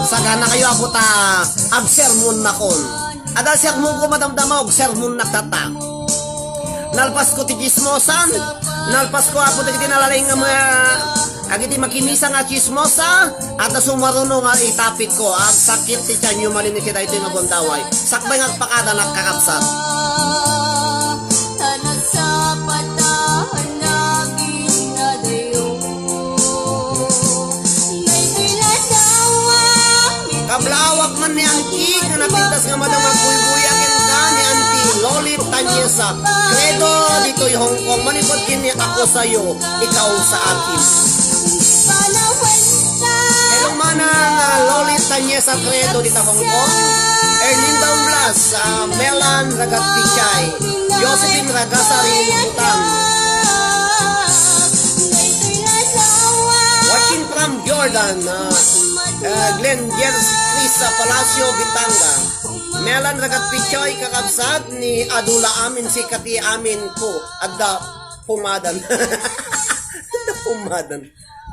Sagana kayo, apo, ta agsermon nakon. Adda sermon ko madamdama, og sermon naktatta. Nalpas ko ti chismosan, nalpas ko, apo, dagiti nalaing nga mga, agiti makimisa nga chismosa, at sumaruno nga itapik ko, agsakit ti tianyo malin iti daytoy nga bundaway. Sakbay nga agpakada, nakakabsat. Kablaawak man ni Auntie, nga napintas nga madama, buybuya kenka ni Auntie Lolit Tanyesa. Credo, ditoy Hong Kong, manipod ken ni Ako Sayo, Ikaw sa Akin. Hello, Manang, ah, Lolit Tanyesa Credo, dita Hong Kong. Erlinda Oblas, ah, Melan Ragat Pichay. Josephine Ragasari, Butang. Watching from Jordan, ah, ah, Glenn Jers, Krista Palacio, Bitanga. Melan Ragat Pichay, kakabsat ni Adula amin, si Kati amin ko. Adda pumadan. Adda pumadan.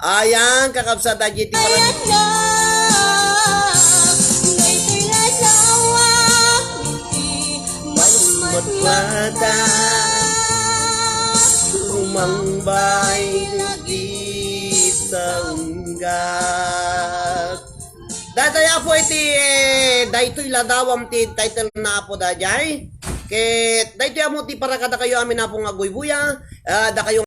Ayan, kakabsat, dagiti para- Mas matwada, sumangbay dagita unggat. Daytoy, apo, iti, eh, daytoy ladawam ti title na, apo, dayjay. Ket daytoy ammo ti para kadakayo amin, apo, nga agbuybuya, ah, dakayo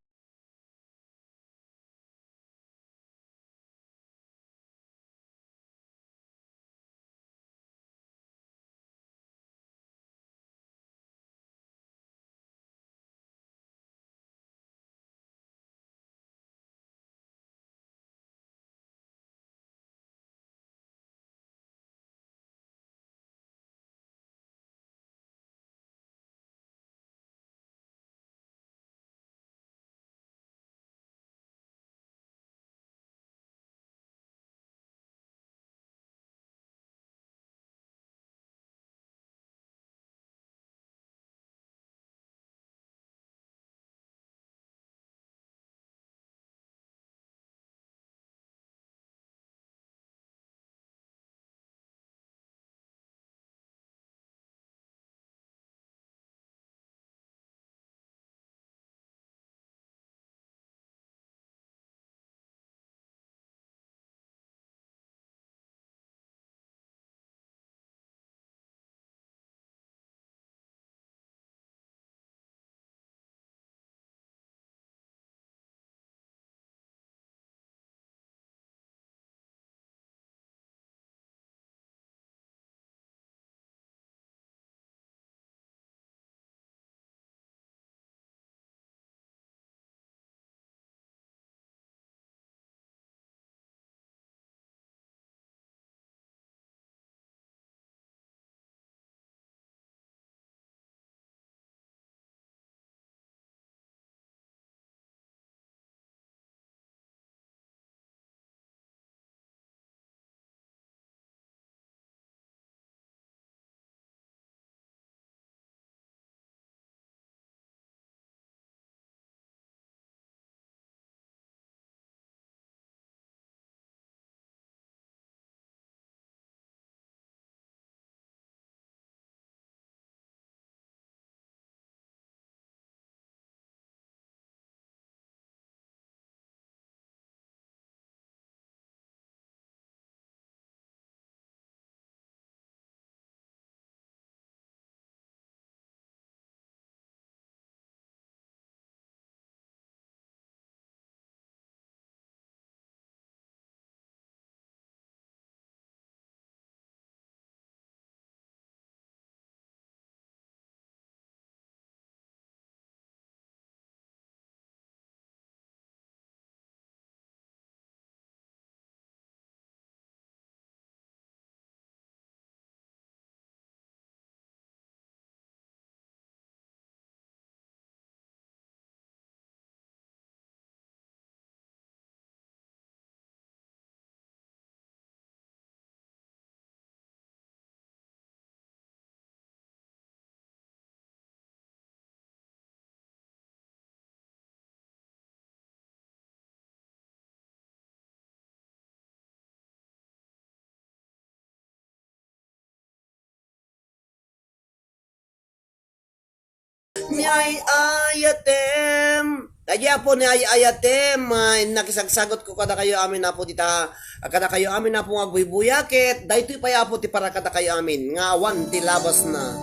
Ni ay-ayatem. Daydi, Apo, ni ay-ayatem, ay nakisagsagot ko kadakayo amin, Apo, dita, kadakayo amin, Apo, nga agbuybuya, ket daytoy pay, Apo, ti para kadakayo amin, nga awan ti labasna.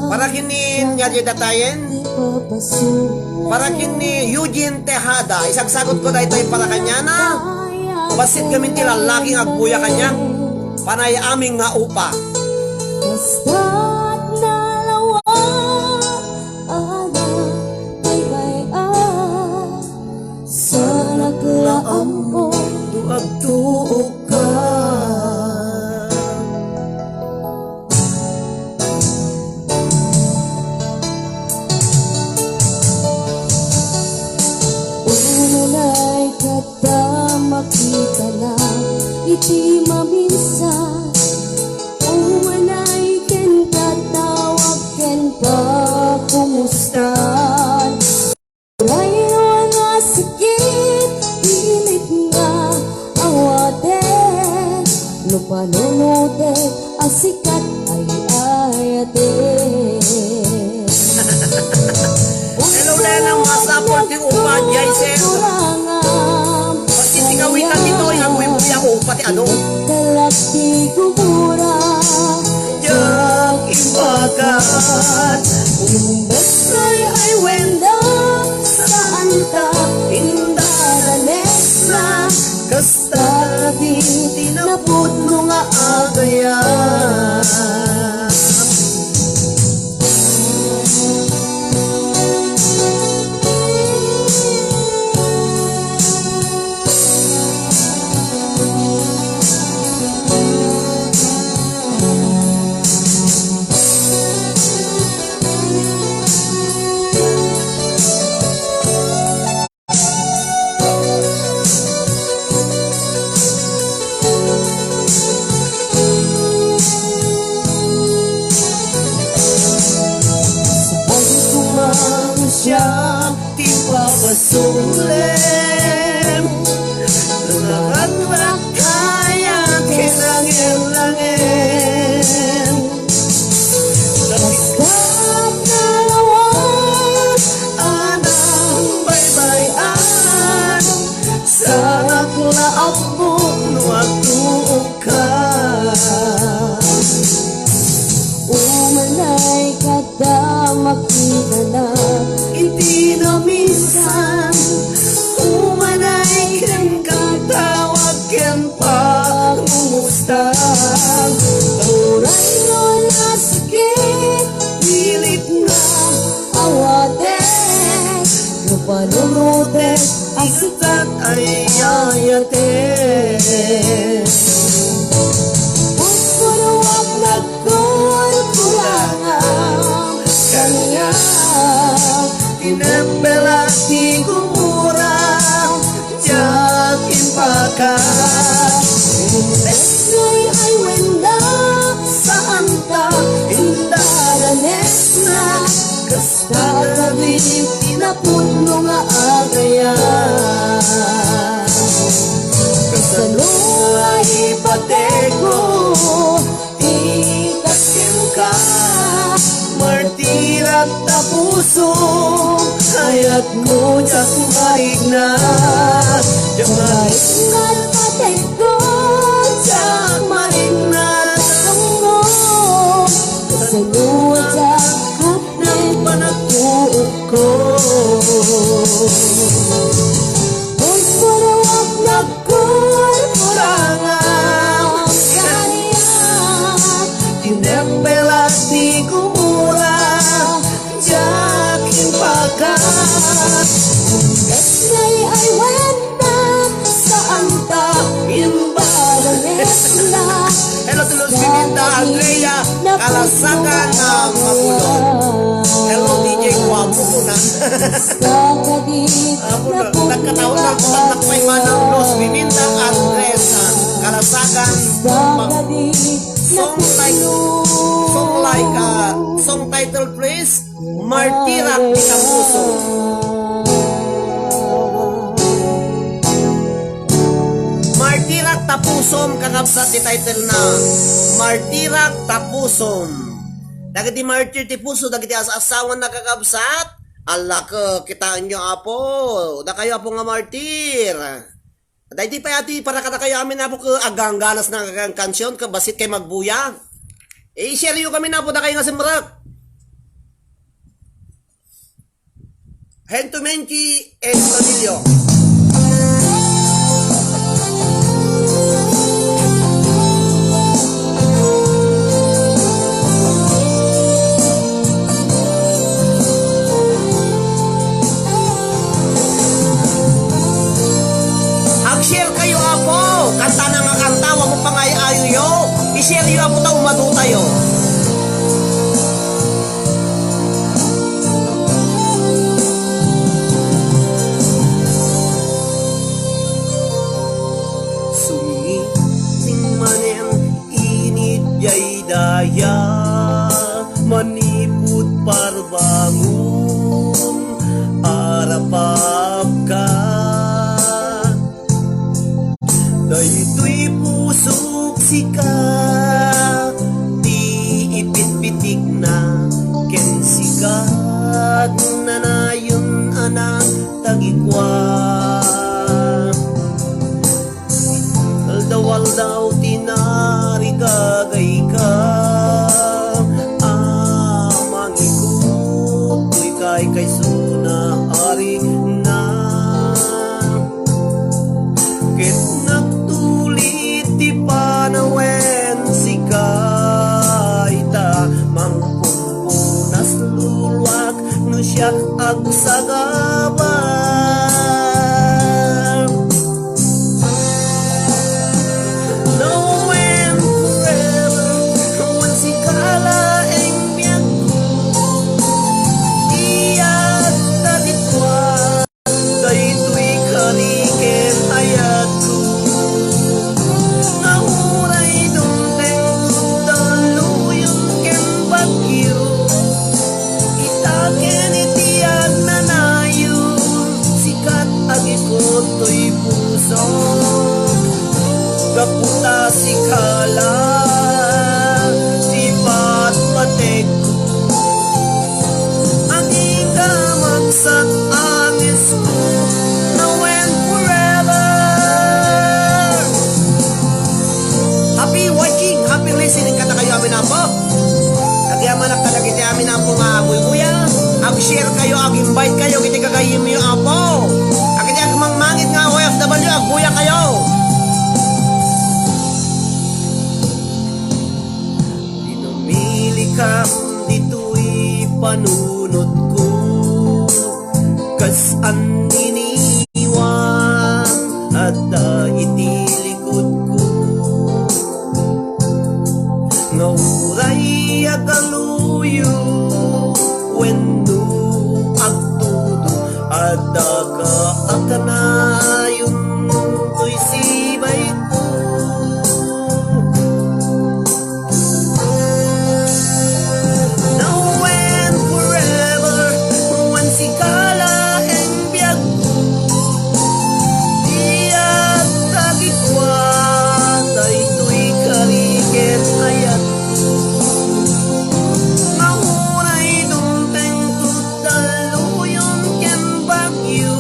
Para ken ni, nga di datayen? Para ken ni Eugene Tejada, isagsagot ko daytoy para kaniana. Bassit ngamin ti lallaki nga agbuya kaniak, panay amin nga upa. Kasta't nalawa, anak, baybay-an. Sanak la ammo no agtuokka. Umanay kadta makitana iti maminsan. Umanay kenka, tawag kenka, kumustan. Uray no nga sakit, pilit nga awaten. No panunotek a sikat ay ayaten. Hello, Lena, masapul ti upa, Jaisen. Bassit ti kawitan ditoy, nga agbuybuya ko, upa ti adu. Kalak ti gumura. Diak impakat. Imbes nga ay-aywenda, saanta indaranesna. Kasta ti napudno nga agayam. Saan ko man siya ti papasulem? Lumakat na kaya kinangirlangen. Basta nalawa, anang baybay-an, sanak la ammo no agtuokka. Umanay kadta makitana iti naminsan. Umanay kenka, tawag ken pagmumustan. Uray no nasakit, pilit nga awaten. No panunotek a sikat ay ayaten. Pagpuruak nagkurkurangam kaniak, tinempelak ti gumura. Diak impakat. Imbes nga ay-aywenda, saanta indaranesna. Kasta ti napudno nga agayam. Kasano nga ipatego ti kaskenka? Martirak ta puso, kayatmo diak marikna. Diak marikna ta patego, diak marikna ta tunggo. Kasano a diak nang panagtuokko? Pagpuruak nagkurkuranga kaniak, tinempelak ti gumura, diak impakat. Imbes nga ay-aywenda, saanta indaranesna. Hello to Luz Biminda, Andrea Calasagan, ah, Mabulon. Hello, D J Guapo ko na. Apo na, nagkataon na, nagpay manang Luz Biminda, Andres, ah, Calasagan, ma-, song like, song like, ah, song title, please. Martirak ta pusom. Martirak ta pusom, kakabsat, ti title na. Martirak ta pusom. Dagiti martir ti puso, dagiti as-asawan, nakakabsat. Allaka, kitaenyo, Apo. Dakayo, Apo, nga martir. Daydi pay, ati, para kadakayo amin, Apo, ket agangganas na nga kansion, ket bassit kay magbuya. I-share yo kami, Apo, dakayo nga simrek. Henry Menchi Estudillo. Ag-share kayo, Apo. Kanta na nga kanta, wa mo pangay-ayo yo. I-share yo, Apo, ta umadu tayo. Sumingiting manen init jay daya, manipud parbangon, arapapka. Daytoy pusok sika ti ipitpitikna, ken sika nanayon a nagtagikua. Aldaw-aldaw ti narigagayka, a mangikup toy kaykayso na arikna. Ket nagtulit ti panawen sika, ita, mangpumpunas luluak no siak agsagaba. Now and forever, wen sika laeng biagko, iyat ta ti kua. Daytoy kari ken ayatko, nga uray dumteng talluyon ken bagyo, ita ken iti agnanayon, sika ti agikut toy pusok. Gapu ta sika la ti patpatekko. Agingga maksat a ngisko, now and forever. Happy watching, happy listening kadakayo amin, Apo. Agyamanak kadagiti amin, Apo, nga agbuybuya. Ag-share kayo, ag-invite kayo iti gagayyemyo, Apo. Agiti agmangmangit nga O F W, agbuya kayo. Pinumilikan ditoy panunotko, kas anniniwan adda iti likudko. Nga uray agaluyo wenno agtudo, adda ka a kanayon toy sibayko. Now and forever, wen sika laeng biagko. Diak tagikua, daytoy kari ket ayatko. Nga uray dumteng talluyon ken bagyo,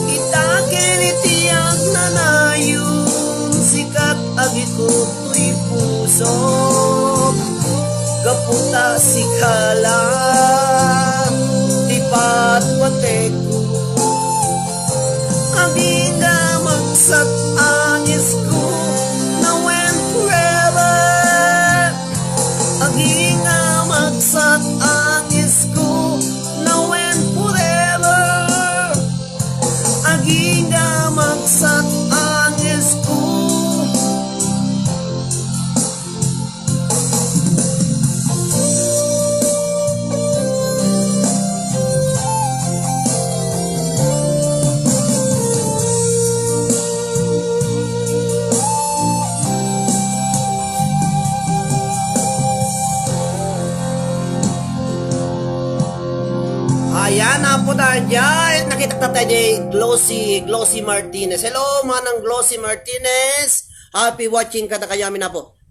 ita ken iti agnanayon, sika ti agikut toy pusok. Gapu ta sika la ti patpatekko. Agingga maksat a ngisko, now and forever. Agingga maksat a ngisko, now and forever. Agingga maksat a ngisko. Ayan, apo, daydiay, nakita tayo ni Glossy, Glossy Martinez. Hello, Manang Glossy Martinez. Happy watching kadakayo amin, apo.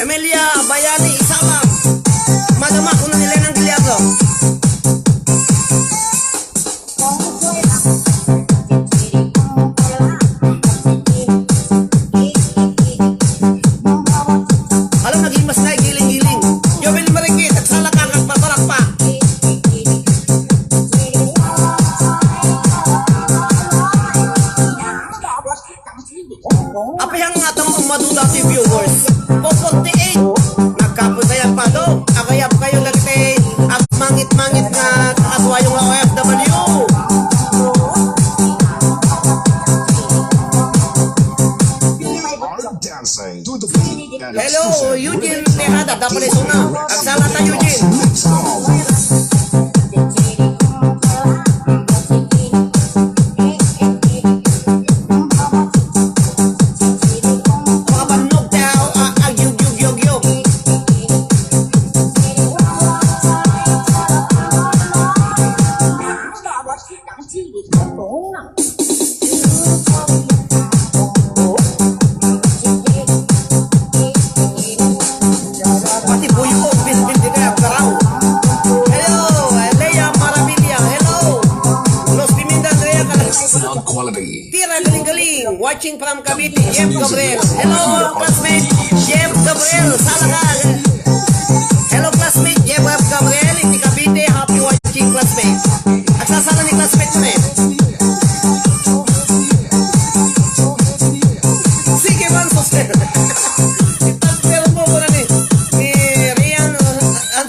Emilia Bayani, Isabang. Madama kuno ni Lenang Gallardo. Alam, naging mas naigiling-giling. Joel Marikit, agsalaka, agpapalakpak. Apay nga atam maduda ti viewers. Four forty-eight. Nagkapoy kayat pa do. Agayab kayo dagiti agmangit-mangit nga katuayo nga O F W. Hello, Eugene Tejada, Dabalesona. Agsalata, Eugene. Mabannog daw, ah, ah, yug, yug, yug, yug. Pati Boy O, bin, bin, bin, kaya karaw. Hello, Lea Maravilla. Hello. Los Pimentel Andrea, Sound quality. Tira galing-galing. Watching from Cavite, Jeff Gabriel. Hello, classmate. Jeff Gabriel, sala ka. Hello, classmate. Jeff Gabriel, iti Cavite. Happy watching, classmate. Agsasala ni classmate mo na eh. Sige man, sus. Itagpel mo ko na ni, ni Rian, uh,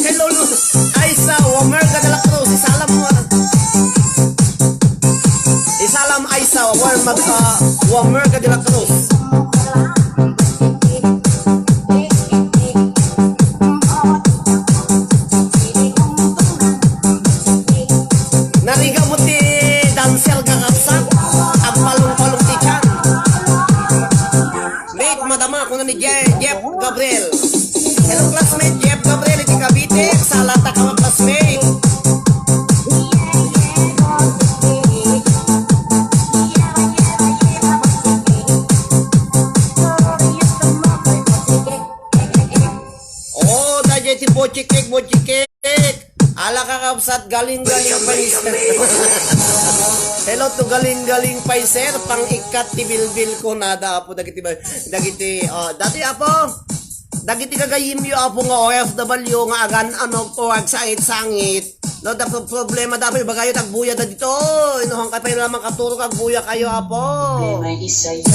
Hello, Luz. Aisa Wamerga de la Cruz. Isalam mo, ah. Isalam Aisa Wamerga, ah, Wamerga de la Cruz. Narigaw mo ti dancer, kakabsat. Agpalong-palong ti tiyan. Mate, madama, kuna ni Je-, Jeff Gabriel. Hello, classmate Jeff Gabriel, iti Cavite. Salata ka, classmate. Oh, dayjay ti Bochikik, Bochikik. Ala, kakabsat, galing-galing pay, sir. Hello to galing-galing pay, sir. Pang-ikkat ti bilbil ko, nada, Apo, dagiti ba-, dagiti, oh, dati, Apo, dagiti gagayimyo, Apo, nga O F W nga agan-anog o agsangit-sangit. No, da pro-, problema da, Apo, ibagayo, tagbuya da dito. Inuhang ka pa yung lamang katuro, tagbuya kayo, Apo. Problema isa yan.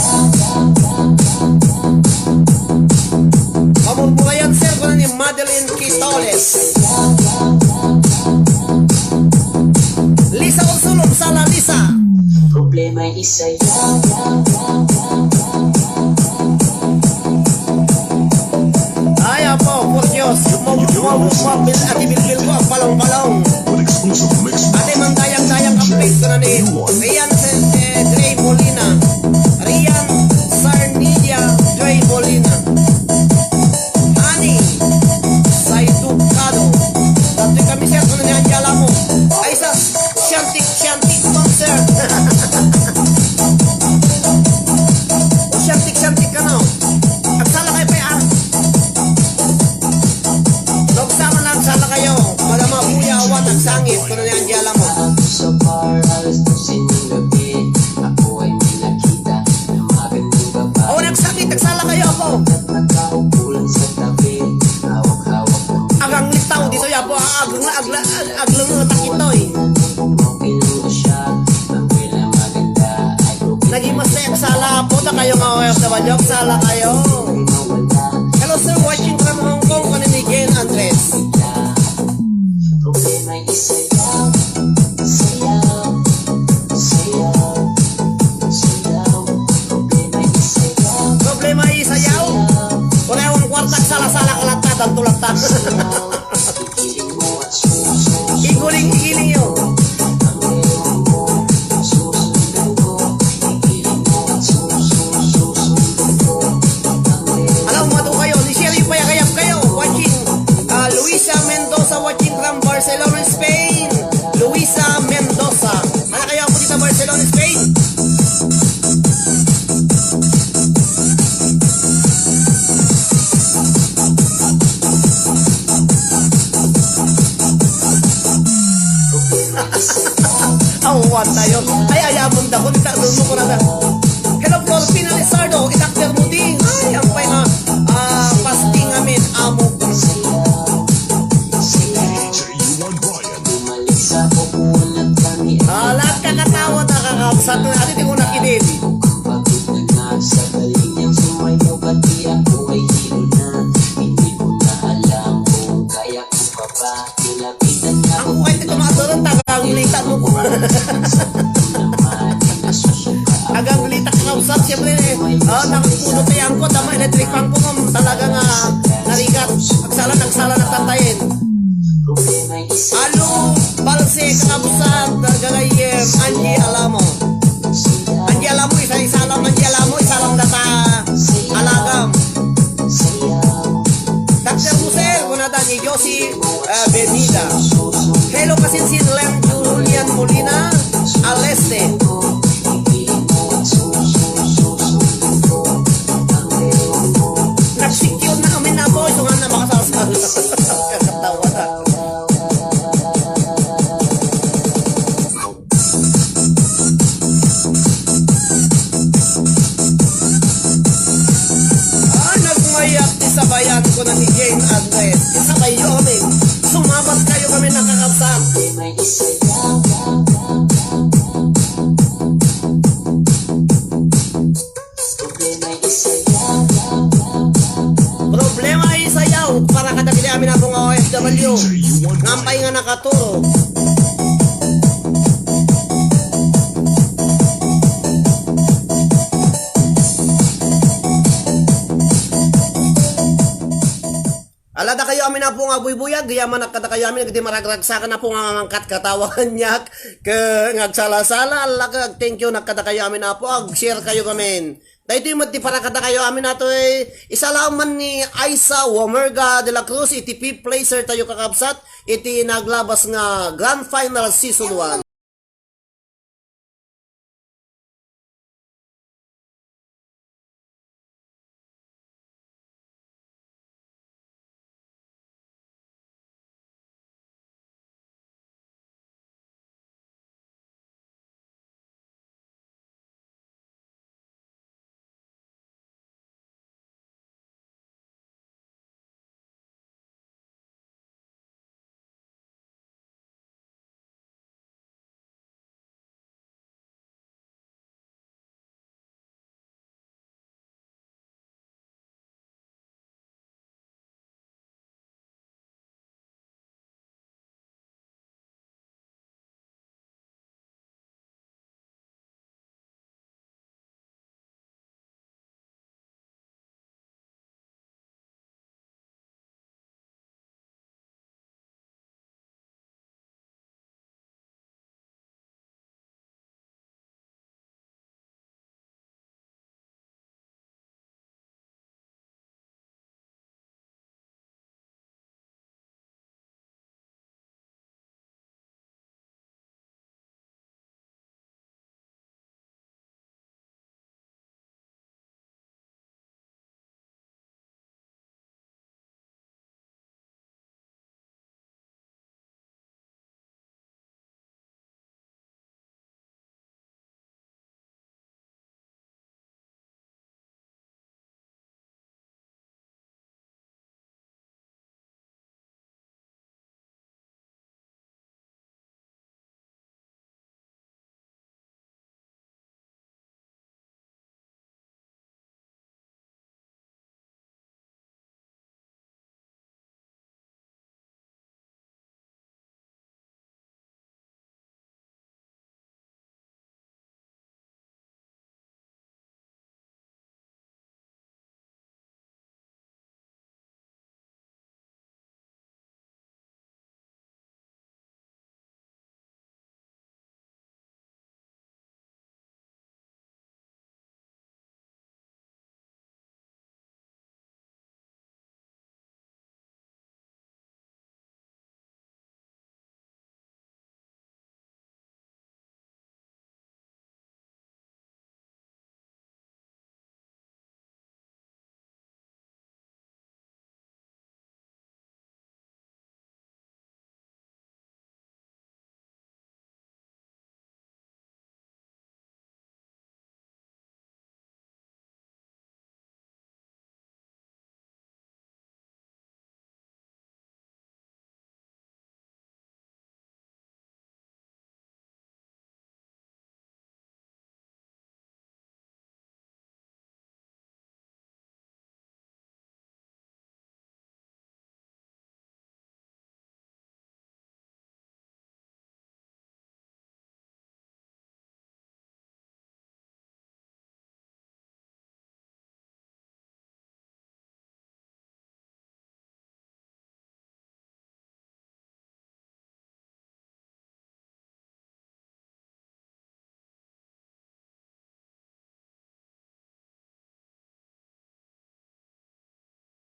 Mamurmurayan, sir, ko na ni Madeline Quitoles. Lisa Ursulo, sala, Lisa. Problema isa yan. Ay, Apo, por Dios. Mo, mo, mo, mo, bil-, ati bilbil ko, ang palong-palong. Ate, mandayang-dayang update ko na ni Rian, eh, Dre Molina. Rian Sarnidia Dre Molina. Ani, Saido Cado. Datoy kami, sir, kuno ni Angie Alamo. Ay, sa Shantik, Shantik Concert. O, Shantik, Shantik ka na. Agsala kayo pa, ah. Nagsama lang, sala kayo. Madama, kuya, awan, nagsangit. Kuno ni Angie Alamo. Sa bar, alas dose ng gabi, ako ay may nakita na magandang babae. Oh, nagsakit, nagsala kayo, ako. Nagkaupo lang sa tabi, hawak-hawak ng Agang litaw dito, yapo, ah, agang, agla, ag-, aglang, takit to, eh. Okay lang ba siya? Ang pwede maganda ay okay. Naging masaya, agsala, puta kayo nga O F W, agsala kayo. Hello, sir, watching from Hong Kong, kuno ni Jane Andres. Problema is sayaw, sayaw, sayaw, sayaw. Problema is sayaw. Problema is sayaw. Wala akong kwarta, sala-sala ka lang ta, tanto lang ta. Iguling-igiling yo. Alam mo, kayo, ni Sherry, payagayap kayo. Watching, ah, Luisa Mendoza, watching from Barcelona, Spain. Luisa Mendoza. Ano kayo po dito, Barcelona, Spain? Awan tayo. Ay, ay, amon da. Kung ta-, mo ko na na. Hello, Florfina Lizardo. Itakder mo din. Ay, ang pay nga, ah, fasting amin. Amo. Ala, kakatawa na, kakabsat na. Adi, di ko nakidin. Ang kuwet ito, mga turun, taga-Anglita mo ko. Taga-Anglita, kakabsat, siyempre, eh. Oh, nakapuno tayo ang kot, ang electric fan ko, ma'am. Talaga nga, narigat. Nagsala, nagsala, nagtatayin. Alu, balse, kakabsat, gagayem, Angie Alamo. Angie Alamo, isa, isa lang, Angie Alamo, isa lang data, alagam. Doctor Musel, kunada ni Josie, eh, Benida. Hello, kasinsin lang, Julian Molina, Aleste. Nagsikyod na kami na, boy. Tungan na makasasal. Kakatawa na. Ah, nagmayat ti sabayan ko na ni Jane Andres. Ti sabayo amin. Sumabat kayo kami, nakakabsat. Problema isayaw para kadagiti amin a nga O F W. Ngam pay nga nakaturog. Ala, dakayo amin a nga agbuybuyag, yaman kadakayo amin, dagiti maragragsakan a nga mangkatkatawa kaniak, ket nga agsala-sala, ala, ket thank you na kadakayo amin a, ag-share kayo amin. Daytoy met ti para kadakayo amin a toy, isalaam man ni Aisa Wamerga de la Cruz, iti fifth placer tayo, kakabsat, iti naglabas nga grand final season one.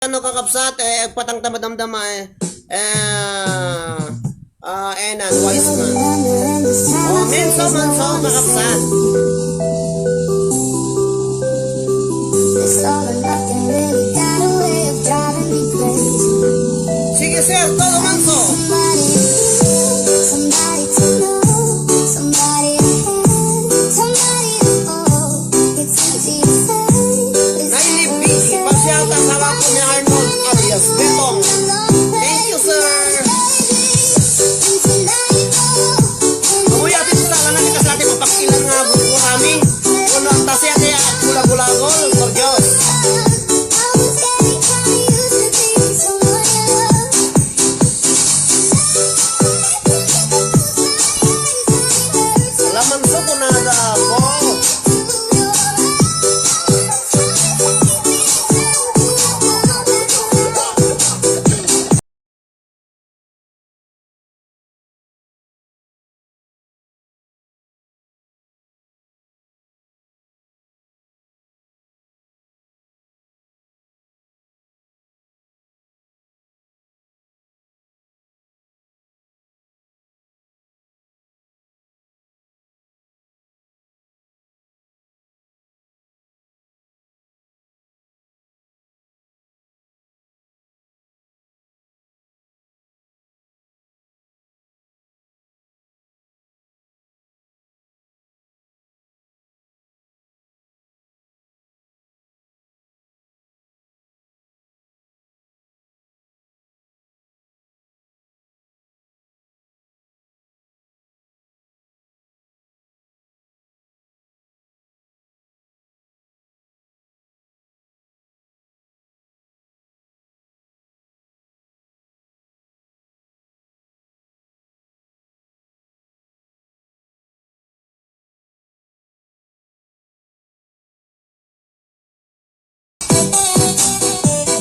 ano, kakabsat, eh, agpatang ta madamdama, eh. Eh, ah, Enan, Wise Man. Oh, Menso, Menso, kakabsat. Sige, sir, todo Menso. Nailib, P C, pasiata sa bako ni Arnold alias Betong. Thank you, sir. Uy, ati, sala na ni kasati mapakilan nga grupo kami. Kuno ang tasi ati, gulagulagol, por Dios. Laman sa kunada po.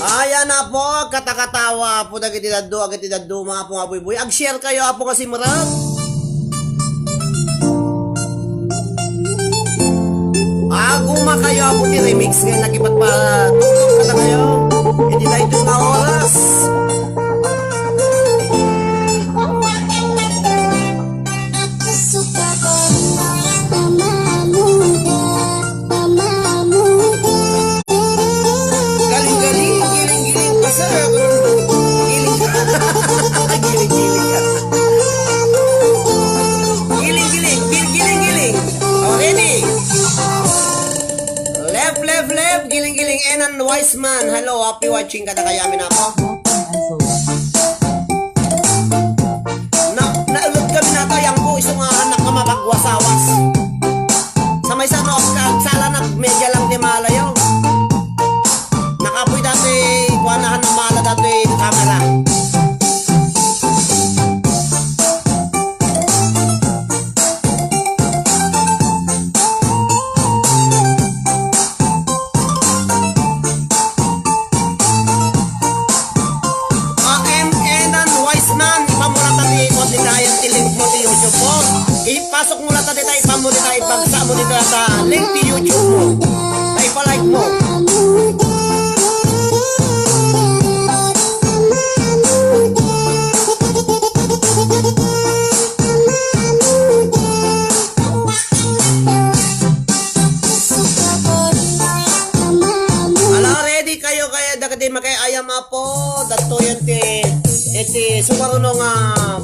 Ayan na po, katakatawa po dagiti daddo, agiti daddo, mga apo nga buybuy. Ag-share kayo, apo nga simrek. Aguma kayo, apo ti remix nga nakipagpatulong kada kayo. Iti daytoy nga oras. Galing-galing, giling-giling, basta giling. Giling-giling. Giling-giling, gil-, giling-giling. Oh, ready? Left, left, left, giling-giling, Enan Wise Man. Hello, happy watching kada kayamin ako. Na, naulod kami na tayo, ang buis ng anak nga mapagwasawas. Sa may sa no, sala na, media lang di malayo. Nakapoy dati, kuanahan ng mala dati, camera. Ah, M N and Wise Man, ipamura ta ti, kung di tayo, ti link mo ti YouTube mo. Ipasok mo lang ta di tayo, ipamura tayo, ipagsa mo dito at, ah, link ti YouTube mo. Ay, pa-like mo. Ala, ready kayo kaya dagiti makay-ayam, apo, datoyen ti, iti sumaruno nga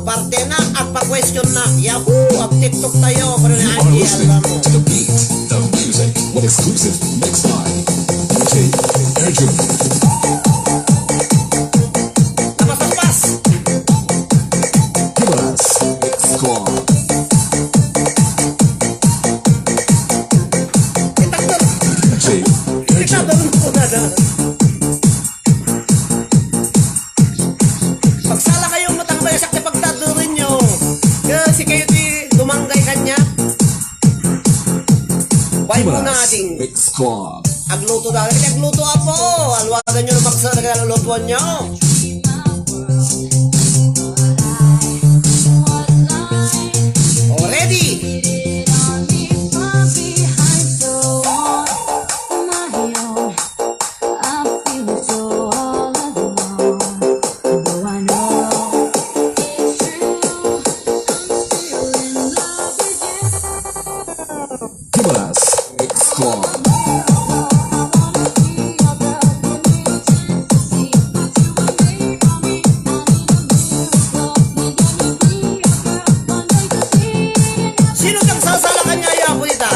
parte na, agpa-question na. Yahoo! Ag-TikTok tayo, pero na. You are listening to the beat, the music, with exclusive mix by D J Erjun. Tapas, tapas! Gilas Squad. Itakder. D J Erjun. Itakder ko na na. Pagsala kayo, matambay sa pagtadurin nyo. Kasi kayo ti dumanggay kanya. Why mo Gilas na ating Mix Club. Agluto na. Agluto, apo. Alwagan nyo na maksa na kaya lutuan nyo. Oh, ready? I feel so alive. Squad. Sino kang sasala kanya, ya, Apo, ita?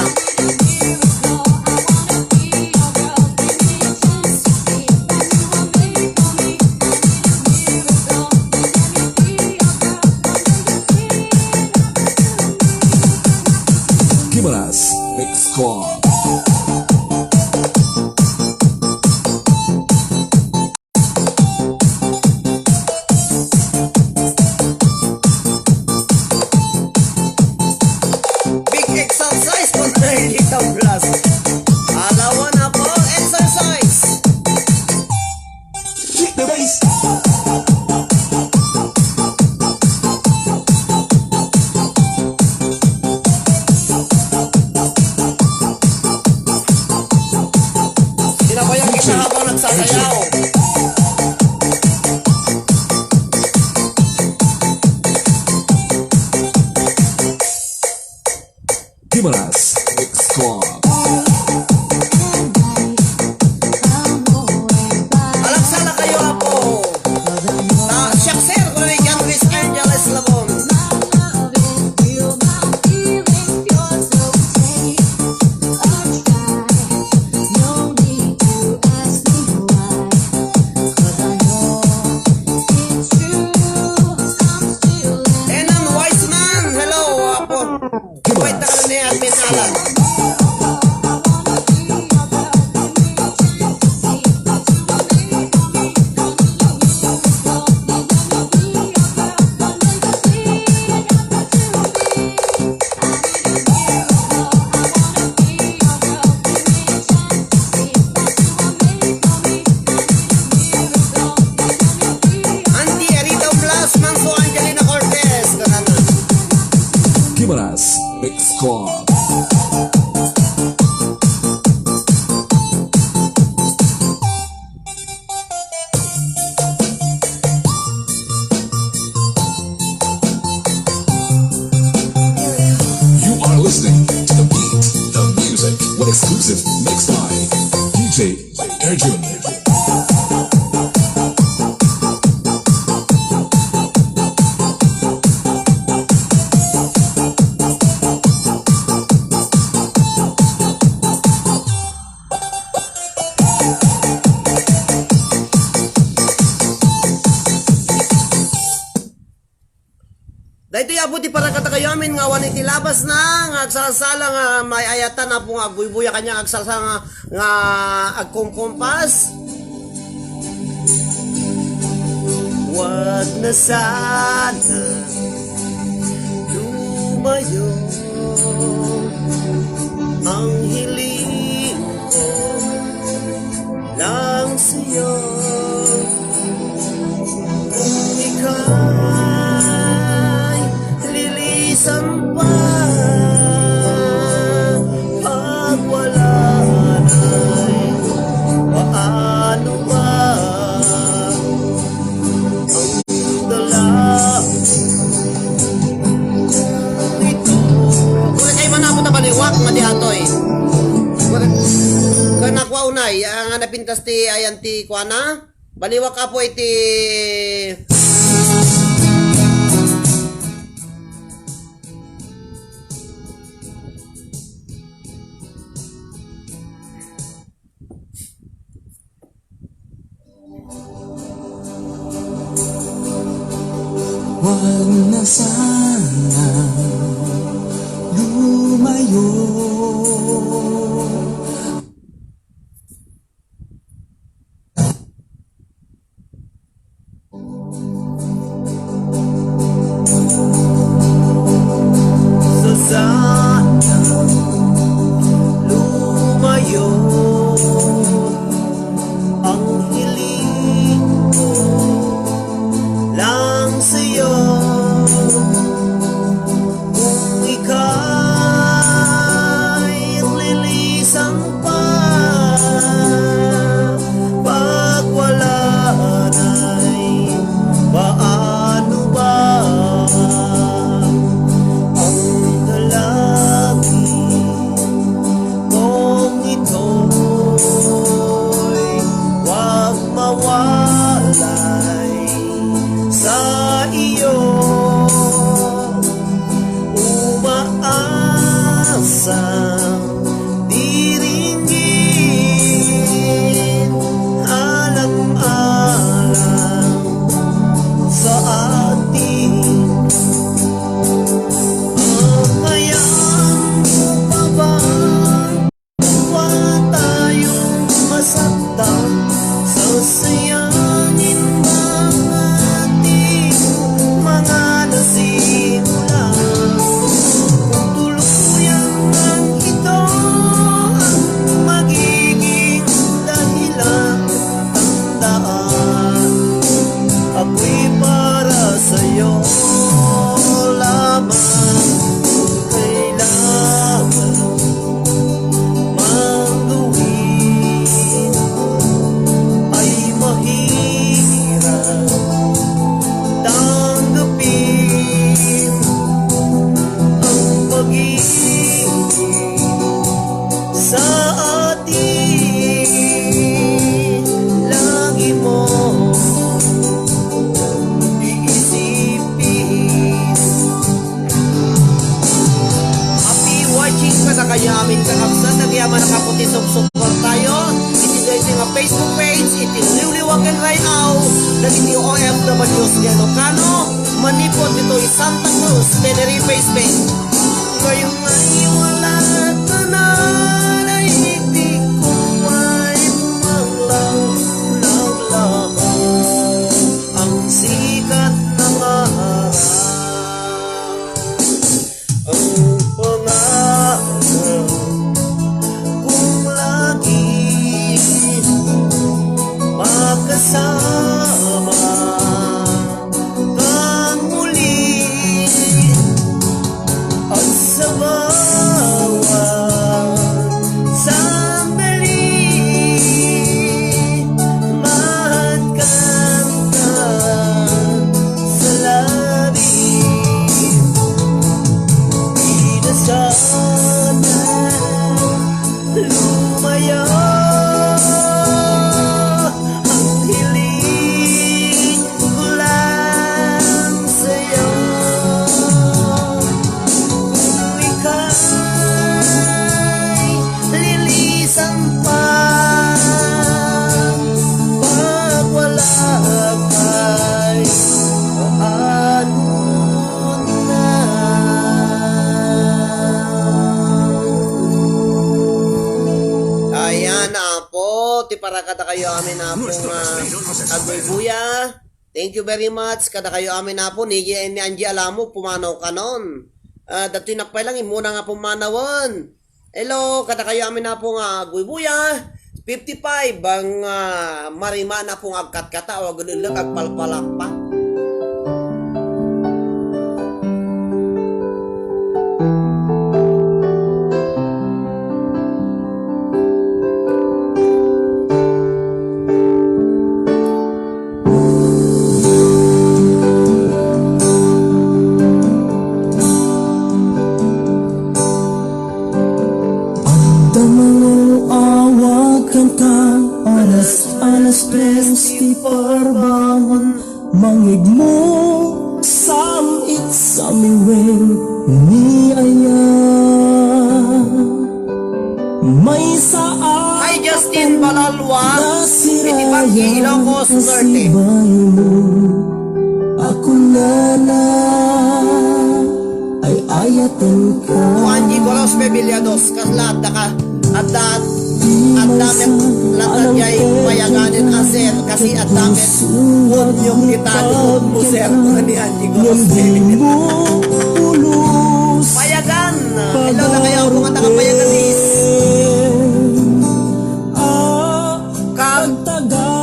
Gimaras Mix Squad. Big exercise for thirty plus. Alawan na po, exercise. Kick the bass. Sinabayan kita habang nagsasayaw. Gimaras Mix Squad. Alaksala kayo, Apo. Ta, siak, sir, kuno ni John Luis Angeles Labon. Enan Wiseman, hello, Apo. Wait, takal ni Admin Alan. Auntie Arita Blas, Manso Angelina Cortez, kanana. Gimaras Mix Squad. You are listening to the beat, the music, with exclusive mix by D J Arjun. Daytoy, Apo, ti para kadakayo amin nga awan iti labasna, nga agsalsala nga maay-ayatan, Apo, nga agbuybuya kaniak nga agsalsala nga, nga agkumkumpas. Wadna sana lumayo, ang hiling ko lang sa'yo. Kung ika'y lilisan pa, pag wala na'y paano ba ang dala? Kung ito, kung ika'y manapot a baliwak, madi atoy. Kung, kung nakwa unay, ang napintas ti ayan ti kuana, baliwak, Apo, iti Huwag na sana lumayo. Sa sana lumayo ang hiling ko lang sa'yo. Kadakayo amin kakabsat, agyamanak a pay ti subsuportayo iti daytoy nga Facebook page, iti Liwliwa ken Ray-aw, dagiti O F Ws nga Ilocano, manipud ditoy Santa Cruz, Tenerife, Spain. Ngayong ay wala ka na, ay di ko ay manglaw-law ang sikat ng araw. Ang pangarap kong lagi makasama kang muli at sa bawat sandali, mahal kang sa labi. Di na sana lumayo ang hiling ko lang sa'yo. Kung ika'y lilisan pa, pag wala ka'y paano na. Ayan, Apo, ti para kadakayo amin, Apo, nga agbuybuya. Thank you very much kadakayo amin, Apo. Ni, ni Angie Alamo, pumanaw kanon. Ah, datoy nakpay lang, immuna nga pumanawen. Hello, kadakayo amin, Apo, nga agbuybuya. Fifty-five ang, ah, marimana, Apo, nga agkatkatao, agululek, agpalpalakpak. Adda mangaw-awag kenka, alas, alas tres ti parbangon, mangigmo, sam-it, samiwen, ni aya. Maysa a Hi, Justin Balalwa, iti Banggi, Ilocos Norte. Ako nana ay ayaten ka. Juan G. Coros Pebiliados, kasla adda ka, adda, adda met latta diay payaganen a sir, kasi adda met kunyong ni Tano Muser, ni Angie Coros Pebiliados. Payagan! Hello, dakayo apo nga taga Payagan, is. Ka,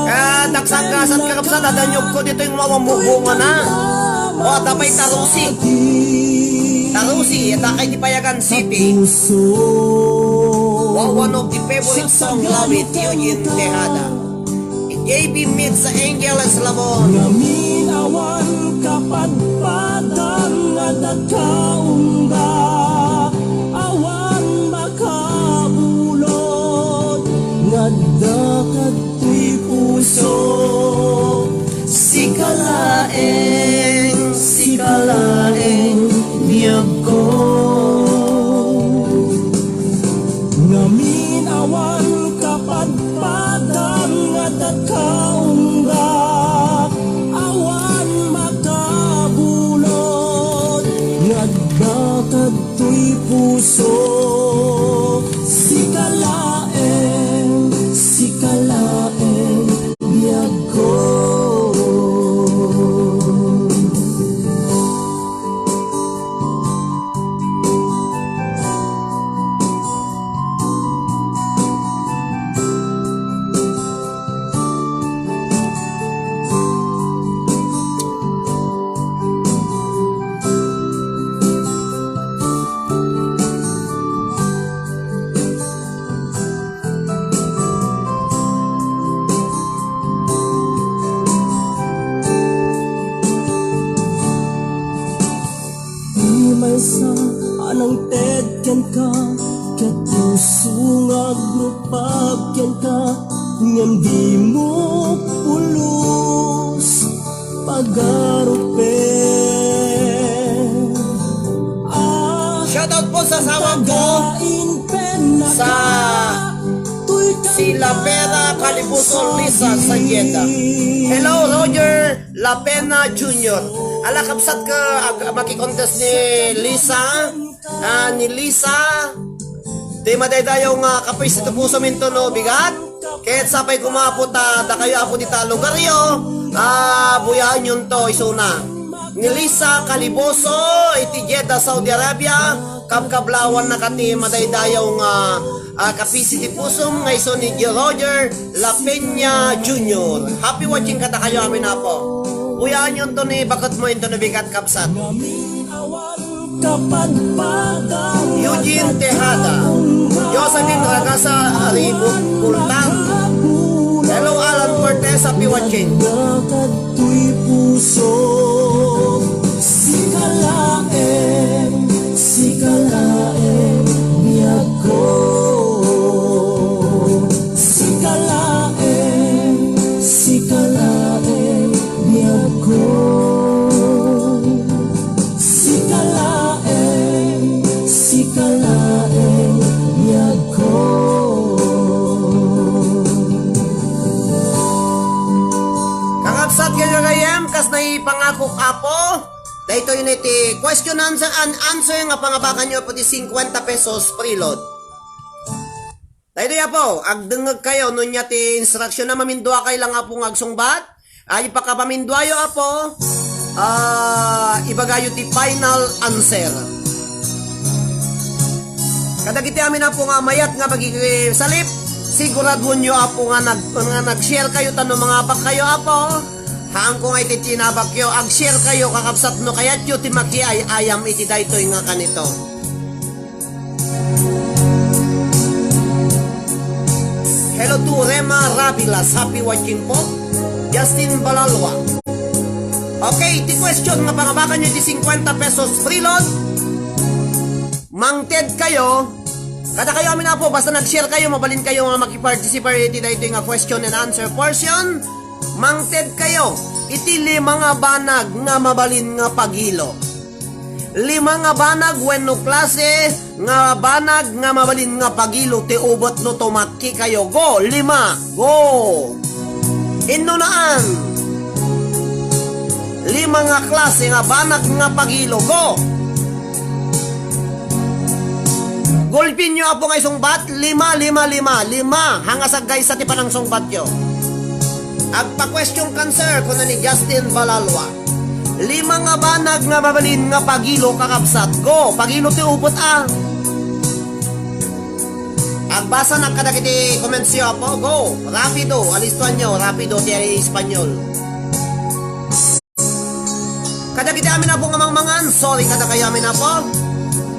ka, nagsangkasan, kakabsat, adda niyog ko ditoy nga mamamubungana. O, adda pay Tarusi. Tarusi, adda kay di Payagan City. Wa-, one of the favorite song, love it, Eugene Tejada. J B Mix sa Angel Eslabon. Ngamin awan kapadpadan nga dakaungga, awan makabulod nga adda kadtoy puso. Sika laeng, sika laeng, biagko. Ngamin awan kapadpadan nga dakaungga, awan makabulod nga adda kadtoy puso. Sika laeng, sika laeng, biagko. Ti maysa a nangted kenka, ket puso nga agrupab kenka, ngem dimo pulos pagarupen. Ah, shoutout po sa asawa ko, taga Lapena Calibuso Lisa Sayeda. Hello, Roger Lapena Junior. Ala, kabsat ka, ag-, makikontest ni Lisa. Ah, ni Lisa. Ti madaydayaw nga kapis iti pusom intono bigat. Ket sapay koma, Apo, ta dakayo, Apo, dita lugaryo. Ah, buyaen yonto isuna. Ni Lisa Caliboso iti Jeddah, Saudi Arabia. Kabkablawanna kati madaydayaw nga, ah, kapis iti pusom nga isu ni Roger La Peña Junior. Happy watching kadakayo amin, Apo. Buyaen yonto ni baketmo intono bigat, kabsat. Eugene Tejada, Josephine Ragasa Aribut Bultang. Hello, Alan Cortez, happy watching. To'y puso, sika laeng, sika laeng, biagko. Sika laeng, sika laeng, biagko. Sika laeng, sika laeng, biagko. Kakabsat, gagayem, kas naipangakok, Apo, daytoy ne ti question answer and answer nga pangabakanyo, Apo, ti singkwenta pesos preload. Daytoy, Apo, agdengngegkayo no ania ti instruction na mamindua kay lang, Apo, nga agsungbat. Ay, pakapaminduayo, Apo, ah, ibagayo ti final answer. Kadagiti amin, Apo, nga mayat nga magisalip, siguraduonyo, Apo, nga nag-, nga nag-share kayo, ta no mangabak kayo, Apo, haanko nga iti tinabakyo, ag-share kayo, kakabsat, no kayatyo ti makiay-ayam iti daytoy nga kanito. Hello to Rema Rabilas. Happy watching po. Justin Balalwa. Okay, ti question nga pangabakanyo ti singkwenta pesos preload. Mangted kayo. Kadakayo amin, Apo, basta nag-share kayo, mabalin kayo nga makiparticipate iti daytoy nga question and answer portion. Mangted kayo iti lima nga banag nga mabalin nga pagilo. Lima nga banag wenno klase nga banag nga mabalin nga pagilo ti ubet no tumakki kayo. Go! Lima! Go! Innunaan. Lima nga klase nga banag nga pagilo. Go! Gulpinyo, Apo, nga isungbat. Lima, lima, lima. Lima. Hanga saggaysa ti panangsungbatyo. Agpa-question kan, sir, kuna ni Justin Balalwa. Lima nga banag nga mabalin nga pagilo, kakabsat. Go, pagilo ti ubet, a. Agbasanak kadagiti commentsyo, Apo. Go, rapido. Alistuanyo, rapido ti Espanyol. Kadagiti amin, Apo, nga mangmangan, sorry kadakayo amin, Apo.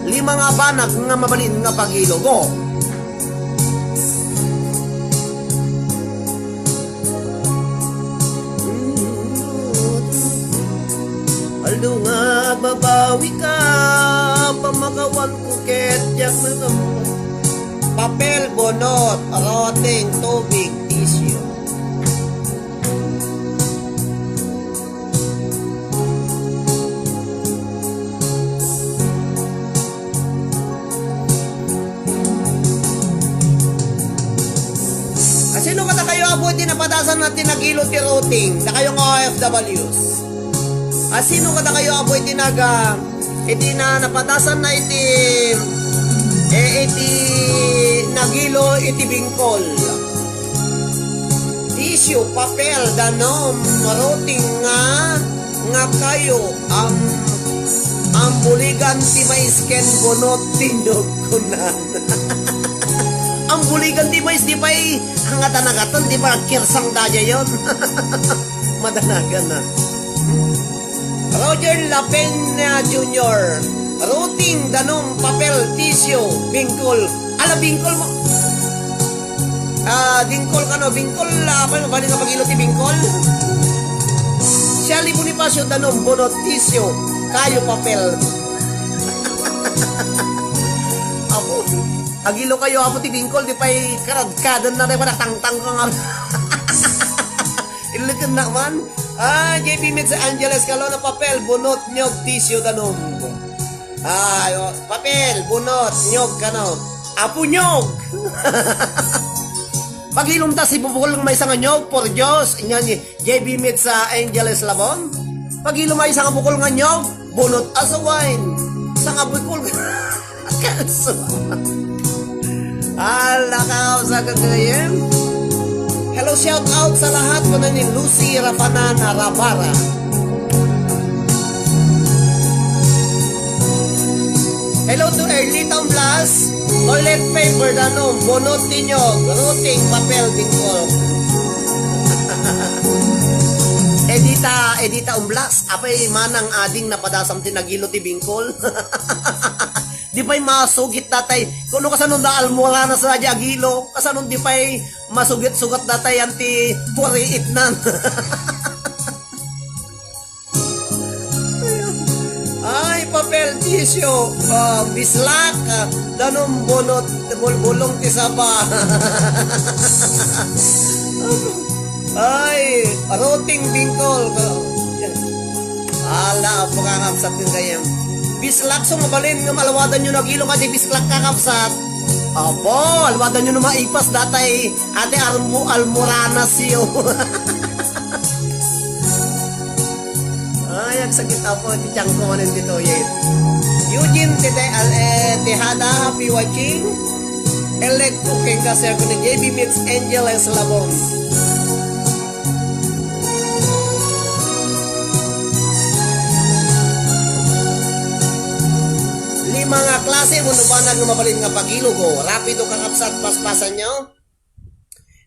Lima nga banag nga mabalin nga pagilo. Go. Aldo nga agbabawi ka, pamakawan ko ket diak makammo. Papel, bunot, roteng, tubig, tissue. Asino kadakayo, Apo, iti napadasan na ti nagilo ti routing? Dakayo nga O F Ws. Asino kadakayo, Apo, iti naga-, iti na napadasan na iti, eh, iti nagilo iti bingkol? Tissue, papel, danum, routing nga, nga kayo, am, ambuligan ti mais ken bunot ti nyog, kunan. Ambuligan ti mais, di pay, ang atanagaton, di ba, kirsang daya yon. Madanagan na. Roger La Peña Junior, routing, danum, papel, tissue, bingkol. Ala, bingkol mo. Ah, bingkol kano, bingkol, ah, apay, mabalin nga pagilo ti bingkol? Shelly Bonifacio, danum, bunot, tissue, kayo, papel. Apo, agilo kayo, Apo, ti bingkol, di pay karadkadan na, di ba, natangtang ka nga. Iluliken na man. Ah, J P Mids Angeles, kalona, papel, bunot, nyog, tissue, danum. Ah, ayo, papel, bunot, nyog, kano. Apo nyog! Pagilumta ti bukol nga maysa nga nyog, por Dios, ania ni J B Meets Angel Eslabon. Pagilum maysa nga bukol nga nyog, bunot as a wine. Sa nga bukol. Ala ka, sa gagayem. Hello, shout out sa lahat, kuna ni Lucy Rafanan Rabara. Hello to Erlita Umblas, toilet paper, danum, bunot ti nyog, rotting, papel, bingkol. Edita, Edita Umblas, apay manang ading napadasam ti nagilo ti bingkol. Di pay masugit datay. Kuno kasano da almoranas da di agilo. Kasano di pay masugit-sugat datay anti puriitnan. Ay, papel, tissue, ah, bislak, ah, danum, bunot, bulbulong ti saba. Ay, rotting, bingkol. Ala, apo, kakabsat, nga gayam. Bislak so mabalin nga malawadan yo nagilo ka di bislak, kakabsat. Apo, alawadan yo no maipas datay, ate, armo-, almoranas yo. Ay, agsakit, apo, ti tiangko manen ditoy. Eugene Tete-, Al-, eh, Tejada, happy watching. Electo, ken ka, sir, ko ni J B Meets Angel Eslabon. Lima nga klase wenno banag nga mabalin nga pagilo ko. Rapido, kakabsat, paspasan nyo.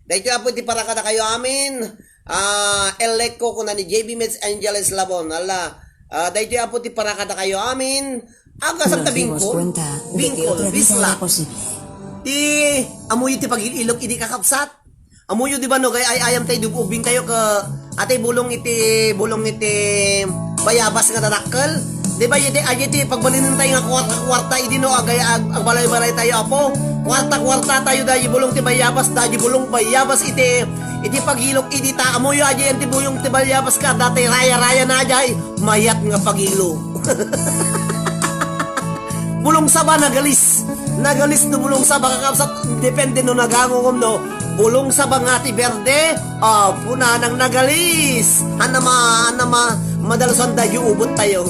Daytoy, apo, ti para kadakayo amin. Ah, Elec ko, kuna ni J B Meets Angel Eslabon. Ala, ah, daytoy, apo, ti para kadakayo amin. Agasat ta bingkol. Bingkol, bislak. Ti, amuyo ti pagil-ilok idi, kakabsat. Amuyo, di ba, no, kay ay-ayam tayo, dub-, ubing tayo ka, atay bulong iti, bulong iti bayabas nga dadakkel. Di ba, iti, ay, iti, pagbalinen tayo nga kwarta-kwarta, idi, no, agay, ag-, agbalay-balay tayo, apo. Kwarta-kwarta tayo, dahil bulong ti bayabas, dahil bulong bayabas iti, iti pagilok, idi ta, amuyo, aja yan ti bulong ti bayabas ka, dati raya-raya na, ajay, mayat nga pagilo. Bulong saba, nagalis. Nagalis no bulong saba, kakabsat, depende no nagango ngem no bulong saba nga ti berde, ah, punanang nagalis. Anama, anama, madalusan da, ubot tayo.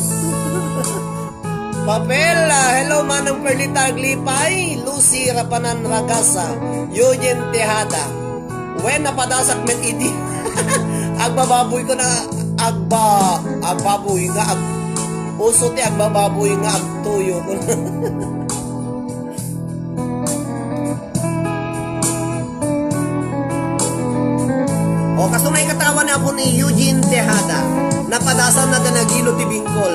Papel, ah, hello, Manang Perlita Aglipay, Lucy Rapanan Ragasa, Eugene Tejada. Wen, napadasak met idi. Agbababoy ko na, agba-, agbaboy nga ag-, uso ti agbababoy nga agtuyo. O, kaso nga ikatawa na po ni Eugene Tejada. Napadasan na ta nagilo ti bingkol.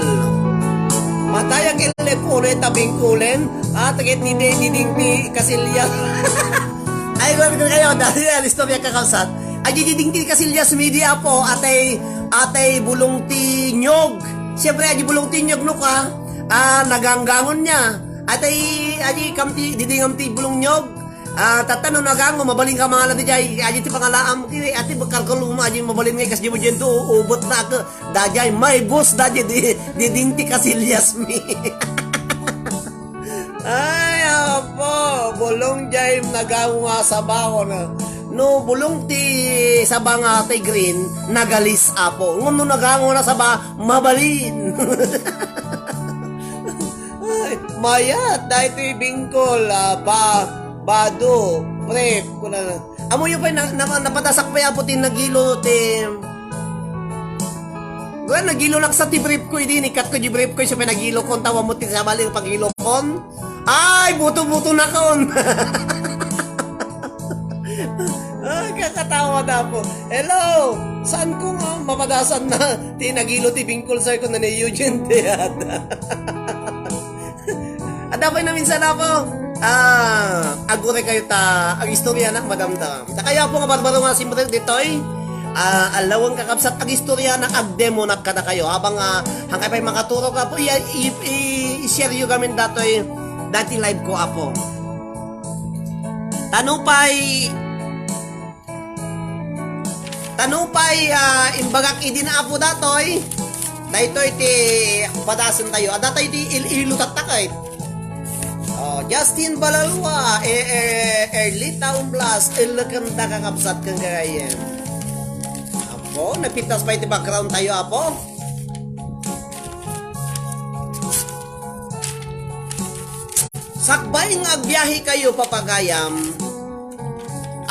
Matay ang telepono, ita bingkolen. Ah, taget ni Diding ti Casillas. Ay, grabe ko kayo. Dahil yan, istorya, kakabsat. Ay, Diding ti Casillas, midi, apo, atay, atay bulong ti nyog. Siyempre, ay, bulong ti nyog, no ka? Ah, naganggangon niya. Atay, ay, kam ti, didingam ti bulong nyog. Ah, tatta no nagango, mabalin ka mangala ti jay, aja ti pangalaam, ti, ati, bakar ko luma, aja mabalin nga, kas di mo dyan to, ubot na ako, dajay, may boss, dajay, di, Diding ti Casillas mi. Ay, apo, bulong jay, nagango nga saba ko na. No, bulong ti saba nga ti green, nagalis, apo. Ngem no nagango na saba, mabalin. Ay, mayat, daytoy bingkol, ah, ba, bado, prep, kuna na. Amoyo pay na, na, napadasak pay, apo, ti nagilo ti, well, nagilo lang sa ti brief ko, idi, nikat ko di brief ko, siya pay nagilo kon, tawa mo ti sabali, pagilo kon. Ay, buto-buto na kon. Ay, kakatawa na po. Hello! Saan ko nga mapadasan na ti nagilo ti bingkol, sir, ko na ni Eugene Tejada. Adda pay naminsan, apo. Ah, aguray kayo ta, ag-istorya na, madam da. Ta kayo, apo, nga barbaro nga simrek ditoy. Ah, alawan, kakabsat, ag-istorya na, agdemonak kada kayo. Habang, ah, hangkay pay makaturo ka po, i-, i-, i-, i-share yo gamin datoy, dati live ko, apo. Tanupay, Tanupay, ah, imbagak idi na, apo, datoy. Daytoy ti padasen tayo. Ah, datoy ti il-, ilutat ta kay. Oh, Justin Balalua, eh, eh, eh, Early Town Blast, illuken da, kakabsat ken gagayyem. Apo, napintas pay ti background tayo, Apo. Sakbay nga agbiyahe kayo, papagayam,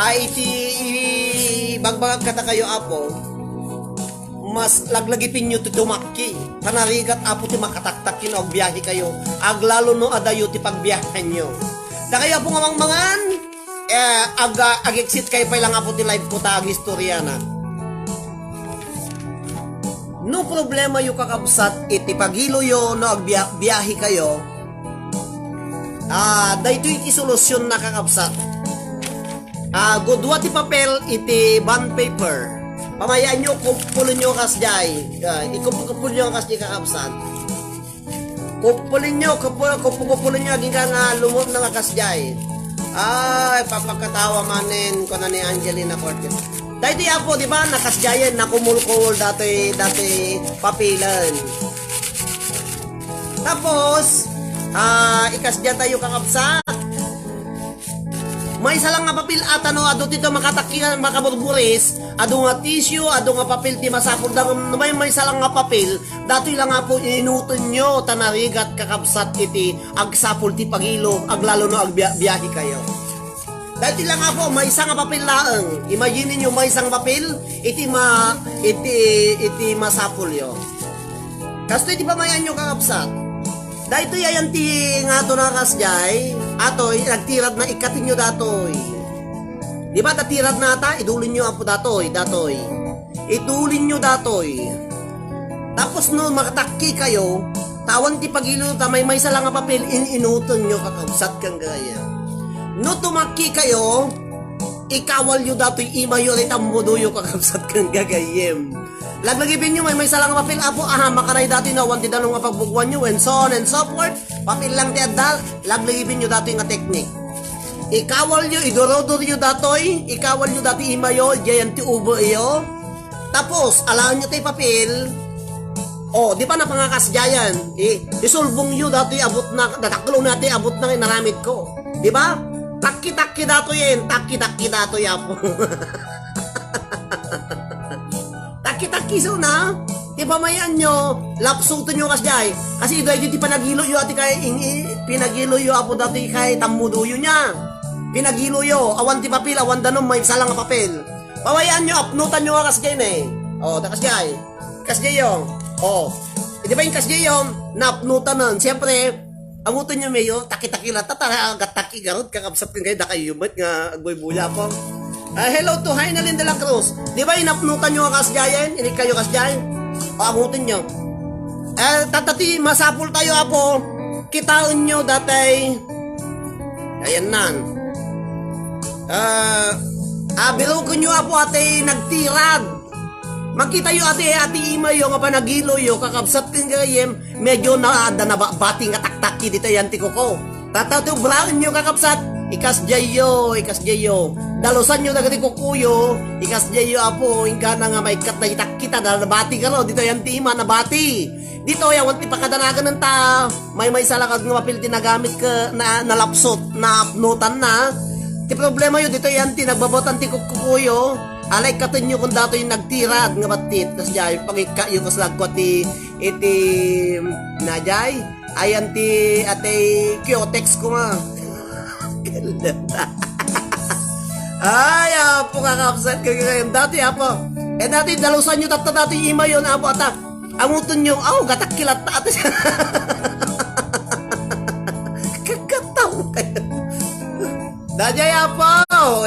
ay iti ibagbagak kadakayo, Apo, mas laglagipenyo ti tumakki. Panarigat, Apo, ti makataktakki no agbiyahe kayo. Aglalo no adayo ti pagbiyahenyo. Dakayo, Apo, nga mangmangan, eh, ag-, ag-exit kayo pay lang, Apo, ti live ko ta agistorya na. No problema yo, kakabsat, iti pagiloyo no agbiya-, biyahe kayo, ah, daytoy iti solusyon na, kakabsat. Ah, gudua ti papel iti bond paper. Pamayaan yo, kuppulen yo kasdiay. Ah, ikup-, kuppulen yo kasdiay, kakabsat. Kuppulen yo, kuppu-, kuppu-, kuppulen yo, agingga nga lumot na nga kasdiay. Ay, papakatawa manen, kuna ni Angelina Cortez. Daytoy, Apo, di ba, nakasdiayen, nakumul-kumul dati, dati papilen. Tapos, ah, ikasdian tayo, kakabsat. Maysa lang nga papel ata no, adu ti makatakki nga makaburburis, adu nga tissue, adu nga papel ti masapul da ngem no may maysa lang nga papel, datoy lang, Apo, inutenyo ta narigat, kakabsat, iti agsapul ti pagilo, aglalo no agbiya-, biyahe kayo. Daytoy lang, Apo, maysa nga papel laeng. Imagine ninyo, maysa nga papel iti ma-, iti, iti masapulyo. Kastoy ti pamayanyo, kakabsat. Daytoy ayan ti ngato na kasdiay, atoy, nagtirad na, ikkatenyo datoy. Di ba, ta tirad na ata, idulinyo, Apo, datoy, datoy. Idulinyo datoy. Tapos no makatakki kayo, ta awan ti pagilo ta maymaysa lang nga papel, in-inutenyo, kakabsat ken gagayyem. No tumakki kayo, ikawalyo datoy imayo, tay tammudoyo, kakabsat ken gagayyem. Laglagipenyo, maymaysa lang nga papel, Apo, aha, makanay datoy no awan ti danum nga pagbuguanyo, and so on and so forth. Papel lang ti adda, laglagipenyo datoy nga teknik. Ikawalyo, idurodoryo datoy, ikawalyo datoy imayo, diayan ti ubeyo. Tapos, alaenyo tay papel. O, di ba, napangakasdiayen? I-, isulbongyo datoy abut na, dadaklona ti abut na nga inaramid ko. Di ba? Takki-takki datoy, eh. Takki-takki datoy, Apo. Takki-takki so na. Ti pamayanyo, lapsutenyo kasdiay. Kasi daytoy ti panagiloyo, ati kay, ing-, i-, panagiloyo, Apo, datoy kay tammudoyo niya. Panagiloyo, awan ti papel, awan danum, maysa lang nga papel. Pawayaanyo, apnutanyo nga kasdiay ne. O, da kasdiay. Kasdiay yo. O. Di ba yung kasdiay yo, napnutanan. Siyempre, amutan nyo, Mayor, takki-takki lang, ta, ta, gattakki garud, kakabsat ken gagayyem, dakayo met nga agbuybuya, Apo. Ah, hello to Hainalin de la Cruz. Di ba inapnutan nyo nga kasdiayen? Inikkayo kasdiay? O, amutan nyo. Eh, ta, ta ti masapul tayo, Apo. Kitaen nyo, datoy. Ayan nan. Ah, abiruken nyo, Apo, atay nagtirad. Makitayo, ati, ati imayo nga panagiloyo, kakabsat ken gagayyem, medyo na, adda nababati nga taktakki ditoy ayan ti kuko. Tataw ti obraenyo, kakabsat, ikasdiayyo, ikasdiayyo. Dalusanyo dagiti kukoyo, ikasdiayyo, Apo, inggana nga maikkat na itakki ta, nabati garud, ditoy ayan ti ima, nabati. Ditoy, awan ti pakadanagan ta, maymaysa lang nga papel ti nagamit ket na, nalapsot, napnutan na. Ti problema yo, ditoy ayan ti nagbabatan ti kukkukuyo, ala ikkatenyo kun datoy nagtirad nga battit, kasdiay, pangikkayo kas lagko ti, iti, najay, ayan ti, atay, Cutex ko nga. Ay, Apo, kakabsat ko ngayon. Dati, Apo. Eh, dati, dalusanyo tatta, dati, imayo, Apo, ata. Amuton yung, aw, gatak kilat ta ata siya. Kagataw kayo. Dajay, Apo.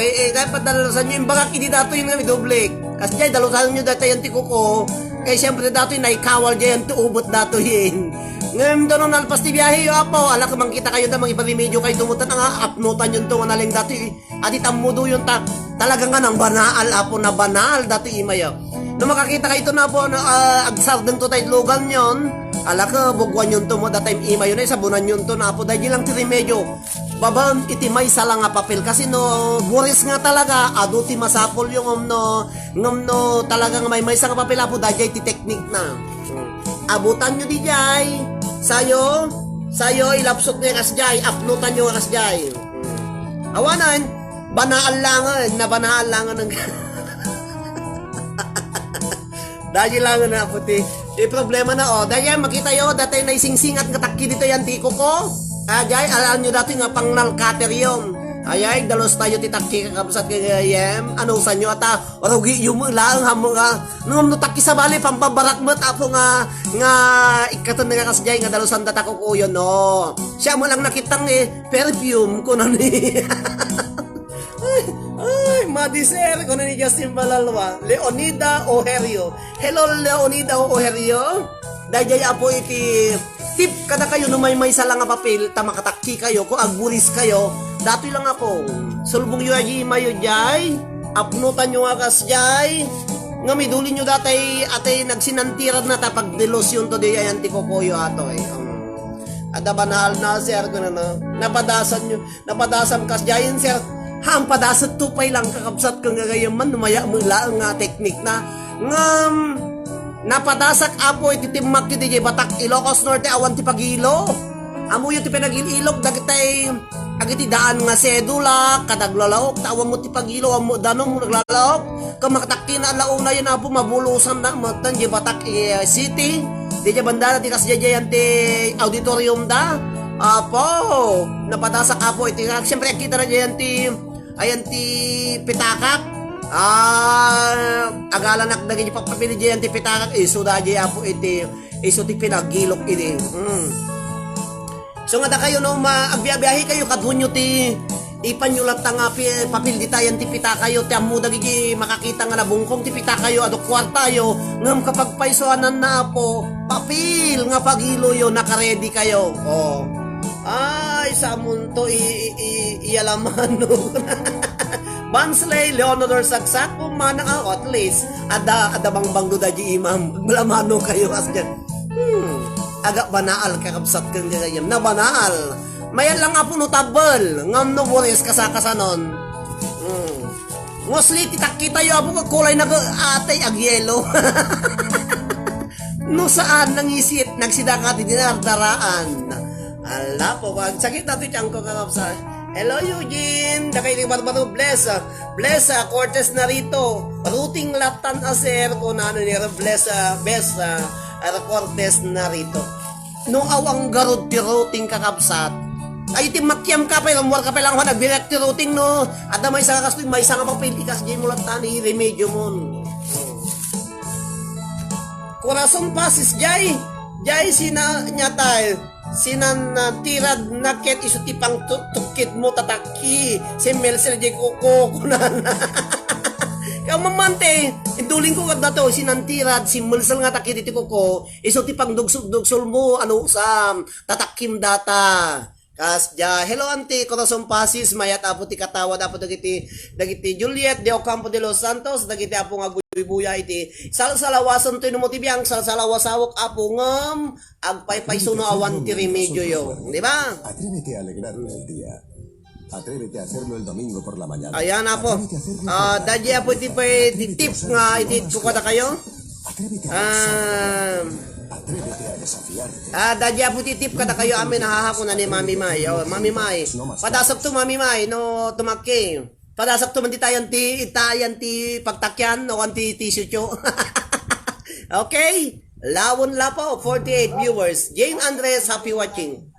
Eh, eh, kaya padalusanyo yung bagak, hindi dato yung nga may doble. Kasi dyan, dalusanyo dati yung tikuko. Kaya siyempre, dato yung naikawal dyan, tuubot dato yun. Ngayon, doon, nalpas ti biyahe, yo, Apo. Ala, kung mangkita kayo na, mangiparimedyo kayo, tumutan nga, apnutan yung tungo na lang dato, eh. Adi tammudo yun ta, talaga nga nang banaal, Apo, na banaal dati imayo. No makakita kayo to na, Apo, na, ah, agsardeng to tayo lugan yon, ala ka, bugwan yun to mo, datay imayo na, isabunan yun to na, Apo, dahil lang ti remedyo. Baban iti maysa lang nga papel. Kasi no, buris nga talaga, adu ti masapol yung, um, no, ngem no, talaga nga may maysa nga papel, Apo, dahil ti teknik na. Abutan nyo di jay, sayo, sayo, ilapsot nyo kas jay, apnutan nyo kas jay. Awanan, Banaan langen, nabanaal langen. Daydi langen, Apo, ti, ti problema na, oh. Daydi, makita yo, daydi naisingsingat nga takki ditoy anti koko. Ah, jay, alam nyo daytoy nga pangnalkater yun. Ayay, dalus tayo ti takki, kakabsat, kagayem. Ano, sanyo ata, rugi yung laang, hamo nga. Ngem no takki sabali, pampabarak met, Apo, nga, nga ikkaten nga kas jay, nga dalusan da ta kukuyon, no. Siya mo lang nakitang, eh, perfume, kunani. Ay, ay, madi, sir, kuno ni Justin Balalwa. Leonida Oherio. Hello, Leonida Oherio. Dayjay, Apo, iti tip kadakayo no maymaysa lang nga papel, ta makatakki kayo, ko agburis kayo. Datoy lang, Apo. Sulbong yo aji imayo jay. Apnotan yo nga kas jay. Nga miduli nyo datay, atay nagsinantirad na ta pagdelusyon to di ayan ti kokoyo atoy. Um, adda banal na, sir, kuno na. Napadasan nyo. Napadasam kas jayen, sir. Haan, padaset to pay lang, kakabsat, ken gagayaman, no maya met laeng nga teknik na. Ngem, napadasak, Apo, iti timmakyo diay Batak, Ilocos Norte, awan ti pagilo. Ammoyo ti panagil-ilog, dagitay, agiti daan nga sedula, kada aglalaok, ta awan met ti pagilo, awan met danum, aglalaok. Ken makatakki na launa yan, Apo, mabulosan na, met diay Batak, eh, City. Diay bandana ti kas diay, diay, ti auditorium da. Apo, napadasak, Apo, iti nga. Siyempre, agkita na diay ti, ayan ti pitakak. Ah, agalanak dagiti papapili diay ti pitakak. Isu da diay, Apo, iti, isu ti pinagilok idi. Hmm. So, nga dakayo, no, ma-, agbiabiahe kayo, kadunyo ti ipan yo latta nga pi-, papil ditayan ti pitakayo, ti ammo dagiti makakita nga nabungkong ti pitakayo, adu kuartayo, ngem kapagpaysuanan na, Apo, papil nga pagiloyo, nakaredi kayo. Oh. Ay, samunto, i-, i-, i-, iyalamano. Bansley, Leonor Saksak, kung manang, ah, at least, ada, ada bangbangdo da di imam. Agmalamano kayo, as dyan. Hmm. Aga banaal, kakabsat, ken gagayam. Nabanaal. Mayat lang, Apo, no tabel. Ngam no bures, kasakasanon. Hmm. Ngosli ti takkitayo, Apo, nga kulay na atay agyelo. No saan, nangisit, nagsida ka ti dinardaraan. Ala po, agsakit na ti tiyan ko, kakabsat. Hello, Eugene. Dakay ti Barbaro, bless, ah, bless, ah, Cortez Narito. Routing latan, ah, sir, kung ano ni, bless, ah, best, ah, ah, Cortez Narito. No, awang garud ti routing, kakabsat. Ay, ti makiam ka pa, ilamwar ka pa lang, nagbirak ti routing, no. At na may sanga kastoy, may sanga pang pwede kas, di mo lang tani, remedyo mo. Corazon Pasis, jay, jay, sina, niya tayo. Sinan, ah, tirad na ket isu ti pang tu-, tukkit mo tatakki. Si Melser di kuko, kunana. Kaya mamante, induling ko kadda to, sinan tirad, si Melser nga takki ti kuko, isu ti pang dugsol-dugsol mo, ano, sa, tatakkim data. Kas, ja, hello, Auntie Corazon Pasis, mayat, Apo, ti katawad, Apo, dagiti, dagiti Juliet de Ocampo de los Santos, dagiti, Apo, nga buybuya iti salsalawasan toy no mo ti biang, salsalawasawak, Apo, ngem agpaypaysuno awan ti remedyo yo. Di ba? Atrévete a alegrarme el día. Atrévete a hacerlo el domingo por la mañana. Ayan, Apo. Atrévete a hacerlo por la tarde. Ah, daydi, Apo, iti pay, ti tip nga iti kukada kayo. Atrévete a Ah, atrévete a desafiarte. Ah, daydi, Apo, ti tip kada kayo amin, nahahakunan ni Mami Mai. Oh, Mami Mai. Padasok to, Mami Mai, no, tumakki. Padasok to man ti tayan ti, itayan ti pagtakyan, no, kan ti tissue cho. Okay? Lawon Lapo, forty-eight viewers. Jane Andres, happy watching.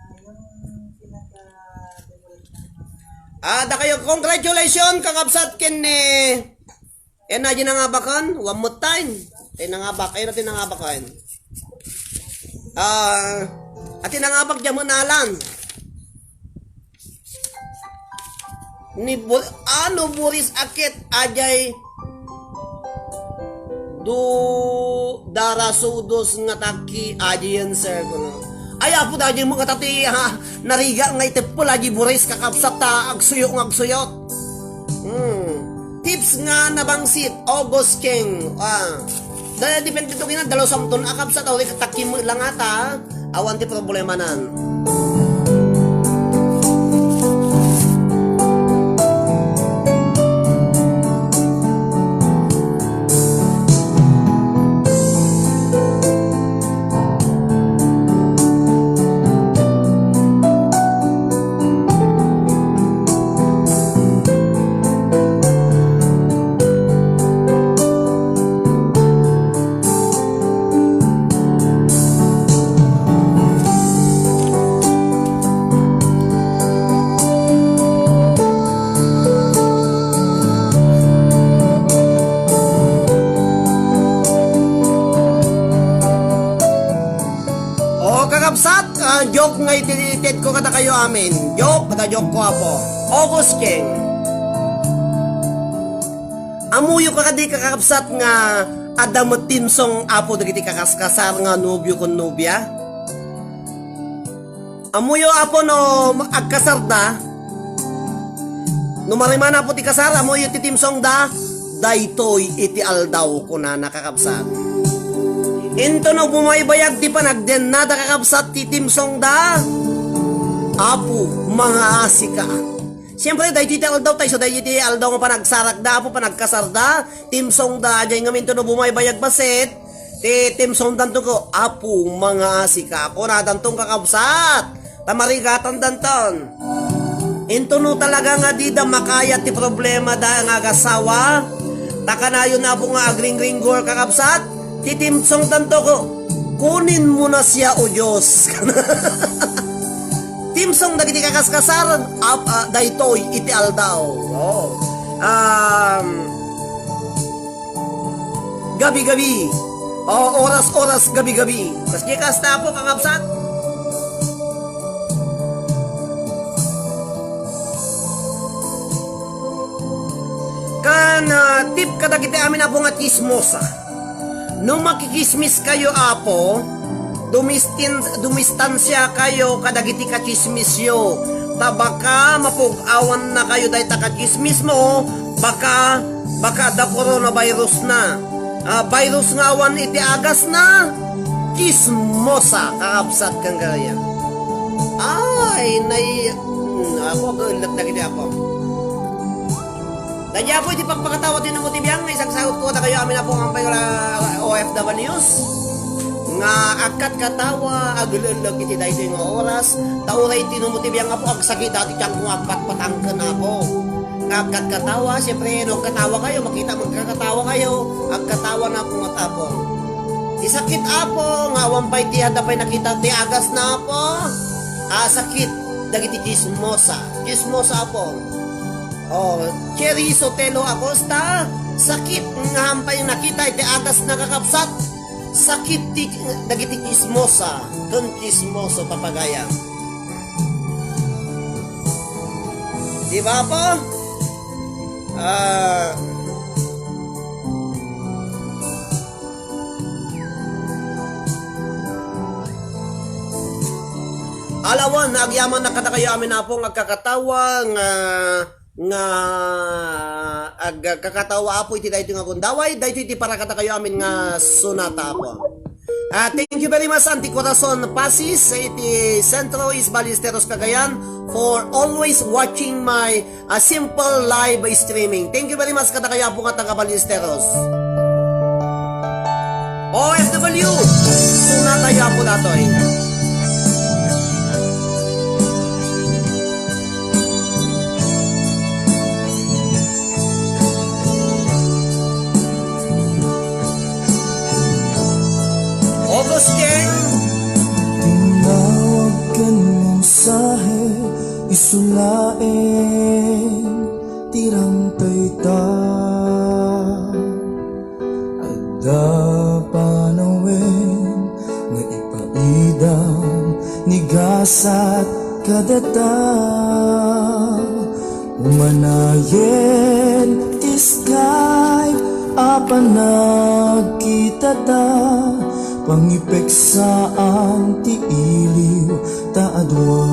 Ah, da kayo, congratulations, kakabsat ken ni, eh, na di nangabakan, one more time. Ay, nangabak, ay, na ti nangabakan. Ah, ati nangabak, diyan mo nalan. Ni Bu-, ano, Buris, akit, ajay, du, darasudos nga takki, ajay yan, sir, kuno. Ay, apo, ajay mo katati, ha, nariga nga itepel, ajay Buris, kakabsat, ta, agsuyo nga agsuyo. Hmm. Tips nga nabangsit, August King. Ah. Da, depende to kina, dalo samton, akabsat, awri, takki mo lang ata, ha? Awan ti problemanan. Joke nga ititedko kadakayo amin. Joke, kada joke ko, Apo. August King. Ammoyo ka kadi, kakabsat, nga adda met theme song, Apo, dagiti kakaskasar nga nobio ken nobia? Ammoyo, Apo, no agkasarda, no marimana, Apo, ti kasar, ammoyo ti theme songda, "Daytoy iti aldaw," kunana, kakabsat. Intono bumaybayag ti panagdennada, kakabsat, ti theme songda, "Apo, mangaasika." Siyempre, daytoy ti aldaw tayo, so daytoy ti aldaw nga panagsarakda, Apo, panagkasarda, theme songda, ajay ngamin, intono bumaybayag bassit, ti theme songdanto ko, "Apo, mangaasika." Kunadanton, kakabsat, ta marigatandanton. Intono talaga nga dida makayat ti problemada nga agasawa, ta kanayon, Apo, nga agringringgor, kakabsat, ti theme songdanto ko, "Kunin mo na siya, O Diyos." Theme song dagiti kakaskasar, ap-, ah, daytoy iti aldaw. Oh. Um, gabi-gabi. O, oras-oras, gabi-gabi. Maski kasta, Apo, kakabsat. Kan, ah, tip kadagiti amin, Apo, nga tsismosa. No makikismis kayo, Apo, dumistin-, dumistansia kayo kadagiti katsismisyo. Ta baka mapug-awanna kayo dayta katsismismo, baka, baka adda coronavirus na. Ah, virus nga awan iti agasna, tsismosa, kakabsat, ken gagayyem. Ay, nay-, hmm, Apo, agellek dagiti, Apo. Daydi, Apo, iti pagpakatawa ti namo ti biang, nga isagsagot ko dakayo amin, Apo, nga ampay nga O F Ws, nga agkatkatawa, agellek iti daytoy nga oras, ta uray ti namo ti biang, Apo, agsakit dati tiangko nga agpatpatangken, Apo. Nga agkatkatawa, siyempre, no agkatawa kayo, makita mo agkakatawa kayo, agkatawa na po nga, Apo. Ti sakit, Apo, nga awan pay ti adda pay nakita ti agasna, Apo. Ah, sakit dagiti tsismosa. Tsismosa, Apo. Oh, Cherry Sotelo Acosta, sakit nga ampay nakita iti agasna, kakabsat. Sakit ti dagiti tsismosa ken tsismoso, papagayam. Di ba, Apo? Ah, alawan, agyaman na kadakayo amin, Apo, nga agkakatawa nga, nga agkakatawa, Apo, iti daytoy nga gundaway, daytoy ti para kadakayo amin nga sonata, Apo. Ah, thank you very much, Auntie Corazon Pasis, iti Centro East Ballesteros, Cagayan, for always watching my a simple live streaming. Thank you very much kadakayo, Apo, nga taga Ballesteros. O F W, sonatayo, Apo, datoy. August King. Tinawag ken mensahe, isu laeng ti rantay ta. Adda panawen nga ipaidam ni gasat kadata. Umanayen ti Skype a panagkitata, pangipeksaan ti iliw ta a dua.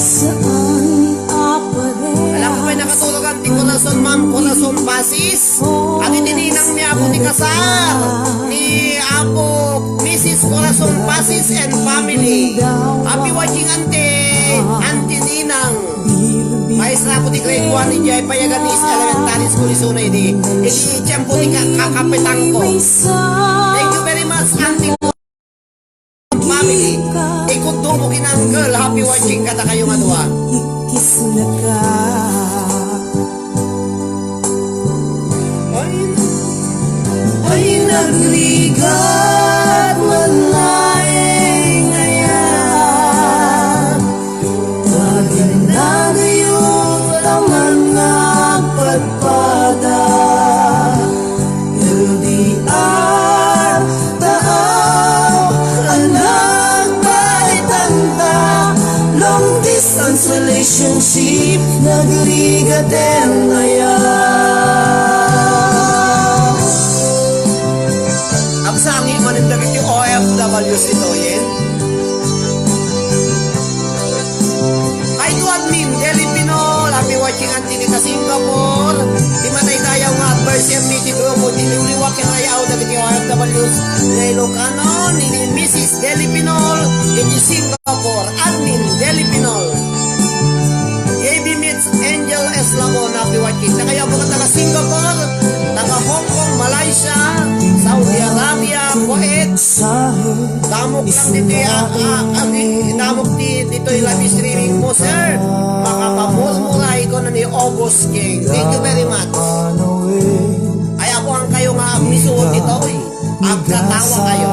Saan a pareha. Alam ko may nakatulog ang ti Corazon, Ma'am Corazon Basis. At iti ninang ni Apo ti kasar, ni Apo, Missus Corazon Pasis and family. Happy watching, Auntie, Auntie Ninang. Maestra ko ti grade one, idiay Payagan East Elementary School, isuna idi. Iti tiyempo ti ka-, kakapitangko. Thank you very much, Auntie. Family, ikut dumo kinanggel, happy watching kadakayo nga dua. Ikisnaka. Ay, ay, nagrigat man laeng aya. Taginagayo taman nga agpadpada. L D R Relationship, nagrigaten aya. Agsangi manen dagiti O F Ws ditoyen. Hi to admin, Deli Pinol, happy watching until ita Singapore. Ti matay dayaw nga adversary ti grupo, ti liwliwa ken rayaw dagiti O F Ws nga Ilocano, ni Missus Deli Pinol, iti Singapore. Admin, Deli Pinol. J B Mitch, Angel Eslabon, happy watching. Dakayo a taga Singapore, taga Hong Kong, Malaysia, Saudi Arabia, Kuwait. Damok lang ditoy, ah, ah, ah, di-, damok ti, ditoy live streaming mo, sir. Makapamurmuray ko na ni August King. Thank you very much. Ay, ako ang kayo nga agmisuot ditoy. Agkatawa kayo.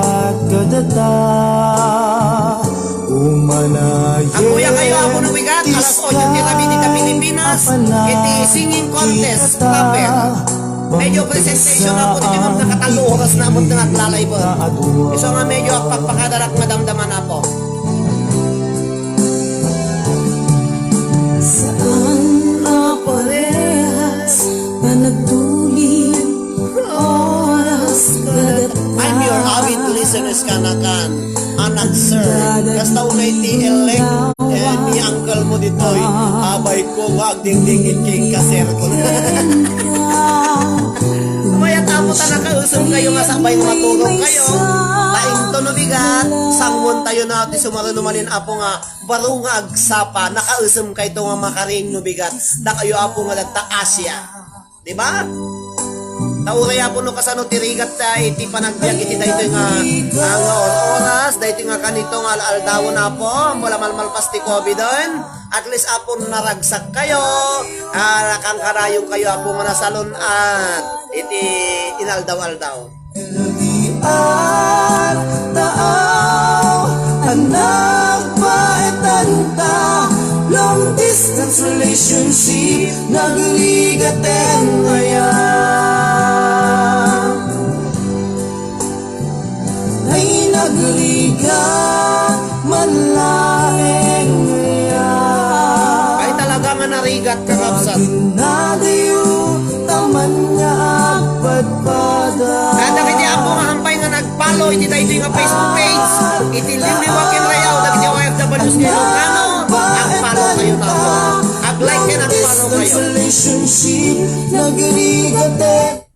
Agkuya kayo, Apo no Bigat, alas ocho ti rabii dita Pilipinas, iti singing contest, proper. Medyo presentation na po, di man nakatalo oras na po nga aglalay po. Isu nga medyo agpagpakadarak madamdama na po. Saan a parehas nga nagtuli oras kada I'm your avid listeners, kanakan, anak, sir. Kasta unay ti elect, eh, ni uncle mo ditoy. Abay ko, wag dingding iking kaser ko. Mayat apo ta nakausap kayo nga sabay nga maturog kayo. Taing to no bigat, sangmon tayo na ti sumaruno manen apo nga baro nga agsapa, nakausem kayto nga makaring no bigat. Dakayo apo nga dagta Asia. Di ba? Nauray apo no kasano ti rigat ta iti panagbiag iti daytoy nga, ah, nga or-oras, daytoy nga kanito nga al-aldawen apo, wala malmalpas ti COVID-en. At least apo naragsak kayo, ah, nakankarayon kayo apo nga nasalun-at iti inaldaw-aldaw. At taaw a nagbaetan ta, long distance relationship, nagrigaten aya. Ay, nagrigat man laeng aya. Ay, talaga nga narigat, kakabsat. Nadiyo taman nga agpadpada. Kadagiti apo nga hampay nga nag-follow iti daytoy nga Facebook page, iti Liwliwa ken Rayaw dagiti O F Ws nga Ilocano, ag-follow kayo na po. Ag-like ken ag-follow kayo. Relationship, nagrigaten.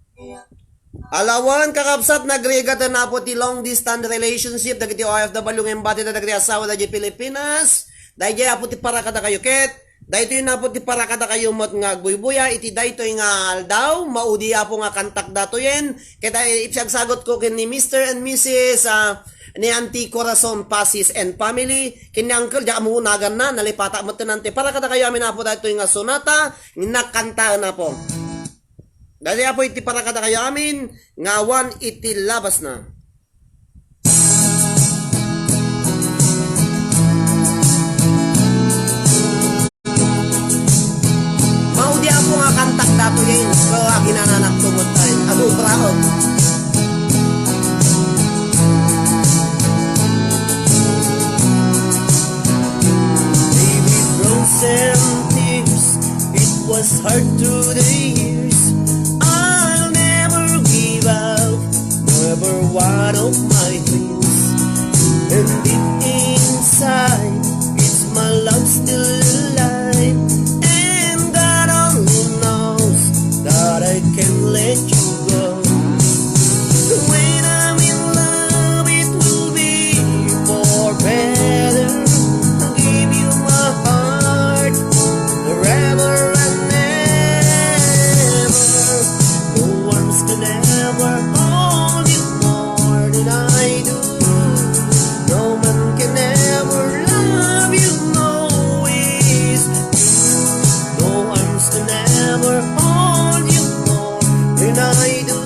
Alawan, kakabsat, nagrigat na po ti long distance relationship dagiti O F W nga imbati dagiti asawa dagiti Pilipinas. Daydiay apo ti para kadakayo ket daytoy na po ti para kadakayo met nga agbuybuya iti daytoy nga aldaw. Maudi apo nga kantak datoyen. Ket ay, ipsiagsagot ko ken ni Mister and Missus, ah, ni Auntie Corazon Pasis and family, ken ni Uncle, diak ammo naganna, nalipata met ti para kadakayo amin apo daytoy nga sonata, nakantaen apo. Daytoy apo iti para kadakayo amin nga awan iti labasna. Maudi apo nga kantak datoyen, so aginananak tumod tayo. Agubraon. Baby, frozen tears. It was hard through the years. I'll never give up, never one of my dreams. And deep inside, it's my love still alive. And God only knows that I can't let you go. When I'm in love, it will be for better. I'll give you my heart forever and ever. No arms can ever hold you more than I do. No man can ever love you more. No arms can ever hold you more than I do.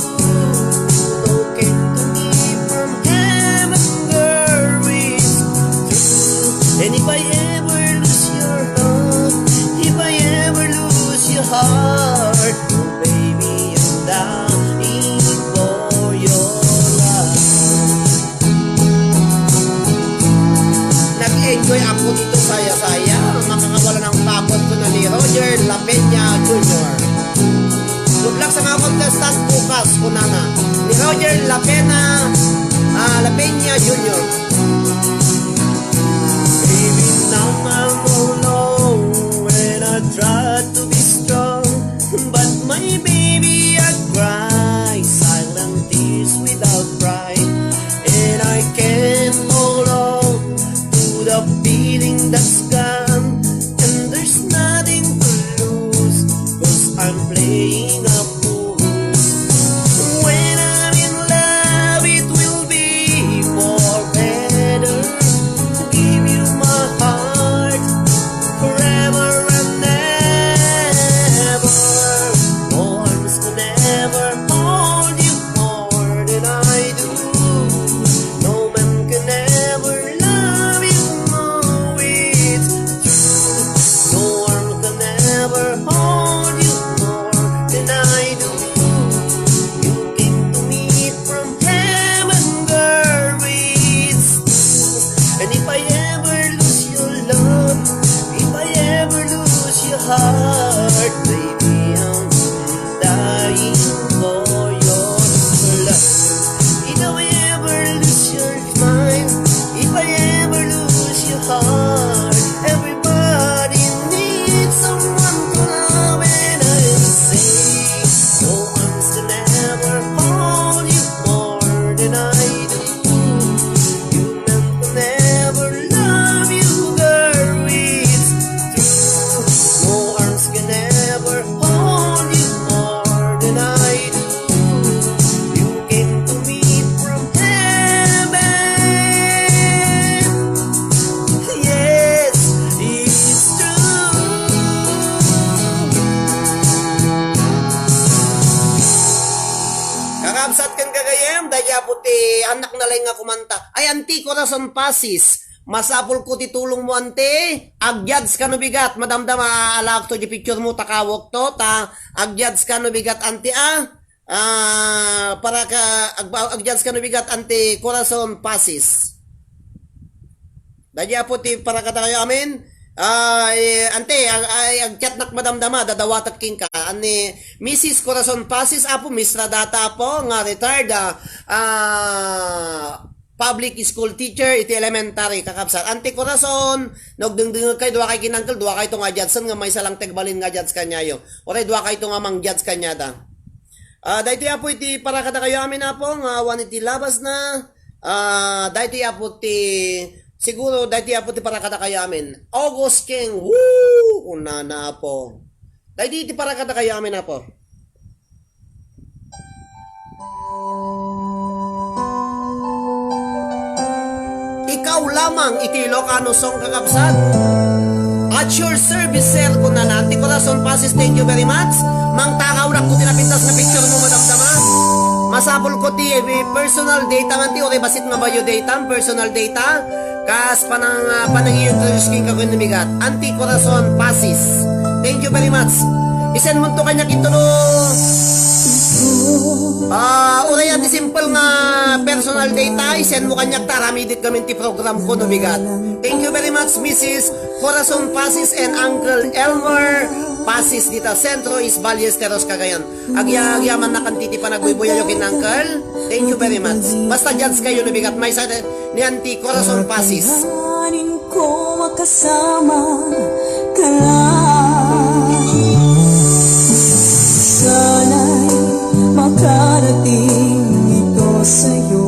No king to me from heaven, girl, is true. And if I ever lose your love, if I ever lose your heart, oh baby, I'm dying for your love. Nag-enjoy ako dito, saya-saya. Makakawala ng takot La Peña Junior. Good luck sa mga contestant bukas, kunana. Ni Roger La Peña, ah, La Peña Junior. Baby, now I'm alone when I try to be strong, but my baby, I cry silent tears without pride, and I can't hold on to the feeling that's gone, and there's nothing to lose, 'cause I'm playing a fool. When I'm in love, it will be more better to give you my heart forever and ever. No arms can ever hold you more than I do. No man can ever love you more, it's true. No one can ever hold you more than I do. You came to me from heaven, girl, it's true. And if I ever lose your love, if I ever lose your heart, baby, I'm dying for your love. If I ever lose your mind, if I ever lose your heart, everybody needs someone to love, and I say, no arms can ever hold you more than I do. You meant to never love you, girl, it's true. No arms can ever hold you more than I do. You came to me from heaven. Yes, it's true. Kakabsat ken gagayem, daydi Apo ti annak na laeng nga kumanta. Ay, Anti Corazon Pasis, masapulko ti tulongmo, Anti. Ag-judge ka no bigat, madamdama, alaak to di picture mo, takawok to, ta ag-judge ka no bigat, Anti, a. Ah, para ka, ag-, ag-judge ka no bigat, Anti Corazon Pasis. Daydi Apo ti para kadakayo amin. Ah, eh, Anti, ag-, ay, ag-chatnak madamdama, dadawatek kenka. Ni Missus Corazon Pasis, Apo, mistra data, Apo, nga retired, ah, ah, public school teacher iti elementary, kakabsat. Anti Corazon, no agdengdengngegkayo, duakay ken Uncle, duakayto nga judge-en, nga maysa lang ti agbalin nga judge kaniayo. Uray duakayto nga mang-judge kaniada. Ah, daytoy, Apo, iti para kadakayo amin, Apo, nga awan iti labasna. Ah, daytoy, Apo, ti, siguro, daytoy, Apo, ti para kadakayo amin. August King, woo! Kunana, Apo. Daytoy iti para kadakayo amin, Apo. Ikaw lamang iti Ilocano song, kakabsat. At your service, sir, kunana. Anti Corazon Pasis, thank you very much. Mangtakaw lakto ti napintas nga picture mo, madamdama. Masapulko ti, eh, personal data man ti, uray bassit nga bayo data, personal data. Kas panang, ah, panang-i-introduce kenka ken no bigat. Anti Corazon Pasis. Thank you very much. I-send mo to kaniak ito no. Ah, uray ti simple nga personal data, i-send mo kaniak ta aramidek ngamin ti program ko no bigat. Thank you very much, Missus Corazon Pasis and Uncle Elmer Pasis dita Centro East Ballesteros, Cagayan. Agya-, agyamannak, Anti, ti panagbuybuyayyo ken Uncle. Thank you very much. Basta judge kayo no bigat, maysa ni Anti Corazon Pasis. Ko makasama ka lang. Sana'y makarating ito sa'yo.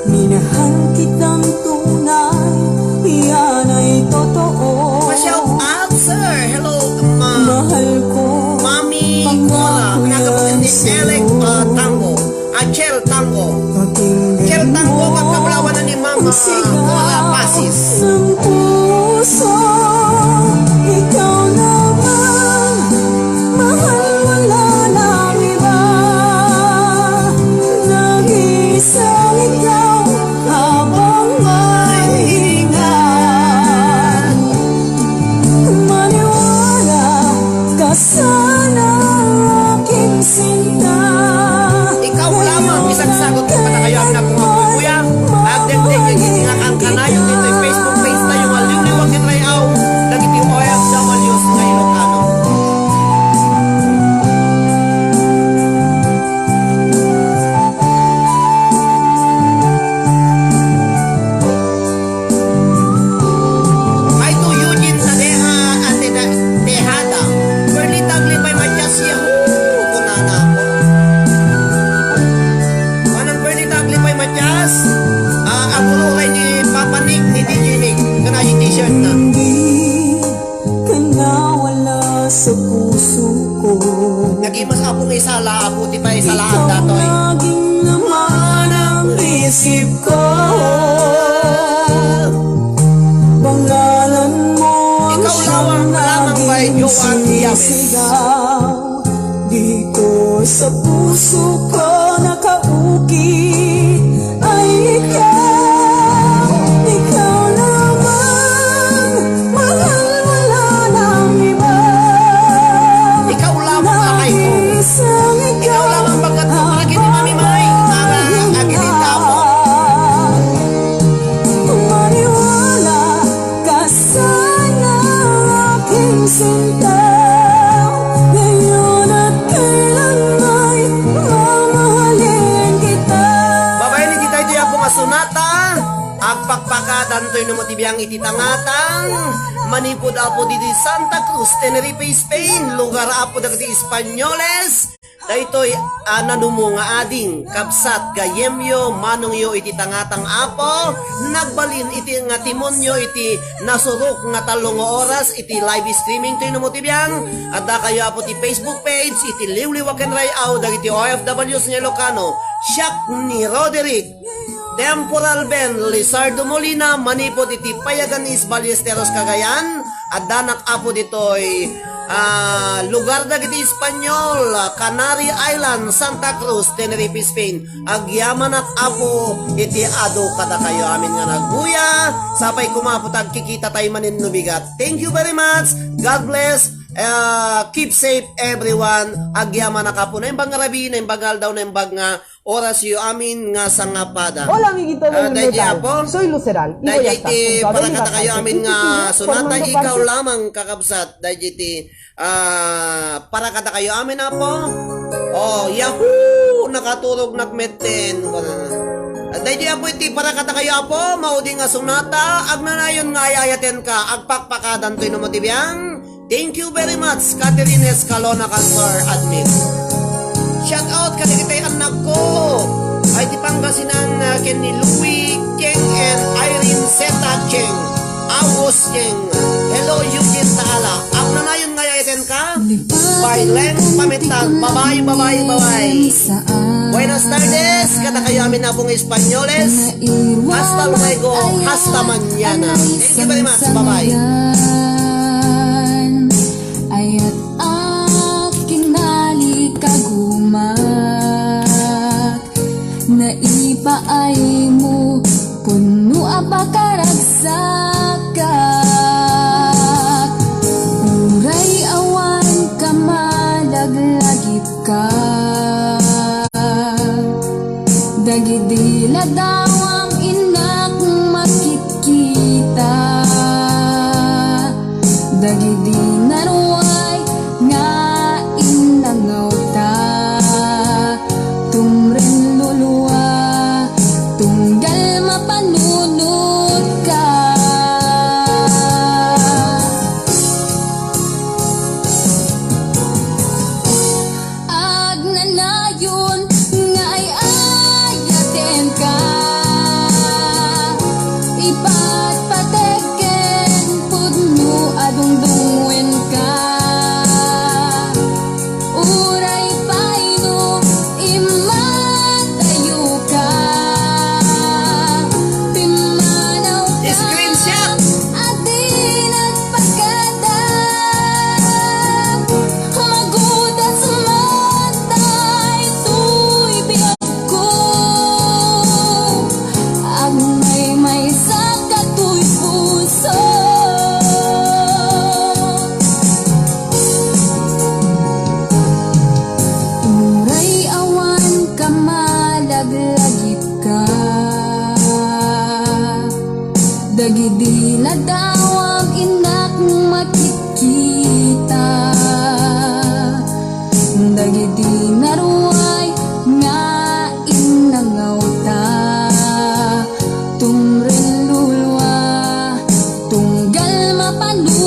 Minahal kitang tunay, yan ay totoo. Pa-shout out, sir. Hello, ma-, Mahal ko, Mami Cora. Pangako Pinagabutan ni Elec, uh, Tango. Ah, Chel Tango. Chel Tango, magkabulawan na ni Mama Cora Pasis. Ng puso, ikaw naman, mahal, wala nang iba. Nag-iisang ikaw habang maingat. Maniwala ka sana, aking sinta. Ikaw lamang, isang sagot ko pa na kayo, ang napungabuybuya. Agdengdeng, nga kangkanayon, Joan Yames. Sumisigaw dito sa puso ko nakaukit ay ikaw, ikaw lamang, mahal, wala nang iba. Ikaw lamang, lakay ko. Ikaw lamang, bagat ko, para kini Mami Mai, para agilita mo. Maniwala ka sana, aking sinta, ngayon at kailanman mamahalin kita. Babaen iti daytoy, Apo, nga sonata, agpakpakadantoy no mo ti biang iti tangatang, manipud, Apo, ditoy Santa Cruz, Tenerife, Spain, lugar, Apo, dagiti Espanyoles. Daytoy a nanumo nga ading, kabsat, gayyemyo, manongyo iti tangatang, Apo, nagbalin iti nga timonyo iti nasurok nga tallo nga oras iti live streaming toy no mo ti biang. Addakayo, Apo, ti Facebook page iti Liwliwa ken Ray-aw dagiti O F Ws nga Ilocano. Siak ni Roderick Temporal Ben Lizardo Molina, manipud iti Payagan East, Ballesteros, Cagayan. Addanak, Apo, ditoy, ah, lugar dagiti Espanyol, ah, Canary Island, Santa Cruz, Tenerife, Spain. Agyamanak, Apo, iti adu kadakayo amin nga nagbuya. Sapay koma, Apo, ta agkikita tayo manen no bigat. Thank you very much. God bless. Ah, keep safe, everyone. Agyamanak, Apo. Naimbag nga rabii, naimbag nga aldaw, naimbag nga orasyo amin nga sangapada. Hola, amiguito del metal. Soy Luceral, y voy a estar junto a Demi Vat, Alfred Pipino, Formando Parte. Ah, dayjay iti para kadakayo amin nga sonata, ikaw lamang, kakabsat. Dayjay iti, ah, para kadakayo amin, Apo. Oh, yahoo! Nakaturognak metten. Ah, dayjay, Apo, iti para kadakayo, Apo. Maudi nga sonata. Agnanayon nga ay-ayatenka. Agpakpakadantoy no mo ti biang. Thank you very much, Catherine Escalona Cantor, admin. Shout out kadagiti annakko. Ay, ti Pangasinan, ah, ken ni Louie, King, and Irene Zeta King. August King. Hello, Eugene Taala. Agnanayon nga ay-ayatenka. By Leng Pamitag. Bye-bye, bye-bye, bye-bye. Buenas tardes, kadakayo amin, Apo, nga Espanyoles. Hasta luego, hasta mañana. Thank you very much. Bye-bye. Ayat ak kinalikagumak, naipaaymo, punno a pakaragsakak. Uray awan ka, malaglagipka. Dagidi ladawam innak makitkita, dagidi naruay nga innangawta, tumrellulua, tunggal mapanunotka. Agnanayon nga ay-ayatenka, ipatpateg ken pudno a dungdungenka. Uray pay no immadayoka, pimmanawka. Screenshot. A di nagpakada. Magudas man daytoy biagko, agmaymaysa katoy puso. Uray awan ka, malaglagipka. Dagidi ladawam innak makitkita, dagidi naruay nga innangawta, tumrellulua, tunggal mapanu